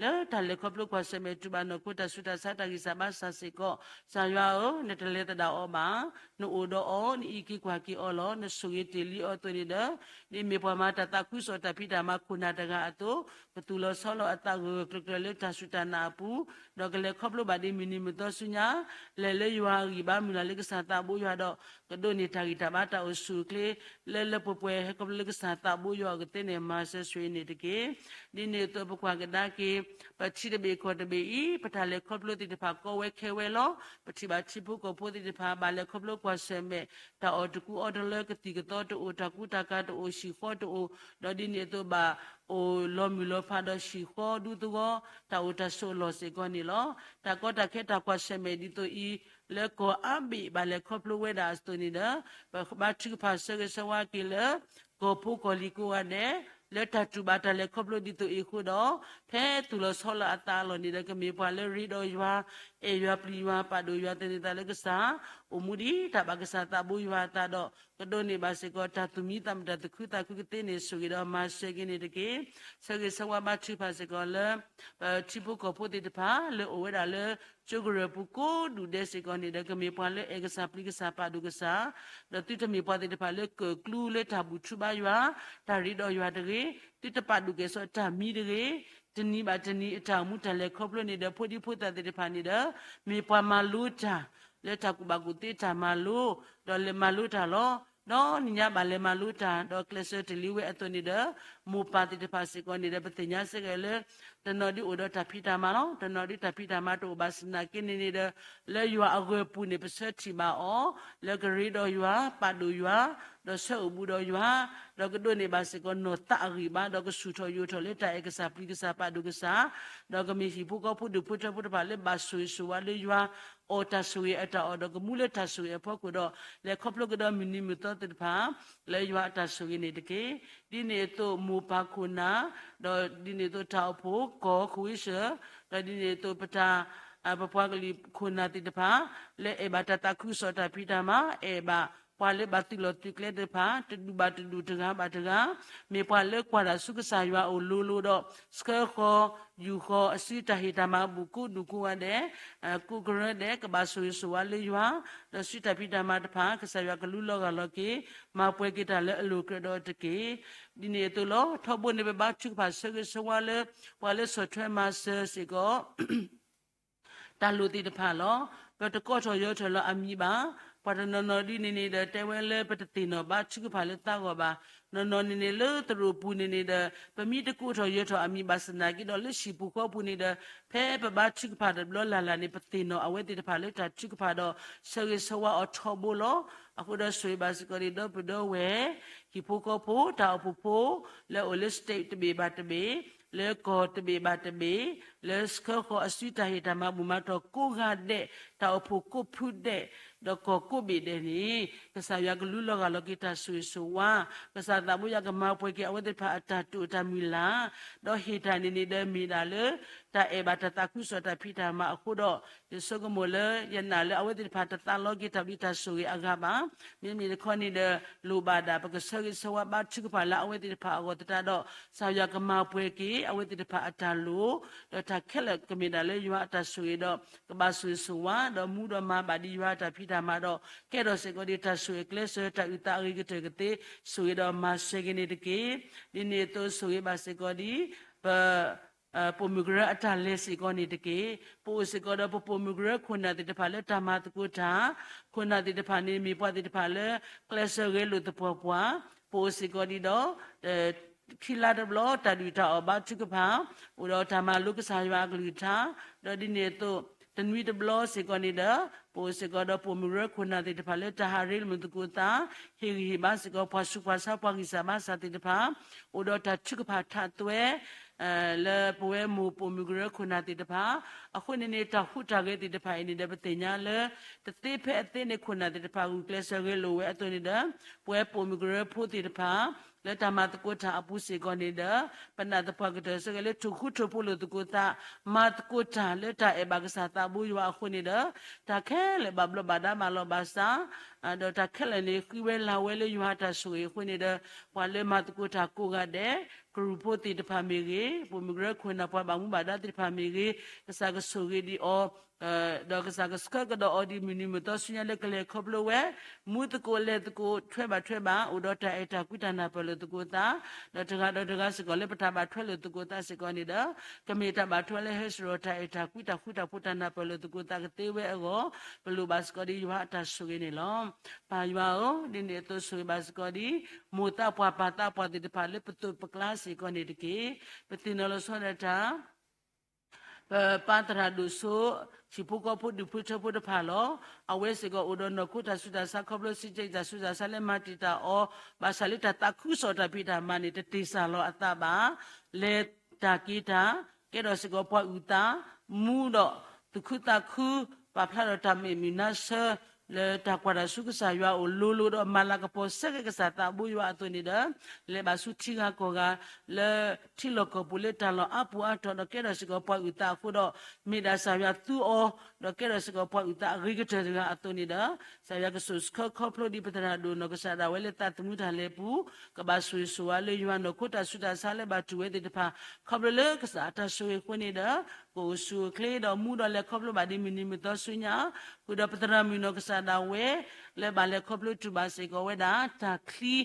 လၢတၢ်လဲၤခီဖျိကွၢ်ဆၢၣ်မဲာ်တူၢ်ဘၣ်နီၢ်ခိတၢ်ဆူးတၢ်ဆါတၢ်ဂံၢ်စၢ်ဘါစၢ်စ့ၢ်ကီး, ကစၢ်ယွၤဧၢ, နတလဲၤသဒၣ်အီၤဘၣ်, နအိၣ်ဒီးအီၤ, နအံးက့ၤကွၢ်က့ၤအီၤလီၤ. နဆိၣ်ဂ့ၤတ့ၢ်လံအီၤအသိးန့ၣ်ဒီး, ဒ်မ့ၢ်ပှၤမၤတၢ်သးခုကစီၣ်တၢ်ဖံးတၢ်မၤခိၣ်နၢ်တဂၤအသိး, ကသူၣ်လီၤဆီလီၤအသးဂၢၢ်ဂၢၢ်ကျၢၤကျၢၤလၢတၢ်စူၢ်တၢ်နာ်အပူၤ, ဒီးကလဲၤခီဖျိဘၣ်ဒ်မုၢ်နံၤမုၢ်သီဆူညါ, လဲၤလၢယွၤအဂံၢ်ဘါမုၢ်လၢ်လၢကစၢ်သးဘိယွၤဒီး, ကဒိးန့ၢ်တၢ်ဂံၢ်တၢ်ဘါတၢ်အိၣ်ဆူၣ်အိၣ်ချ့ လၢလၢပှဲၤပှဲၤ ဟဲခီဖျိလၢကစၢ်သးဘိယွၤအကသ့န့ၣ် မၤစၢၤဆိၣ်ဂ့ၤန့ၣ်တက့ၢ်. ဒ်န့ၣ်အသိးပကွၢ်ကဒါက့ၤ ပထံတဘ့ၣ်ကီၢ်တဘ့ၣ်အံၤ ပတၢ်လဲၤခီဖျိသ့ၣ်တဖၣ်ကီဝဲခဲဝဲလီၤ. ပထံၣ်ဘၣ်ထံဖိကီၢ်ဖိသ့ၣ်တဖၣ် ဘၣ်လဲၤခီဖျိကွၢ်ဆၢၣ်မဲာ် တၢ်အီၣ်တကူအီတလၢ ကသံၣ်ကသီတအိၣ် တၢ်ကူတၢ်ကၤတအိၣ် ဟံၣ်ဃီတအိၣ်, ဒီးဒ်န့ၣ်အသိးဘၣ်အိၣ်လီၤမုၢ်လီၤဖးဒီးဟံၣ်ဃီဒူသဝီ တၢ်အိၣ်တၢ်ဆိးအလီၢ်စ့ၢ်ကီးန့ၣ်လီၤ. တၢ်ကီတၢ်ခဲတၢ်ကွၢ်ဆၢၣ်မဲာ်ဒ်သိးအံၤ လၢကီၢ်အါဘ့ၣ်ဘၣ်လဲၤခီဖျိဝဲဒၣ်အသိးန့ၣ်ဒီး ပဘါထုကဖၣ်ဆၢဂ့ၤဆၢဝါက့ၤလၢ ကီၢ်ဖိကီၢ်လံၤကိးဂၤဒဲး လၢတၢ်တူၢ်ဘၣ်တၢ်လဲၤခီဖျိဒ်သိးအံၤအဃိဒီး ဖဲသူၣ်လီၤဆီလီၤအသးအလီၢ်န့ၣ်ဒီး ကမ့ၢ်ပှၤလၢရ့ဒီးယွၤ, အဲၣ်ယွၤပျံၤယွၤ ပာ်ဒိၣ်ယွၤသန့ၤသးလၢကစၢ်, အိၣ်မူဒ်တၢ်ဘၣ်ကစၢ်သးဘိယွၤအသးဒီး ကဒိးန့ၢ်ဘၣ်စ့ၢ်ကီး တၢ်သူၣ်မံသးမုာ်တၢ်သူၣ်ခုသးခုကသ့န့ၣ် ဆိၣ်ဂ့ၤဒီးမၤစၢၤက့ၤန့ၣ်တက့ၢ်. ဆၢဂ့ၤဆၢဝါဘါထုကဖၣ်စ့ၢ်ကီးလၢ ပထံဖိကီၢ်ဖိသ့ၣ်တဖၣ် လၢအိၣ်ဝဲဒၣ်လၢ ကၠိကရၢၢ်ပူၤကိးဒူၣ်ဒဲးစ့ၢ်ကီးန့ၣ်ဒီး ကမ့ၢ်ပှၤလၢအဲၣ်ကစၢ်ပျံၤကစၢ်ပာ်ဒိၣ်ကစၢ်, ဒီးသုတမ့ၢ်ပှၤသ့ၣ်တဖၣ်လၢကၢၣ်ကျူလၢတၢ်ဘူၣ်ထူဘါယွၤ, တၢ်ရ့ဒီးယွၤတဂ့ၤ, သုတပာ်ဒိၣ်ကဲၣ်ဆိးတၢ်မံတဂ့ၤ, တနံၤဘၣ်တနံၤအတၢ်အိၣ်မူတၢ်လဲၤခီဖျိန့ၣ်ဒီး ဖိဒံဖိသၣ်သ့ၣ်တဖၣ်န့ၣ်ဒီး မ့ၢ်ပှၤမၤလိတၢ် လၢတၢ်ကူၣ်ဘၣ်ကူၣ်သ့တၢ်မၤလိ, ဒီးလဲၤမၤလိတၢ်လီၤ. ဒီးနံၤညါဘၣ်လဲၤမၤလိတၢ် ဒီးကျဲးစၢးတ့ၢ်လံဝဲအသိးန့ၣ်ဒီး မိၢ်ပၢ်သ့ၣ်တဖၣ်စ့ၢ်ကီးန့ၣ်ဒီး ပသ့ၣ်ညါစ့ၢ်ကီးလၢ တနီၤဒုအိၣ်ဒီးတၢ်ဖံးတၢ်မၤလီၤ. တနီၤဒုတၢ်ဖံးတၢ်မၤတအိၣ်ဘၣ်ဆၣ်သနာ်က့န့ၣ်န့ၣ်ဒီး လၢယွၤအဂီၢ်ပူၤန့ၣ် ပဆၢထံၣ်ဘၣ်အီၤ လၢကရ့ဒီးယွၤ, ပာ်ဒိၣ်ယွၤ, ဒီးဆၢအိၣ်ဘူးဒီးယွၤ, ဒီးကဒိးန့ၢ်ဘၣ်စ့ၢ်ကီးနီၢ်သးအဂံၢ်ဘါ, ဒီးကဆူၣ်ထီၣ်ယိာ်ထီၣ်လၢတၢ်အဲၣ်ကစၢ်ပျံၤကစၢ်ပာ်ဒိၣ်ကစၢ်, ဒီးကမ့ၢ်ဟံၣ်ဖိဃီဖိဒူၣ်ဖိထၢဖိတဖၣ်လၢဘၣ်ဆိၣ်ဂ့ၤဆိၣ်ဝါလၢယွၤ အီၣ်တၢ်ဆိၣ်ဂ့ၤအတၢ်အီၣ် ဒီးကမူလၢတၢ်ဆိၣ်ဂ့ၤအဖီခိၣ်ဒီး လဲၤခီဖျိကဒီးမုၢ်နံၤမုၢ်သီသ့ၣ်တဖၣ် လၢယွၤအတၢ်ဆိၣ်ဂ့ၤန့ၣ်တက့ၢ်. ဒ်န့ၣ်အသိးမိၢ်ပၢ်ခိၣ်နၢ်, ဒီးဒ်န့ၣ်အသိးတၢ်အိၣ်ဖှိၣ်ကီၢ် ခဝ့ၡၢၣ်, ဒီးဒ်န့ၣ်အသိးပတၢ် ပပှၤကလုာ်ခိၣ်နၢ်သ့ၣ်တဖၣ် လၢအဲၣ်ဘၣ်တၢ်သးခုကစီၣ်တၢ်ဖံးတၢ်မၤ, အဲၣ်ဘၣ်ပှၤလၢဘၣ်သုးလီၢ်သုးကျဲသ့ၣ်တဖၣ် တဒူၣ်ဘၣ်တဒူၣ်တဂၤဘၣ်တဂၤ, မ့ၢ်ပှၤလၢကွၢ်တၢ်ဆူကစၢ်ယွၤအအိၣ်လိၤလိၤဒီး ဆှၢဃီၤ ယူၢ်ဃီၤအစုတၢ်ဟ့ၣ်တၢ်မၤဘူၣ်ကိးဒူၣ်ကိးဂၤဒဲး, ကိးကရၢဒဲး ကဘၣ်ဆိၣ်ဂ့ၤဆိၣ်ဝါလၢယွၤ, ဒီးစုတၢ်ဖံးတၢ်မၤတဖၣ် ကစၢ်ယွၤကလူလီၤဂာ်လီၤက့ၤ မၤပှဲၤက့ၤတၢ်လၢအလိၤကြၢးဒီးတက့ၢ်. ဒ်န့ၣ်အသိးလီၤ. ထီဘိန့ၣ် ပဘါထုကဖၣ်ဆၢဂ့ၤဆၢဝါလၢ ပှၤလၢဆီၣ်ထွဲမၤစၢၤစ့ၢ်ကီး တၢ်လိၣ်သ့ၣ်တဖၣ်လီၤ. ပတကိးထီၣ်ယၢၤထီၣ်လီၤအမံၤဘၣ်. ပှၤတနီၤနီၤဒ်န့ၣ်န့ၣ်ဒီး တဲဝဲလၢပတသ့ၣ်နီၣ်ဘါထုကဖၣ်လၢသးဂီၢ်ဘၣ်. နီၢ်နီၢ်န့ၣ်န့ၣ်လၢသရိာ်ပူၤန့ၣ်န့ၣ်ဒီး ပမ့ၢ်တကိးထီၣ်ယၢၤထီၣ်အမံၤဘၣ်ဆၣ်သနာ်က့ဒီး လၢဟံၣ်ပူၤဃီပူၤန့ၣ်ဒီး ဖဲပဘါထုကဖၣ်တဘျီလၢ်လၢ်န့ၣ် ပသ့ၣ်နီၣ်အဝဲသ့ၣ်တဖၣ်လၢတၢ်ထုကဖၣ်ဒီး ဆၢဂ့ၤဆၢဝါအီၤထီဘိလီၤ. အဃိဒီးဆိၣ်ဂ့ၤဘၣ်စ့ၢ်ကီးဒီး ဒီပုၢ်ဒီဝဲၢ် ဟံၣ်ဖိဃီဖိ တၢ်အိၣ်ဖှိၣ်ဖိ လၢအိၣ်လၢ state တဘ့ၣ်ဘၣ်တဘ့ၣ်, လၢကီၢ်တဘ့ၣ်ဘၣ်တဘ့ၣ်, လၢဆှၢဃီၤအစုတၢ်ဟ့ၣ်တၢ်မၤဘူၣ်မၤတီၢ်ကိးဂၤဒဲး, တၢ်အိၣ်ဖှိၣ်ကိးဖုဒဲး, ဒီးကီၢ်ကိးဘ့ၣ်ဒဲးန့ၣ် ကစၢ်ယွၤကလူလီၤဂာ်လီၤက့ၤတၢ်ဆိၣ်ဂ့ၤဆိၣ်ဝါ, ကစၢ်သးဘိယွၤကမၤပှဲၤက့ၤအဝဲသ့ၣ်တဖၣ်အတၢ်တိာ်တၢ်မုၢ်လၢ်, ဒီးဟ့ၣ်တၢ်န့ၣ်န့ၣ်ဒီးမ့ၢ်ဒၣ်လၢ တၢ်အဲၣ်ဘၣ်တၢ်သးခုကစီၣ်တၢ်ဖံးတၢ်မၤအဃိဒီး ယဆိကမိၣ်လၢယနာ်လၢအဝဲသ့ၣ်တဖၣ်တသးလီက့ၤတၢ်ဘျုးတၢ်ဆိၣ်ဂ့ၤအဂၤဘၣ်. မ့မ့ၢ်တခီန့ၣ်ဒီး လိၣ်ဘၣ်ဒၣ်ပကဆၢဂ့ၤဆၢဝါဘါထုကဖၣ်လၢအဝဲသ့ၣ်တဖၣ်အဂီၢ်သတးဒီး ကစၢ်ယွၤကမၤပှဲၤက့ၤအဝဲသ့ၣ်တဖၣ်အတၢ်လိၣ်, ဒီးတၢ်ခဲလၢာ်ကမ့ၢ်ဒၣ်လၢယွၤအတၢ်ဆိၣ်ဂ့ၤဒီး ကဘၣ်ဆိၣ်ဂ့ၤဆိၣ်ဝါ ဒီးမူဒီးမၤဘၣ်ဒ်ယွၤအတၢ်ဖံးတၢ်မၤဒီး ကဲထီၣ်စ့ၢ်ကီးဒ်တၢ်ဆိၣ်ဂ့ၤကျဲးစၢးတၢ်အုၣ်သးအဂ့ၤကတၢၢ်ကသ့ ဆိၣ်ဂ့ၤဒီးမၤစၢၤက့ၤန့ၣ်တက့ၢ်. ဒ်န့ၣ်အသိးဆိၣ်ဂ့ၤဘၣ်စ့ၢ်ကီးဒ် ပ ပိာ်မုၣ်ကရၢအတၢ်လဲၤစ့ၢ်ကီးန့ၣ်တက့ၢ်.ပအိၣ်စ့ၢ်ကီးဒီးပပိာ်မုၣ်ကရၢခိၣ်နၢ်သ့ၣ်တဖၣ်လၢတၢ်မၤသကိးတၢ်, ခိၣ်နၢ်သ့ၣ်တဖၣ်န့ၣ် မ့ၢ်ပှၤသ့ၣ်တဖၣ်လၢ ကျဲးစၢးဂဲၤလိာ်သပှၢ်ပှၢ်, ပအိၣ်စ့ၢ်ကီးဒ်ဒီး ခံလါတဘျီ တၢ်ဒုၣ်တၢ်အီၣ်ဘါထုကဖၣ်, အိၣ်ဒီးတၢ်မၤလိကစၢ်ယွၤအကလုၢ်ကထါ, ဒီးဒ်န့ၣ်အသိး တနွံတဘျီစ့ၢ်ကီးန့ၣ်ဒီး ပအိၣ်စ့ၢ်ကီးဒီးပိာ်မုၣ်ကရၢခိၣ်နၢ်သ့ၣ်တဖၣ်လၢတၢ်ဟးရ့လိာ်မုာ်သကိးသး, ဟ့ၣ်ဂံၢ်ဟ့ၣ်ဘါစ့ၢ်ကီးပှၤဆူးပှၤဆါပှၤဂံၢ်စၢ်ဘါစၢ်သ့ၣ်တဖၣ်, အိၣ်ဒီးတၢ်ထုကဖၣ်ထးသွဲ လၢပဝဲမိၢ်ပိာ်မုၣ်ကရၢခိၣ်နၢ်သ့ၣ်တဖၣ်, အဃိန့ၣ်န့ၣ် တၢ်ဟူးတၢ်ဂဲၤသ့ၣ်တဖၣ်အံၤန့ၣ်ဒီး ပသ့ၣ်ညါလၢ တသ့ဖဲအသ့န့ၣ် ခိၣ်နၢ်သ့ၣ်တဖၣ် ဂုာ်ကျဲးစၢးဂဲၤလိာ်ဝဲအသိးန့ၣ်ဒီး ပဝဲပိာ်မုၣ်ကရၢဖိသ့ၣ်တဖၣ် လၢတၢ်မၤသကိးတၢ်အပူၤစ့ၢ်ကီးန့ၣ်ဒီး ပနာ်သပှၢ်ကတၢၢ်စ့ၢ်ကီးလၢ ထိၣ်ဃူထိၣ်ဖိးလိာ်သကိးသး, မၤသကိးတၢ်လၢတၢ်အဲၣ်ဘၣ်ကစၢ်သးဘိယွၤအဃိန့ၣ်ဒီး တၢ်ခဲလၢာ်ဘၣ်ဘျီးဘၣ်ဒါဘၣ်လီၤဘၣ်စး ဒီးတၢ်ခဲလၢာ်န့ၣ် ဃံဝဲလၤဝဲလၢယွၤအတၢ်ဆိၣ်ဂ့ၤအဃိန့ၣ်ဒီး ပှၤလၢမၤသကိးတၢ်ကိးဂၤဒဲး, ကရူၢ်ဖိသ့ၣ်တဖၣ်မ့ၢ်ဂ့ၤ, ပိာ်မုၣ်ကရၢခိၣ်နၢ်ပှၤဘၣ်မူဘၣ်ဒါသ့ၣ်တဖၣ်မ့ၢ်ဂ့ၤ, ကစၢ်ကဆိၣ်ဂ့ၤဒံးအီၤ ဒီးကစၢ်ကဆှၢကဒီးအီၤဒ်မုၢ်နံၤမုၢ်သီဆူညါလၢကလဲၤခီဖျိဝဲ, မူသကိးလဲၤသကိး ထွဲဘၣ်ထွဲဘၣ် အိၣ်ဒီးတၢ်အဲၣ်တၢ်ကွံတၢ်နၢ်ပၢၢ်လိာ်သကိးသး, ဒီးတဂၤဒီးတဂၤစ့ၢ်ကီးလၢပတၢ်ဘၣ်ထွဲလိာ်သကိးသးစ့ၢ်ကီးန့ၣ်ဒီး ကမ့ၢ်တၢ်ဘၣ်ထွဲလၢဟဲစ့ၢ်ကီးတၢ်အဲၣ်တၢ်ကွံတၢ်ဃူတၢ်ဖိးတၢ်နၢ်ပၢၢ်လိာ်သကိးသးကသ့ဝဲအဂီၢ်, ပလိၣ်ဘၣ်စ့ၢ်ကီးဒ်ယွၤအတၢ်ဆိၣ်ဂ့ၤန့ၣ်လီၤ. ပၢ်ယွၤဧၢ, ဒ်န့ၣ်အသိးဆိၣ်ဂ့ၤဘၣ်စ့ၢ်ကီးဒ် မိၢ်သးပှၢ်ပၢ်သးပှၢ်သ့ၣ်တဖၣ်လၢပသိးပကျါစ့ၢ်ကီးန့ၣ်တက့ၢ်. ပသ့ၣ်နီၣ်လီၤဆီဒၣ်တၢ် ပပၢ်သရၣ်ဒိၣ်စိ ဟံၣ်ဖိဃီဖိဒူၣ်ဖိထၢဖိတဖၣ်လီၤ. အဝဲစ့ၢ်ကီးအိၣ်ဒီးနီၢ်ခိတၢ်ဆူးတၢ်ဆါခီဖျိ စံးတၢ်ဆူးတၢ်ဆါလၢမၤတံာ်တာ်အီၤ, ဘၣ်ဆၣ်လၢတၢ်သးခုကစီၣ်တၢ်ဖံးတၢ်မၤန့ၣ် တတ့ၢ်စၢ်လီၤအသးဘၣ်. လဲၤတၢ်က့ၤတၢ်, ကဲထီၣ်စ့ၢ်ကီးပှၤအုၣ်သး, မူဒီးသူၣ်ခုသးခု, ပာ်ဖျါဒီးတၢ်မ့ၢ်မုာ်နါဆၢ လၢတၢ်ကွၢ်တၢ်ဆူကစၢ်ယွၤအအိၣ်လိၤလိၤဒီးမၤလၤကပီၤဆၢဂ့ၤကစၢ်သးဘိယွၤအသိးန့ၣ်ဒီး လဲၤဘၣ်ဆူထံဂၤကီၢ်ဂၤ လၢထံလီၢ်ကီၢ်ပူၤလၢတၢ်လီၢ်အါပူၤအါတီၤဒီးကဲထီၣ်စ့ၢ်ကီးပှၤအုၣ်သးအဃိဒီး မ့ၢ်ဒၣ်ကစၢ်ယွၤသူအီၤ ဒီးကဲထီၣ်စ့ၢ်ကီးပှၤအုၣ်သးအဂ့ၤကတၢၢ်တဂၤအသိးန့ၣ်ဒီး ကစၢ်ယွၤကဆိၣ်ဆှၢခီဖျိဒ်ပသရၣ်ဒိၣ်နီၢ်ကစၢ်ဒၣ်ဝဲလၢသးသမူတၢ်လဲၤပူၤ ကဘၣ်ဆိၣ်ဂ့ၤဆိၣ်ဝါလၢယွၤနီၢ်ခိတၢ်ဆူးတၢ်ဆါလၢဘၣ်တူၢ်ဝဲသ့ၣ်တဖၣ် ခီဖျိလၢကစၢ်အတၢ်ဆိၣ်ဂ့ၤအဃိန့ၣ်ဒီး ကအိၣ်ဆူၣ်အိၣ်ချ့ဒီးမူဒီးလဲၤခီဖျိဘၣ်ဒ်မုၢ်နံၤမုၢ်သီဆူညါ ဃုာ်ဒီးပသရၣ်မုၣ်နီၢ်ကစၢ်ဒၣ်ဝဲ လၢဘၣ်လဲၤခီဖျိတူၢ်ဘၣ်စ့ၢ်ကီးဝဲဒၣ် တၢ်ချံ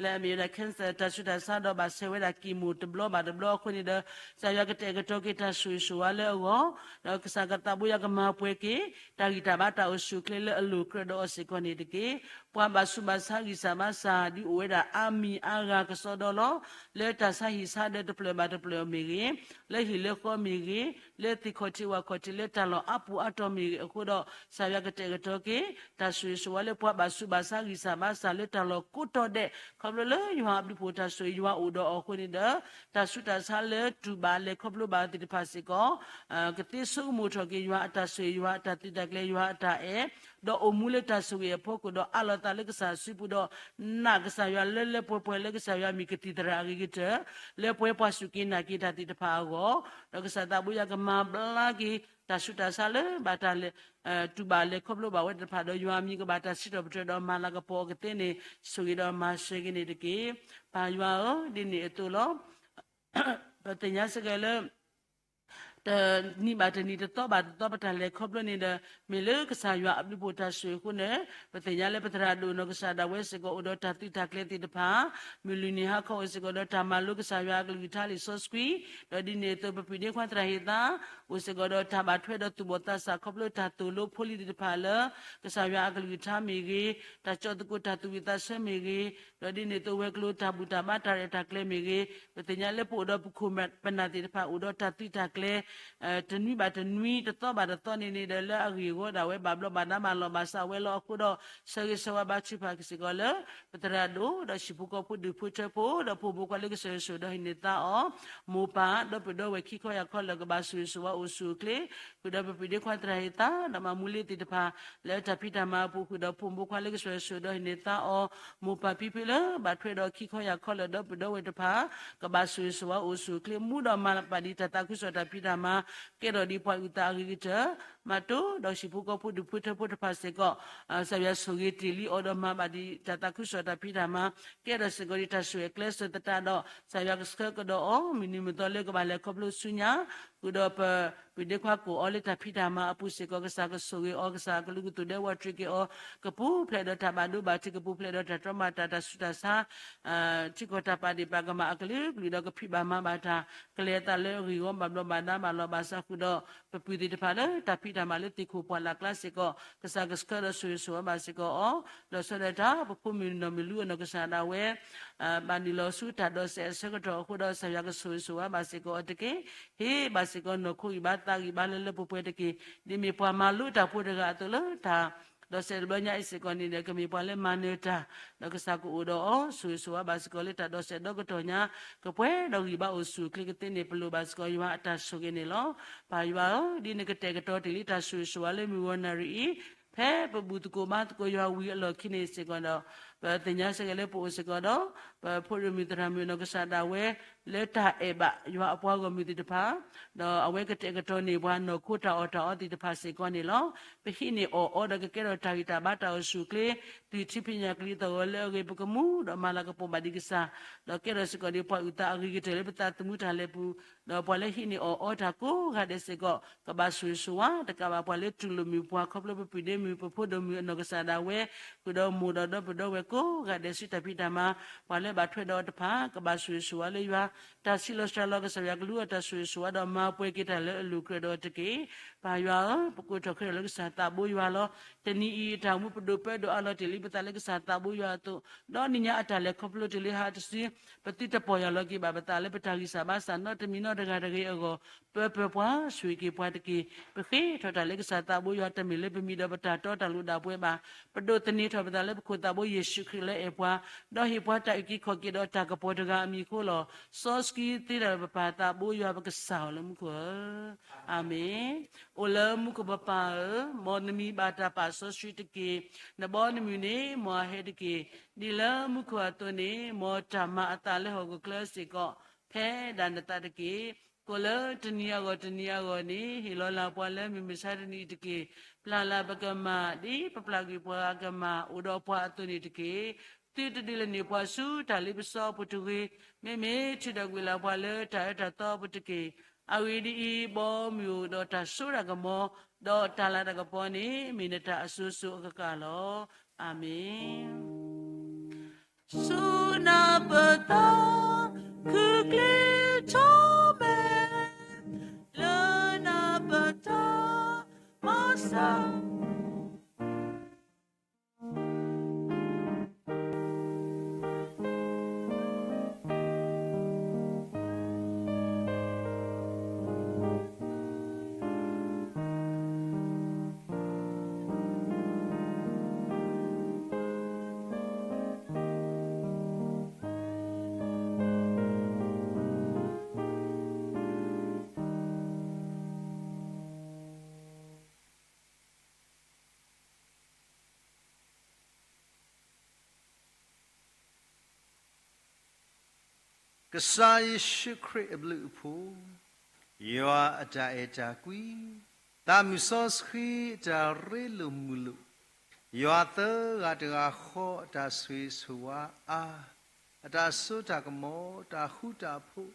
လၢအမ့ၢ်ဝဲဒၣ် cancer တၢ်ဆူးတၢ်ဆါဒီးဘၣ်ဆဲးဝဲဒၣ် chemo တဘျီဘၣ်တဘျီအဃိန့ၣ်ဒီး ကစၢ်ယွၤကတဲာ်ကတီၤက့ၤတၢ်ဆိၣ်ဂ့ၤဆိၣ်ဝါလၢအဂီၢ် ဒီးကစၢ်ကသးဘိယွၤကမၤပှဲၤက့ၤ တၢ်ဂံၢ်တၢ်ဘါတၢ်အိၣ်ဆူၣ်အိၣ်ချ့လၢအလိၤကြၢးဒီးအီၤစ့ၢ်ကီးန့ၣ်တက့ၢ်. ပှၤဘၣ်ဆူးဘၣ်ဆါဂံၢ်စၢ်ဘါစၢ် ဒုးအိၣ်ဝဲဒၣ်အါမံၤအါဂၤကစီဒီလီၤ. လၢတၢ်ဆါဟံၣ်ဆါဒၢတဖျၢၣ်ဘၣ်တဖျၢၣ်မ့ၢ်ဂ့ၤ, လၢဟံၣ်လၢဃီမ့ၢ်ဂ့ၤ, လၢသ့ၣ်ခီၣ်ထံးဝၣ်ခီၣ်ထံး လၢတၢ်လီၢ်အါပူၤအါတီၤမ့ၢ်ဂ့ၤအဃိဒီး ကစၢ်ယွၤကတဲာ်ကတီၤက့ၤ တၢ်ဆိၣ်ဂ့ၤဆိၣ်ဝါလၢပှၤဘၣ်ဆူးဘၣ်ဆါဂံၢ်စၢ်ဘါစၢ်လၢတၢ်လီၢ်ကိးတီၤဒဲး ခီဖျိလၢယွၤအဘျုးဖှိၣ်တၢ်ဆိၣ်ဂ့ၤ ယွၤအိၣ်ဒီးအီၤအဃိန့ၣ်ဒီး တၢ်ဆူးတၢ်ဆါလၢတူၢ်ဘၣ်လဲၤခီဖျိဘၣ်သ့ၣ်တဖၣ်စ့ၢ်ကီး ကသ့ဆိကမိၣ်ထီၣ်က့ၤယွၤအတၢ်ဆိၣ်ဂ့ၤ ယွၤအတၢ်သုးတၢ်ကျဲၤ ယွၤအတၢ်အဲၣ်, ဒီးအိၣ်မူလၢတၢ်ဆိၣ်ဂ့ၤအဖီခိၣ်ဒီးအးလီၤသးလၢကစၢ်စုပူၤဒီး နာ်ကစၢ်ယွၤလၢလၢပှဲၤပှဲၤလၢကစၢ်ယွၤမ့ၢ်ကသံၣ်သရၣ်အဂ့ၤကတၢၢ် လၢပှဲၤပှၤစူၢ်က့ၤနာ်က့ၤတၢ်သ့ၣ်တဖၣ်အဂီၢ်, ဒီးကစၢ်သးဘိယွၤကမၤဘျါက့ၤ တၢ်ဆူးတၢ်ဆါလၢဘၣ်တၢ်လဲၤ တူၢ်ဘၣ်လဲၤခီဖျိဘၣ်ဝဲတဖၣ်ဒီး ယွၤအမံၤကဘၣ်တၢ်စံးထီၣ်ပတြၢၤဒီးမၤလၤကပီၤအီၤကသ့န့ၣ် ဆိၣ်ဂ့ၤဒီးမၤစၢၤက့ၤန့ၣ်တက့ၢ်. ပၢ်ယွၤဧၢ, ဒ်န့ၣ်အသိးလီၤ. ပသ့ၣ်ညါစ့ၢ်ကီးလၢ တနံၤဘၣ်တနံၤ တသီဘၣ်တသီ ပတၢ်လဲၤခီဖျိန့ၣ်ဒီး မ့ၢ်လၢကစၢ်ယွၤအဘျုးဖှိၣ်တၢ်ဆိၣ်ဂ့ၤအဃိန့ၣ် ပသ့ၣ်ညါလၢပသရၣ်ဒိၣ်နီၢ်ကစၢ်ဒၣ်ဝဲစ့ၢ်ကီး အိၣ်ဒီးတၢ်သုးတၢ်ကျဲၤသ့ၣ်တဖၣ် မုၢ်လွံၢ်နံၤဟါခီအိၣ်စ့ၢ်ကီးဒီးတၢ်မၤလိကစၢ်ယွၤအကလုၢ်ကထါလံာ်စီဆှံ, ဒီးဒ်န့ၣ်အသိး ပပုၢ်ဒ့ခွါသရၣ်ဟ့ၣ်သါ အိၣ်စ့ၢ်ကီးဒီးတၢ်ဘၣ်ထွဲဒီးသူၣ်ဘီၣ်သးစၢ် ခီဖျိတၢ်သိၣ်လိဖိလံၤသ့ၣ်တဖၣ်လၢ ကစၢ်ယွၤအကလုၢ်ကထါမ့ၢ်ဂ့ၤ, တၢ်ကၠီသကိးတၢ်သူၣ်ဝံၣ်သးဆၢမ့ၢ်ဂ့ၤ, ဒီးဒ်န့ၣ်အသိးဝဲၤကျိၤတၢ်ဘူၣ်တၢ်ဘါတၢ်ရဲၣ်တၢ်ကျဲၤမ့ၢ်ဂ့ၤ, ပသ့ၣ်ညါလၢပအိၣ်ဒီးပခိၣ်ပနၢ်သ့ၣ်တဖၣ် အိၣ်ဒီးတၢ်သုးတၢ်ကျဲၤ တနွံဘၣ်တနွံ တသီဘၣ်တသီန့ၣ်န့ၣ်ဒီး လၢအဂ့ၢ်အဂီၢ်ဒၣ်ဝဲ ဘၣ်ဘျီးဘၣ်ဒါဘၣ်လီၤဘၣ်စးဝဲလီၤအဃိဒီး ဆၢဂ့ၤဆၢဝါဘါထုကဖၣ်စ့ၢ်ကီးလၢ ပသရၣ်ဒိၣ် ဒီးဟံၣ်ဖိဃီဖိဒူၣ်ဖိထၢဖိ ဒီးဖိမုၣ်ဖိခွါလၢကစၢ်ယွၤဆိၣ်ဒီးဟံးန့ၢ်သါအီၤ, မိၢ်ပၢ် ဒီပုၢ်ဒီဝဲၢ်ခံခီယၢ်ခီလၢာ် ကဘၣ်ဆိၣ်ဂ့ၤဆိၣ်ဝါအိၣ်ဆူၣ်အိၣ်ချ့, ဃုာ်ဒီးပပုၢ်ဒ့ခွါသရၣ်ဟ့ၣ်သါ ဒီးမၤမူလ့သ့ၣ်တဖၣ် လၢတၢ်ဖံးတၢ်မၤအပူၤ ဃုာ်ဒီးဖိမုၣ်ဖိခွါလၢကစၢ်ယွၤဆိၣ်ဒီးဟံးန့ၢ်သါအီၤ, မိၢ်ပၢ်ဖံဖုလၢ ဘၣ်ထွဲဒီးခံခီယၢ်ခီလၢာ် ဒီပုၢ်ဒီဝဲၢ်တဖၣ် ကဘၣ်ဆိၣ်ဂ့ၤဆိၣ်ဝါအိၣ်ဆူၣ်အိၣ်ချ့ မူဒီးမၤဘၣ်ဒံးတၢ်သးခုကစီၣ်တၢ်ဖံးတၢ်မၤ ကဲထီၣ်ဒံးပှၤအုၣ်သးအဂ့ၤကတၢၢ်, မၤတိၢ်ဒီးဟံၣ်ဖိဃီဖိဒူၣ်ဖိထၢဖိတဖၣ်စ့ၢ်ကီး ကစၢ်ယွၤဆိၣ်ဂ့ၤတ့ၢ်လံအီၤဒီးမၤဘၣ်ဒံးတၢ်သးခုကစီၣ်တၢ်ဖံးတၢ်မၤ ကဲထီၣ်စ့ၢ်ကီးဒံးတၢ်ဆိၣ်ဂ့ၤကျဲစၢၤသတးဒီး ကစၢ်ယွၤကဆှၢကဒီးအီၤ မုၢ်နံၤမုၢ်သီလၢကဘၣ်လဲၤခီဖျိဆူညါ, ဃုာ်ဒီးပပုၢ်ဒ့ခွါကိၣ်အီၤလၢတၢ်ဖံးတၢ်မၤအပူၤစ့ၢ်ကီး ကစၢ်ကဆိၣ်ဂ့ၤအီၤ ကစၢ်ကလူးကသူၣ်ဒဲဝးတရံးက့ၤအီၤ, ကပူၤဖျဲးဒီးတၢ်ဘၣ်ဒိဘၣ်ထံး ကပူၤဖျဲးဒီးတၢ်တြီမၤတၢ်တၢ်ဆူးတၢ်ဆါ ထံကီၢ်တၢ်ပာ်ဒ့ၣ်ပာ်ကမၣ်အကလုာ်ကလုာ်ဒီးကဖံးဘၣ်မၤဘၣ်တၢ် ကလဲၤအသးလၢအဂ့ၢ်အဂီၢ် ဘၣ်ဘျီးဘၣ်ဒါဘၣ်လီၤဘၣ်စးဃုာ်ဒီး ပပုၢ်သ့ၣ်တဖၣ်လၢတၢ်ဖံးတၢ်မၤလၢသ့ၣ်ခိၣ်ပှၢ်လၢ်ကျါစ့ၢ်ကီး ကစၢ်ကဆှၢဒီးဆိၣ်ဂ့ၤဆိၣ်ဝါဘၣ်စ့ၢ်ကီးအီၤ, လီၤဆီဒၣ်တၢ် ပဖိမုၣ်နီၢ်မုၢ်လူအနီၢ်ကစၢ်ဒၣ်ဝဲ ဘၣ်နုာ်လီၤဆူတၢ်ဒိးစဲးအဆၢကတီၢ်အဃိဒီး ကစၢ်ယွၤကဆိၣ်ဂ့ၤဆိၣ်ဝါဘၣ်စ့ၢ်ကီးအီၤတက့ၢ်. ဟ့ၣ်ဘၣ်စ့ၢ်ကီးနီၢ်ခိဂံၢ်ဘါသးဂံၢ်ဘါလၢလၢပှဲၤပှဲၤတက့ၢ်. ဒ်မ့ၢ်ပှၤမၤလိတၢ်ဖိတဂၤအသိးလၢတၢ် ဒိးစဲးတဘျီညါအံၤစ့ၢ်ကီးန့ၣ်ဒီး ကမ့ၢ်ပှၤလၢမၤနၢၤတၢ်, ဒီးကစၢ်ကအိၣ်ဒီးအီၤ ဆိၣ်ဂ့ၤဆိၣ်ဝါဘၣ်စ့ၢ်ကီးလၢတၢ်ဒိးစဲးဒီကတီၢ်ညါ, ကပှဲၤဒီးဂံၢ်ဘါအိၣ်ဆူၣ်အိၣ်ချ့ကသ့န့ၣ် ပလိၣ်ဘၣ်စ့ၢ်ကီးယွၤအတၢ်ဆိၣ်ဂ့ၤန့ၣ်လီၤ. ပၢ်ယွၤဧၢ, ဒ်နကတဲာ်ကတီၤတ့ၢ်လံတၢ်ဆိၣ်ဂ့ၤဆိၣ်ဝါလၢမုၢ်ဂီၤနၣ်ရံၣ်အံၤ, ဖဲပဘူၣ်သကိးဘါသကိးယွၤဝံၤအလီၢ်ခံန့ၣ်စ့ၢ်ကီးဒီး ပသ့ၣ်ညါစ့ၢ်ကီးလၢပအိၣ်စ့ၢ်ကီးဒီး ပဖိဒိၣ်မုၣ်သရၣ်မုၣ်နီၢ်ကစၢ်ဒၣ်ဝဲ လၢတၢ်အဲၣ်ဘၣ်ယွၤအပှၤဂီၢ်မုၢ်သ့ၣ်တဖၣ်, ဒီးအဝဲကတဲာ်ကတီၤန့ၢ်ပှၤနီၢ်ခိတၢ်အီၣ်တၢ်အီသ့ၣ်တဖၣ်စ့ၢ်ကီးန့ၣ်လီၤ. ပဟံးန့ၢ်အီၣ်အီဒီးကကဲထီၣ်တၢ်ဂံၢ်တၢ်ဘါတၢ်အိၣ်ဆူၣ်အိၣ်ချ့, တုၤထံဖံးညၣ်ကလံၤသီၣ်ဂီၤလၢအဂ့ၤ ပကမူဒီးမၤလၤကပီၤဘၣ်ဒံးကစၢ်, ဒီးကဲထီၣ်စ့ၢ်ကီးဒံးပှၤအုၣ်သးအဂ့ၤကတၢၢ်လၢပသးသမူတၢ်လဲၤပူၤ, ဒီးပှၤလၢဟံးန့ၢ်အီၣ်အီတၢ်ကိးဂၤဒဲးစ့ၢ်ကီး ကဘၣ်ဆိၣ်ဂ့ၤဆိၣ်ဝါ တကးဘၣ်ပှၤလၢတူၢ်လိာ်မုာ်ပှၤခီဖျိပပုၢ်ဒ့မုၣ် ပဖိဒိၣ်မုၣ်အနီၢ်ကစၢ်ဒၣ်ဝဲ, ဃုာ်ဒီးမိၢ်ဒီးဒီပုၢ်ဒီဝဲၢ်ကိးဂၤဒဲးဆူတၢ်ဖံးတၢ်မၤ, ပှၤလၢဘၣ်ထွဲဒီးအီၤတဖၣ် ကဘၣ်ဆိၣ်ဂ့ၤဆိၣ်ဝါလၢယွၤ တၢ်ဆံးလီၤစှၤလီၤ ကစၢ်ယွၤကလူးအတၢ်ဆိၣ်ဂ့ၤဆိၣ်ဝါဒီးမၤပှဲၤက့ၤတၢ်လၢအလိၤကြၢးဒီးအီၤတက့ၢ်. ပၢ်ယွၤဧၢ, ပကိးထီၣ်ခ့ထီၣ်လၢကစၢ်သးဘိယွၤလီၤ. တနံၤအံၤအတၢ်အိၣ်မူပဒိၣ်ပၢဒိၣ်အါလီၤတ့ၢ်လံပသးလၢကစၢ်သးဘိယွၤအသိး, ဒီးနံၤညါအတၢ်လဲၤခီဖျိတ့ၢ်လံဟးတစု, ပသုတပီၢ်ယၢ်လီၤက့ၤဘၣ်ပသးလၢပတၢ်ဂံၢ်စၢ်ဘါစၢ်နီတမံၤနီတဂၤတဂ့ၤအဂီၢ်, ပၢပၢၤပှၤ ဆိၣ်ဂ့ၤက့ၤပှၤတက့ၢ်. ပဃ့ထီၣ်တၢ်လၢကစၢ်သးဘိယွၤ တမ့ၢ်လၢပမံၤဒီးပတၢ်တီတၢ်လိၣ်ဒၣ်ပှဲၤဘၣ်. ပဒိးသန့ၤထီၣ်ပသးလၢပခိၣ်သးဘိယ့ၣ်ၡူးခရံာ်လၢအဲၣ်ပှၤ, ဒီးဟ့ၣ်ပှၤတၢ်အုၣ်က့ၤခီၣ်က့ၤဒီးတၢ်ကပီၤတဂၤအမံၤအဃိလီၤ. စီဆှံသ့တၢ်လၢပပၢ်သးဘိယွၤပကစၢ်အီၤလၢမူခိၣ်ဧၢ. အၤမ့ၣ်. အိၣ်လၢမူခိၣ်ပပၢ်ဧၢ, မ်နမံၤဘၣ်တၢ်ပာ်စီဆှံတက့ၢ်. နဘီနမုၢ်န့ၣ် မ်အဟဲတက့ၢ်. ဒ်လၢမူခိၣ်အသိးန့ၣ် မ်တၢ်မၤအသးလၢဟီၣ်ခိၣ်ချၢစ့ၢ်ကီး ဖဲဒၣ်နသးတက့ၢ်. ကိးလၢတနံၤအဂီၢ်တနံၤအဂီၢ်န့ၣ် ဟ့ၣ်လီၤလၢပှၤလၢမုၢ်မဆါတနံၤအံၤတက့ၢ်. ပျၢ်လၢပကမၢ် ဒ်ပပျၢ်ကွံာ်ပှၤအကမၢ် အိၣ်ဒီးပှၤအသိးန့ၣ်တက့ၢ်. သုတဒုးလဲၤန့ၢ်ပှၤဆူတၢ်လ့ပစီအပူၤတဂ့ၤ, မ့မ့ၢ်ထုးထီၣ်ကွံာ်လၢပှၤလၢတၢ်အၢတၢ်သီအပူၤတက့ၢ်. အဂ့ၢ်ဒ်အံၤ, ဘီမုၢ်အိၣ်ဒီးတၢ်စိတၢ်ကမီၤ, ဒီးတၢ်လၤတၢ်ကပီၤန့ၣ် မ့ၢ်နတၢ်အစိၤစိၤအဃၣ်ဃၣ်လီၤ. အၤမ့ၣ်. ဆူနၢ်ပၢၢ်သး ခုကျ့ထီၣ်မဲာ် လၢနၢ်ပၢၢ်သး မၤစၢၤ ကစၢ်ယ့ၣ်ၡူးခရံာ်အဘျုးအဖှိၣ်, ယွၤအတၢ်အဲၣ်တၢ်ကွံ, သးမုၢ်စီဆှံအတၢ်ရ့လိာ်မုာ်လိာ်, ယွၤသၢဂၤတဂၤဃီအတၢ်ဆိၣ်ဂ့ၤဆိၣ်ဝါအါ, အတၢ်စိတၢ်ကမီၤ, တၢ်ဃူတၢ်ဖိး,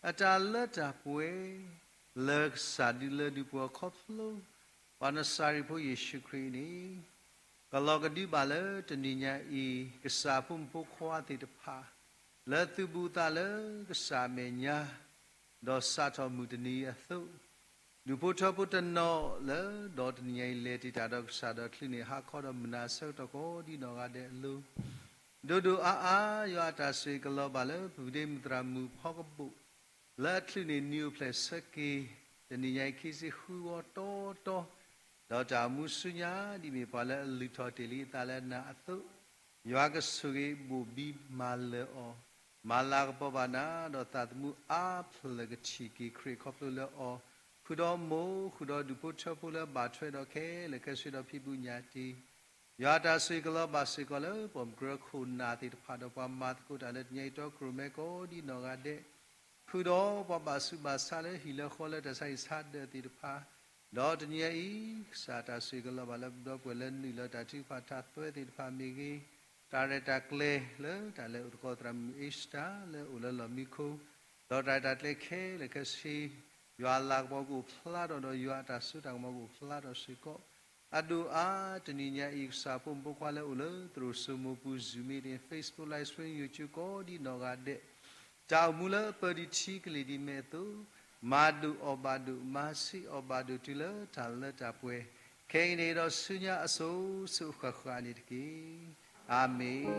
အတၢ်လၢတၢ်ပှဲၤ, လၢကစၢ်ဒုးလၢဒုးပှၤခီဖျိ ပှၤနစၤရ့းဖိယ့ၣ်ၡူးခရံာ်န့ၣ် ကလီၤကဒုဘၣ်လၢတနံၤညါအံၤ ကစၢ်ဖိမုၣ်ဖိခွါသ့ၣ်တဖၣ် လၢသူၣ်ဘူၣ်သးလၢကစၢ်အမဲာ်ညါ, ဒီးစးထီၣ်မုၢ်တနံၤအံၤအသိး, ဒူၣ်ဖိထၢဖိတနီၤလၢ ဒီးတနံၤညါအံၤလဲၤတံာ်တာ်ဒီးကစၢ်ဒီးချုးန့ၢ်ဟါခီဒီး မုၢ်နၤဆၢကတီၢ်ကိးဒ်နီၢ်ဂၤဒဲးအလိၤ, ဒိၣ်ဒိၣ်အါအါ ယွၤအတၢ်ဆိၣ်ဂ့ၤကလီၤဘၣ်လၢ ပုၢ်ဒ့မုၣ်သရၣ်မုၣ်ဖီကပိာ် လၢအချုးန့ၢ်နံၤအိၣ်ဖျဲၣ်ဆၢက့ၤ တနံၤညါအံၤခံဆံဃုဝီတီတီ, ဒီးတၢ်အိၣ်မူဆူညါ ဒ်မ့ၢ်ပှၤလၢအလုၢ်ထီၣ်တ့ၢ်လံအသးလၢအနၢ်အသိး, ယွၤကဆိၣ်ဂ့ၤဘိၣ်ဘံမၤလၢာ်အီၤ, မၤလၤကပီၤဘၣ်နၤ, ဒီးသးသမူအါဖျၢၣ်ကထံၣ်က့ၤခရံာ်ခီဖျိလၢအီၤ, ဃုာ်ဒီးမိၢ် ဃုာ်ဒီးဒူၣ်ဖိထၢဖိလၢဘၣ်ထွဲဒီးခဲလၢာ်ခဲဆ့ဒီးဖံးဘူးညၣ်တ့ၢ် ယွၤအတၢ်ဆိၣ်ဂ့ၤကလီၤဘၣ်စ့ၢ်ကီးလၢ ပိာ်မုၣ်ကရၢခိၣ်နၢ်သ့ၣ်တဖၣ် ဒီးပှၤမၤသကိးတၢ်လၢတနံၤညါအံၤတီခိၣ်ရိၣ်မဲကိးဒ်နီၢ်ဂၤဒဲး, ဃုာ်ဒီးပှၤဘၣ်ဆူးဘၣ်ဆါလၢဟံၣ်လၢဃီလၢတၢ်ဆါဟံၣ်ဆါဒၢးသ့ၣ်တဖၣ်, ဒီးတနံၤညါအံၤ ကစၢ်တၢ်ဆိၣ်ဂ့ၤကလီၤဘၣ်လၢပဒီပုၢ်ဝဲၢ်လၢနုာ်လီၤတၢ်ထုကဖၣ်ထးသွဲသ့ၣ်တဖၣ်မ့ၢ်ဂ့ၤ, တၢ်ရဲၣ်တၢ်ကျဲၤလၢတၢ်လဲၤအိၣ်သကိးသရၣ်မုၣ်အ့စတၢ် လၢအိၣ်လၢလီၢ်မံခိၣ်, ဒီးတၢ်ရဲၣ်တၢ်ကျဲၤခဲလၢာ်ခဲဆ့ ယွၤအလၤကပီၤကအိၣ်ဖျါထီၣ်ဒီး ယွၤအတၢ်စိတၢ်ကမီၤကအိၣ်ဖျါထီၣ်စ့ၢ်ကီး, အဒိၣ်အါ တနံၤညါအံၤ ကစၢ်ဖိမုၣ်ဖိခွါလၢအိၣ်လၢသရိာ်စိမိၢ်ပူၤ Zoom meeting, Facebook live stream, YouTube ကိးဒ်နီၢ်ဂၤဒဲး, တၢ်အိၣ်မူလၢအပၢဒံးထံကလံၤဒ်မဲာ်အသိး, မၤဒိၣ်အီၣ်ဘၣ်ဒိၣ်, မၤဆံးအီၣ်ဘၣ်ဒိၣ်တုၤလၢတၢ်လၢတၢ်ပှဲၤ, ခဲအံၤန့ၣ်ဒီးဆူညါအစိၤစိၤဃၣ်ဃၣ်န့ၣ်တက့ၢ်. အၤမ့ၣ်.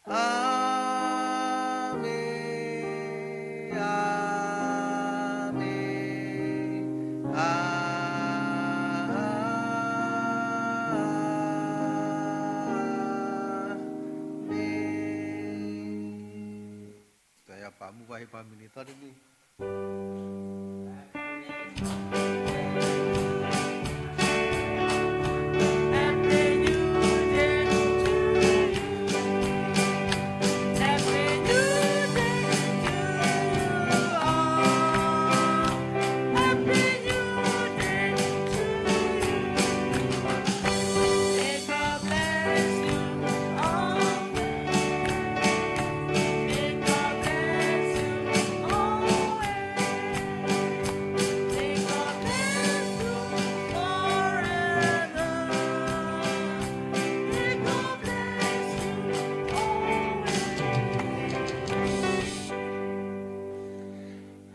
အၤမ့ၣ်, အၤမ့ၣ်, အၤမ့ၣ်. ကစၢ်ယွၤပာ်မူပှၤဟ့ၣ်ပှၤမုၢ်နံၤသီတနံၤ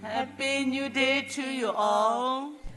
Happy New Day to you all.